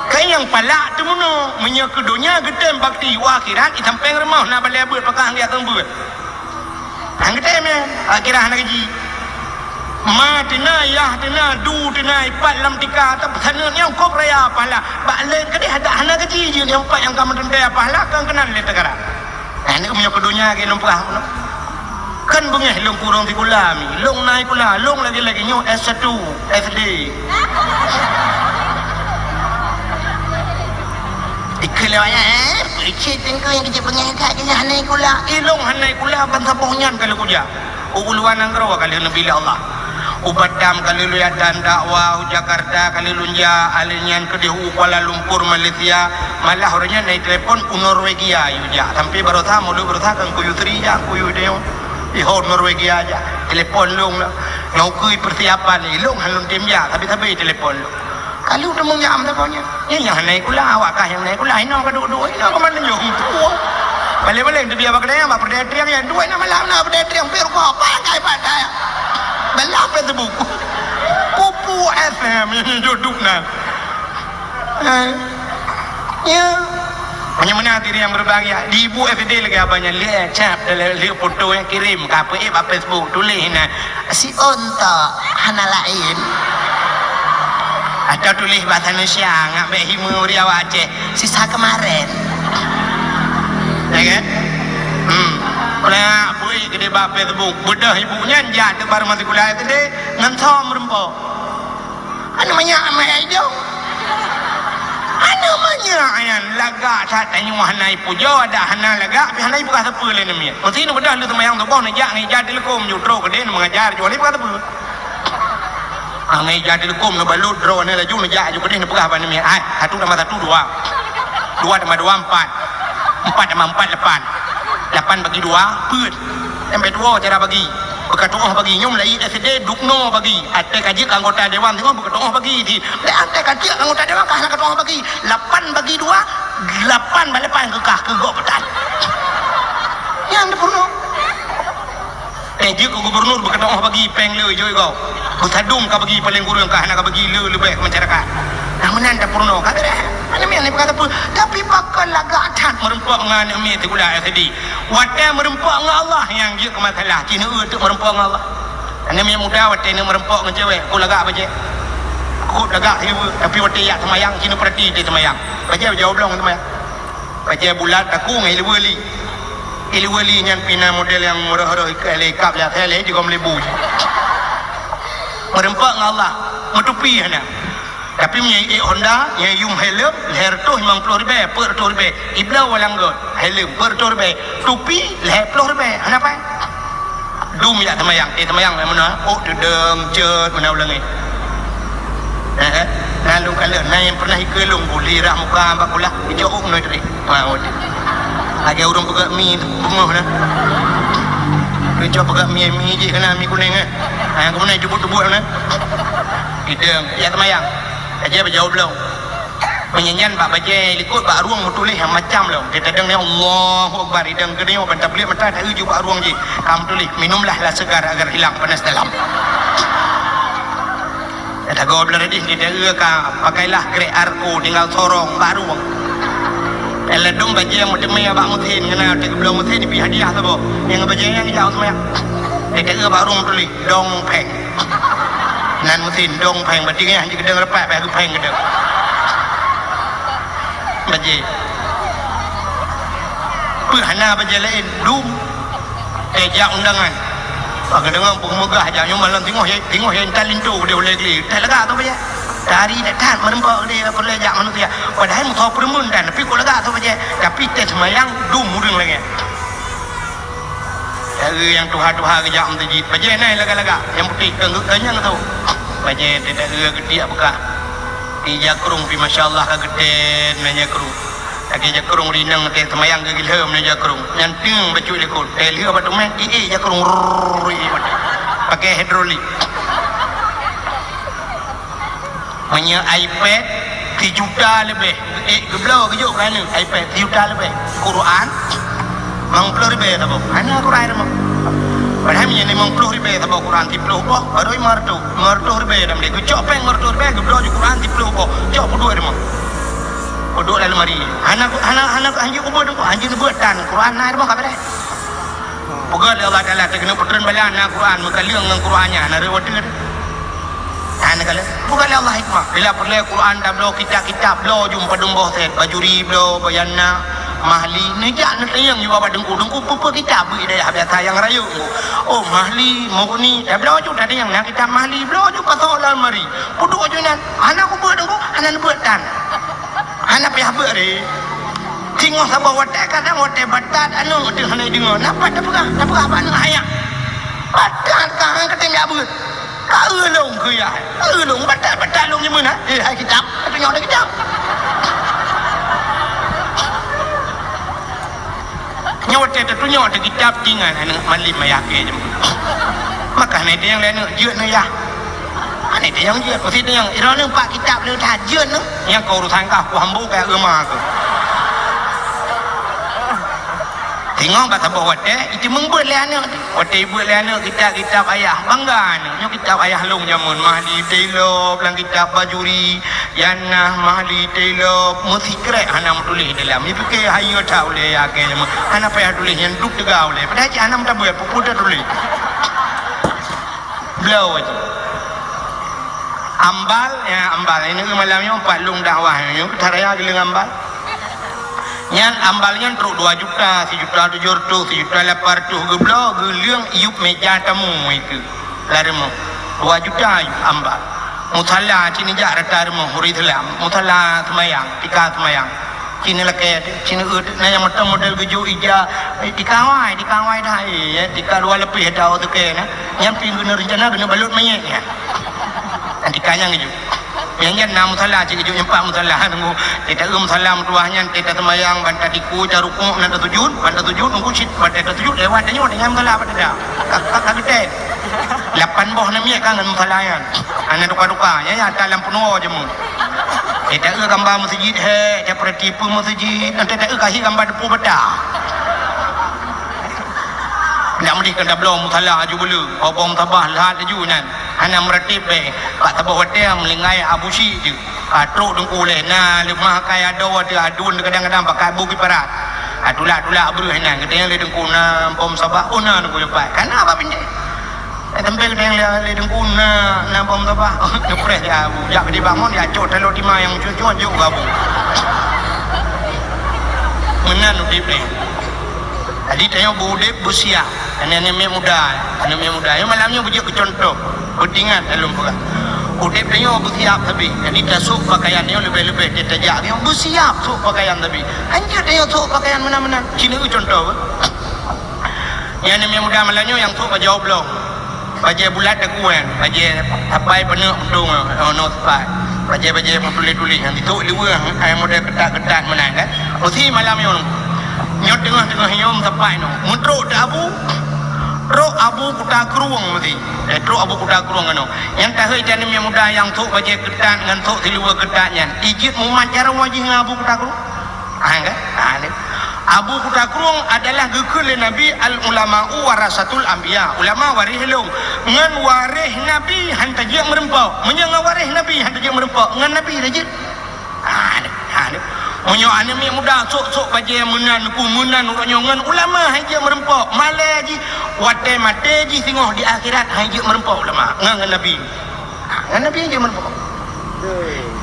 Ka nyang palak teumeunoe, meunyoe keu donya geutem bakti, u akhirat i sampéng rumoh na balèe beuet pakah geujak keu beuet. Hana geutem nyan, akhirat hana gaji. Ma teuna, yah teuna, du teuna, ipat lam tika, tapi saneut nyan kôp raya pahala. Bak lé keudeh adak hana gaji jeuet nyang pat nyang ka meuteuntèe pahala, kon keunan lé teugara. Nah, nyoe meunyoe keu donya lagèe lôn peugah bunoe. Kan beungèh lôn kureueng sikula mi, lôn na sikula, lôn lagèe-lagèe nyoe S satu, S D. Ikheun lé awak nyan, eh, cit teungku nyang keujeut beungèh that keu nyan hana sikula. Eh, lôn hana sikula ban saboh nyan ka lheueh kujak. U luwa nanggroe ka lheueh neubi lé Allah. U Batam ka lheueh lôn jak dan dakwah, u Jakarta ka lheueh lôn jak, alèh nyan keudeh u Kuala Lumpur, Malaysia. Malah uroe nyan na itelepon u Norwegia yue jak. Sampoe baroesa, mulod baroesa keu Teungku Yusri jak, Teungku Yusri nyoe. Iho Norwegia jak. Telepon lôn lah. Nyoe keuh persiapan lé lôn, han lôn tem jak, sabe-sabe telepon lôn. Ka lheueh teumanyam saboh nyan. Nyan nyang hana sikula, awak kah nyang hana sikula, inoe ka duek-duek, inoe ka mandum nyoe. Paléng-paléng teubiet bak keudè, bak peureudèe triang nyan, duek na malam na peureudèe triang, pih rukoh, pakai pakai. Bala Facebook. Pupu F M, nyoe duek na. Eh. Ya. Meunyoe meunan hadirin yang berbahagia, di ibu S D lagèe abang nyan, lé cap, lé, lé foto nyang kirim, ka peuék bak Facebook, tuléh inan. Si ontok hana laén. Atau tuléh bahasa Indonesia, ngak bèk hi meuri awak Aceh, sisa kemarin. Ya kan? Hmm. Peureulèe bak Facebook, beudôh ibu nyan jak teuk baru masih kuliah S D, ngon som meureumpok. Aneuk manyak amai ai dong. Aneuk manyak nyan lagak that tanyoe hana ipujoe, adak hana lagak, pih hana ipeugah sapeue lé aneuk miet. Meusé neubeudôh lheueh seumayang suboh neujak ngon ija teuleukom ju trok keudeh neumeungajar ju hana ipeugah sapeue. Ah, ngon ija teuleukom neubalot droeneuh laju neujak ju keudeh neupeugah bak aneuk miet, "Hai, satu tambah satu dua. Dua tambah dua empat. Empat tambah empat lapan. Lapan bagi dua, peuet." Sampai tuwoe cara bagi. Beukatu'oh bagi nyoe mulai S D dukno bagi. Até ka jeuet anggota dewan singoh beukatu'oh bagi di. Dak até ka jeuet anggota dewan ka hana katu'oh bagi. Lapan bagi dua, lapan bak lapan keukah keu gob peutan. Nyan teupeurunoe. Ka jeuet keu gubernur beukatu'oh bagi péng le joi gob. Beusadum ka bagi paléng kureueng ka hana ka bagi le leubeh keu masyarakat. Nah meunan teupeurunoe ka beureh. Hana meunan ipeugah sapeue. Tapi pakon lagak that meureumpok ngon aneuk miet sikula S D. Watée meureumpok ngon Allah nyang jeuet keu masalah, ci neueu teuk meureumpok ngon Allah. Aneuk miet muda watée neuk meureumpok ngon cewek, kon lagak bajée. Kon lagak siluweue, tapi watée jak seumayang, ci neupeurati teuh seumayang. Bajée jaweueb lom seumayang. Bajée bulat takue ngon iluweue li. Iluweue li nyan pih na model nyang meurôh-rôh ikab lé asai lé jigom lebu. Meureumpok ngon Allah, meutupi hana. Tapi meunyo ék Honda, nyang yum helm, lhée reutôh limong ploh ribée, peuet reutôh ribée. Ibloe walang göt, helm, peuet reutôh ribée. Tupi, lhée ploh ribée. Hana pai. Dum jak seumayang, eh, seumayang lé meunoe. Oh, teudong, cot, meunoe u langét. Eh, eh. Na lôn kalon, na nyang pernah ikeue lôn, buli rah muka bak kulah, icok uk meunoe tadi. Wah, oh. Lagée ureueng peugöt mi beungoh na. Icok peugöt mi, mi jih keunan mi kunéng, eh. Ha, keumudian jubut-jubut na. Teudong, jak seumayang. Aja bajaweueb lom. Meunyan bak bajée likot bak rueng meutuléh nyang macam lom. Teudeungoe Allahu Akbar, idong geuneuk ban tabliek mata taeu ju bak rueng jih. Ka meutuléh, "Minumlah lah segar agar hilang panas dalam." Tagoe blah radih di daerah ka pakailah grek arko tinggal sorong bak rueng. Ladôm bajée meuteumé bak meusén, ngon na teugeubloe meusén, ibi hadiah saboh. Nyang bajée nyang ijak seumayang. Di daerah bak rueng meutuléh, "Dong Pheng." Nan meusén dong pheng, berarti nyan hana keudeueng rapat, bah geupeng keudeueng. Bajée. Peue hana bajée laén, dum. Eh, jak undangan. Bah geudeungoe peue meugah jak nyoe malam singoh, singoh intat linto deh ulée geli. Teuh lagak tu bajée. Tari dak that meureumpok deh peureulée jak manusia. Padahai meusoe peureumeun dan, tapi kok lagak tu bajée. Tapi teuh seumayang dum ureueng lagée. Cara nyang tuha-tuha geujak meuseujid, bajée na lagak-lagak, nyang putéh keu geukeue nyang tu. Bajée teuh geutiek beukah. Di jakrong pih masya Allah ka geutén na jakrong. Lagée jakrong rinang teuh seumayang geugilheuem na jakrong. Nyan teueng bacut likot. Teuh lheueh bak teumé, ié jakrong, rrrr, ié. Pakai hidrolik. Meunyoe iPad sijuta leubeh, eh, geubloe geujok keu aneuk, iPad sijuta leubeh. Quran, limong ploh ribée saboh. Hana Quran rumoh. Padahai meunyoe limong ploh ribée saboh Quran siploh boh, baru limong reutôh. Limong reutôh ribée dan boleh geucok péng limong reutôh ribée, geubloe ju Quran siploh boh. Cok peuduek rumoh. Peuduek lam lemari. Hana, hana, hana, hanjeuet kubeut, hanjeuet neubeuet tan. Quran na rumoh ka beureh. Peugah lé Allah Taala, teuh keuneuk peutreun bala na Quran, meukaleueng ngon Quran nyan, na reuwati. Hana kaleueng. Peugah lé Allah hikmah. Bila peureulée Quran tabloe kitab-kitab, bloe ju padum boh set, Bajuri bloe, Bayanah, Mahli, neujak neutanyong ju bak teungku, "Teungku, peue-peue kitab beu dayah biasa nyang rayeuk?" "Oh, Mahli, Mughni." Tabloe ju tatanyong na kitab Mahli, bloe ju pasoe lam lemari. Peuduek ju nan, "Hana kubeut, Teungku, hana neubeuet tan." Hana payah beuet lé. Singoh saboh watée kadang watée batat aneuk teuh hana jideungoe. Na pat tapeugah, tapeugah bak aneuk, "Hai nyak, batat ka han katem jak beuet." Ka eu lôn keu yah. Ka eu lôn batat-batat lôn nyoe meunan. Eh, hai kitab, ka tunyok lé kitab. Nyoe watée tatunyok teuh kitab, tingan aneuk malem ayah kée jeuet. Maka hana tanyong lé aneuk, "Jeuet neuh yah?" Hana tanyong jeuet, pasti tanyong, "Droeneuh pat kitab le that jeuet neuh?" Nyang keu urusan kah, ku hambo keu agama keu. Singoh bak saboh watée, iteumeung beuet lé aneuk. Watée ibeuet lé aneuk kitab-kitab ayah, bangga aneuk. Nyoe kitab ayah lôn jameun, Mahli Taylor, lam kitab Bajuri, Yanah, Mahli Taylor, meusikrek hana meutuléh dalam. Ipike hayeue that ulée ya kée jameun. Hana payah tuléh nyan duek teuga ulée. Padahai cit hana meutabeuet, peue-peue tatuléh. Bloe cit. Ambal, ya, ambal. Ini malam nyoe pat lôn dakwah nyoe, that raya geuleueng ambal. Nyan ambal nyan trok dua juta, sijuta tujoh reutôh, sijuta lapan reutôh geubloe, geuleueng iyup méja tamu itu. Lam rumoh. Dua juta iyup ambal. Musala cit neujak rata rumoh ureuëng Islam, musala seumayang, tika seumayang. Cit neulakée, cit neueuet, na nyang mantong model geujok ija, eh, tika awai, tika awai dah, eh, tika luwa leupeh ata awai teuke na. Nyan pih geuneuk reuncana geuneuk balot manyét nyan. Tika nyan geujok. Nyan, nyan na musala cit geujok nyan pat musala nunggu. Teuta eu musala meutuwah nyan, teuta seumayang, ban tatiku, tarukuk, na tasujud, ban tasujud, nunggu cit, ban tasujud, lewat tanyoe, tanyoe musala, ban teuta. Ka, ka, ka geutem. Lapan boh na miet ka ngon musala nyan. Hana tuka-tuka, nyan, nyan ata lam peunuwoe jeumu. Eh, ta eu gamba meuseujid, he, ta peurati peue meuseujid, nyan ta eu kahi gamba depu bata. Ndak meudeh keu tabloe musala aju beuleu, obong tabah lhat laju nyan. Hana meuratéb bèe, bak saboh watèe meulinggai Abu Syik jeuet. Ka trok teungku lé, na leumah kai adoe teuh aduen kadang-kadang pakai bu kiparat. Ha, tulak-tulak breuh inan, geutanyong lé teungku na bom sabah, oh na teungku leupah. Kana bak bintang. Eh, teumpéng geutanyong lé, lé teungku na, na bom sabah. Neupreh ya bu, jak keudéh bangon, ya cok taloe tima nyang cucok jok gabu. Meunan udép lé. Jadi tanyoe beu udép beusiap. Aneuk-aneuk muda, aneuk muda. Nyoe malam nyoe beujeuet keu cuntoh, beudingat lôn peugah. Udép tanyoe beusiap sabe. Jadi tasôk pakaian nyoe leubeh-leubeh teuh tajak nyoe beusiap sôk pakaian sabe. Hanjeuet tanyoe sôk pakaian meunan-meunan. Ci neueu cuntoh. Nyan aneuk muda malam nyoe nyang sôk bajèe oblong. Bajèe bulat daguan, bajèe sapai peuneuk meutueng, oh, nyoe sapai. Bajèe-bajèe meutuléh-tuléh nyang jisôk liweue, hai model keutat-keutat meunan kan. Meusi malam nyoe. Nyoe teungoh-teungoh nyoe meusapat nyoe. Meutrok teuh abu, trok abu Kuta Krueng meusi. Eh, trok abu Kuta Krueng keunoe. Nyang tahôi aneuk muda nyang sôk bajèe keutat ngon sôk siluweue keutat nyan. Ijeuet mumat jaroe jih ngon abu Kuta Krueng. Ha, kan? Ha, ni. Abu Kuta Krueng adalah geukheun lé Nabi, "Al-ulama'u warasatul anbiya." Ulama waréh lôn. Ngon waréh Nabi han tajeuet meureumpok. Meunyoe ngon waréh Nabi han tajeuet meureumpok, ngon Nabi tajeuet. Ha, ni. Ha, ni. Meunyoe aneuk miet muda sôk-sôk bajèe meunan ku meunan uroe nyoe ngon ulama han jeuet meureumpok, malèe jih watèe maté jih singoh di akhirat han jeuet meureumpok ulama ngon, ngon Nabi. Ha, ngon Nabi jeuet meureumpok.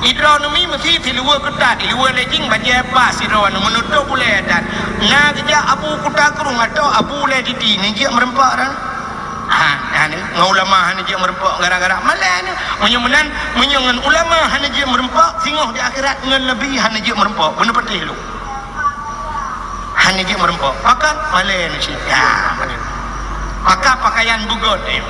Idroe neumi meusi siluweue keutat, siluweue lé jih bajèe pas sidroe nyoe meunutôb ulèe dan na geujak abu Kuta Krueng atau abu ulèe titi, neujeuet meureumpok dah. Ha, ha, ni, ngon ulama hana jeuet meureumpok gara-gara malèe nyoe. Meunyoe meunan, meunyoe ngon ulama hana jeuet meureumpok, singoh di akhirat ngon Nabi hana jeuet meureumpok. Beuneupatéh lôn. Hana jeuet meureumpok. Pakat malèe nyoe cit. Ya, malèe. Maka pakaian beugöt, eh.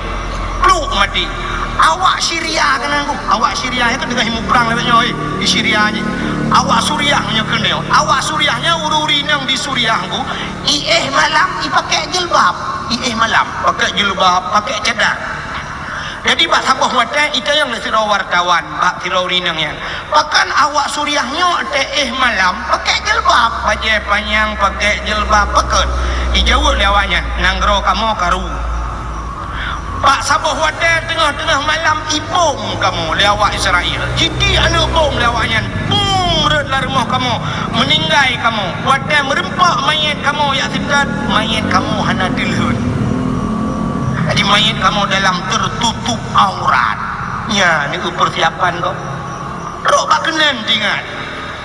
Pluk maté. Awak Syria keunan ku. Awak Syria nyan kan teungoh muprang lagèe nyoe, eh. Di Syria jih. Awak Suriah nyoe keunan. Awak Suriah nyan ureueng-ureueng inong di Suriah ku. Iéh malam, ipakai jilbab. Iéh malam, pakai jilbab, pakai cadar. Jadi, bak saboh watèe itanyong lé sidroe wartawan, bak sidroe ureueng inong nyan, "Pakon awak Suriah nyoe teuéh malam pakai jilbab, bajèe panyang pakai jilbab, pakon?" Ijaweueb lé awaknyan, "Nanggroe kamoe karu." Bak saboh watèe teungoh-teungoh malam ibom kamoe lé awak Israel. Jitiek aneuk bom lé awaknyan, bum rhot lam rumoh kamoe, meuninggai kamoe. Watèe meureumpok manyét kamoe jak seutôt, manyét kamoe hana teulheuet. Jadi manyét kamoe dalam tertutup aurat. Nyan neu peusiapan gob. Rot bak keunan teuingat.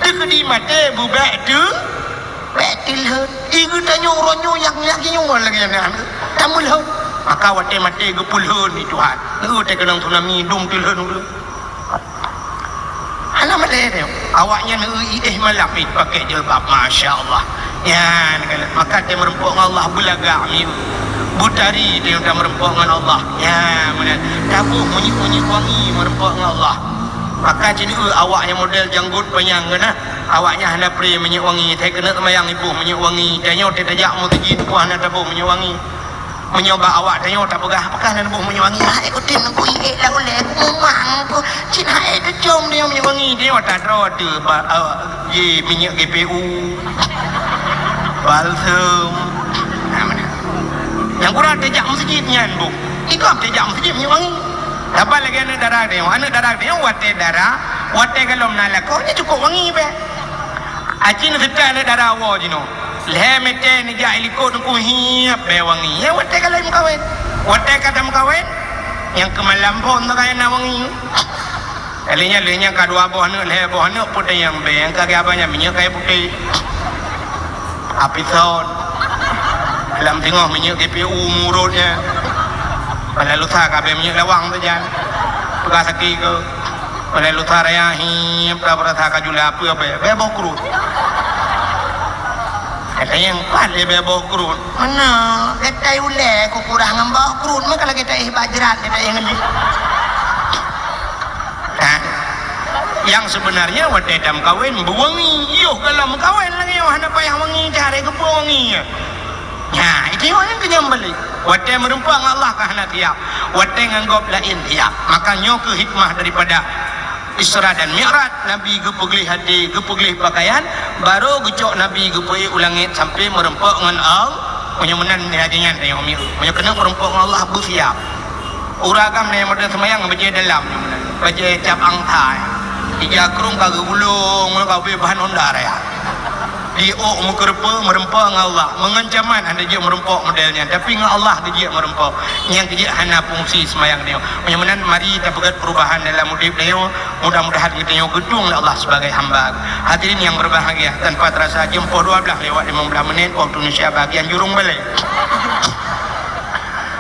Teukeudi maté beubèk teu, bèk teulheuet. Di geutanyoe uroe nyoe nyang, nyang nyoe lagèe nyan. Tameulheuet. Maka watèe maté geupeulheuet lé Tuhan. Neu teukeunong tsunami dum teulheuet ureueng. Hana malèe teuh. Awaknyan, eh, eh, malam, eh, pakai jilbab, masya Allah. Nyan, kan, maka teumeureumpok ngon Allah, beulagak miyueb. Beutari teuh tameureumpok ngon Allah. Nyan, meunan. Taboh minyeuk-minyeuk wangi meureumpok ngon Allah. Maka ci neu awak nyang model janggot panyang keunan. Awaknyan hana pre minyeuk wangi. Teuh keuneuk seumayang iboh minyeuk wangi. Tanyoe teuh tajak meuseujid, wah, hana taboh minyeuk wangi. Meunyoe bak awak tanyoe tapeugah, "Pakon hana neuboh minyeuk wangi?" Hai, kutem neuboh iék lam ulèe, kumumang ku. Cit hai teucom tanyoe minyeuk wangi. Tanyoe tadroe teuh ba, eh, ji minyeuk G P U, balsem. Nah, meunan. Nyang kurang tajak meuseujid nyan, Bu. Ikot tajak meuseujid minyeuk wangi. Saban lagèe aneuk dara tanyoe. Aneuk dara tanyoe watèe dara, watèe gohlom na lakoe, nyan cukôp wangi bèk. Aci neuseutôt aneuk dara woe jinoe. Lhèe mètè neujak i likot teungku hiep bèe wangi. Nyan watèe ka lheueh meukawen. Watèe ka tameukawen, nyang keu malam phôn teuka na wangi. Kali nyan lheueh nyan ka dua boh aneuk, lhèe boh aneuk, peue teuh nyang bèe. Nyang ka geuhaba nyan minyeuk kayèe putéh. Api sot. Lam teungoh minyeuk G P U murot nyan. Pala lusa ka bèe minyeuk lawang sajan. Peugah sakét keu. Oleh lusa raya hi, pra berasa kaju la peue be, be boh krut. Kata nyang pat lé be boh krut. Mana? Gatai ulée ku kurang ngon boh krut, maka lagée taéh bak jrat, taéh ngon jih. Ha? Yang sebenarnya watée tameukawen beuwangi, yoh galom meukawen lagée nyoe hana payah wangi, cari geupeu wangi. Nya, itu nyoe nyang kenyang balik. Watée meureumpok ngon Allah ka hana siap. Watée ngon gob laén siap. Maka nyoe keuh hikmah daripada Isra dan Mi'raj. Nabi geupeugleh até, geupeugleh pakaian, barô geucok Nabi geupeuék u langét sampai meureumpok ngon Allah. Meunyoe meunan lagée nyan tanyoe mieu. Meunyoe keuneuk meureumpok ngon Allah beusiap. Ureueng agam nyang model seumayang bajée dalam, bajée cap angsa. Ija krong ka geugulong, ka ubé bahan onda raya. Di ôk meukeureupeue meureumpok ngon Allah. Meungancaman hana jeuet meureumpok model nyan, tapi ngon Allah geujeuet meureumpok. Nyang geujeuet hana fungsi seumayang nyoe. Meunyoe meunan mari tapeugét perubahan dalam udeb nyoe. Mudah-mudahan geutanyoe geutueng lé Allah sebagai hamba. Hadirin yang berbahagia, tanpa terasa jeuem poh dua belas lewat lima belas menit waktu Indonesia bahagian jurong balai.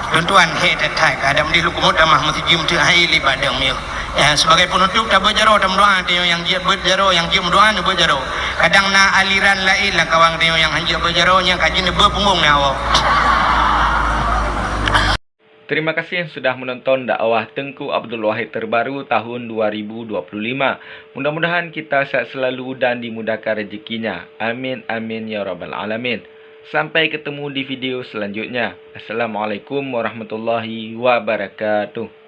Tuan-tuan, hé that-that, kadang di lukumut tamah meuseujeuem teuh hai libat deueng mieu. Ya, sebagai penutup, tabeuet jaroe tameudoa, tanyoe nyang jeuet beuet jaroe, nyang jeuet meudoa neubeuet jaroe. Kadang na aliran laén lam kawang tanyoe nyang hanjeuet beuet jaroe, nyang ka jeuet neubeuet punggong nyawa. Terima kasih sudah menonton dakwah Teungku Abdul Wahid terbaru tahun dua ribu dua puluh lima. Mudah-mudahan kita sehat selalu dan dimudahkan rezekinya. Amin, amin, ya rabbal alamin. Sampai ketemu di video selanjutnya. Assalamualaikum warahmatullahi wabarakatuh.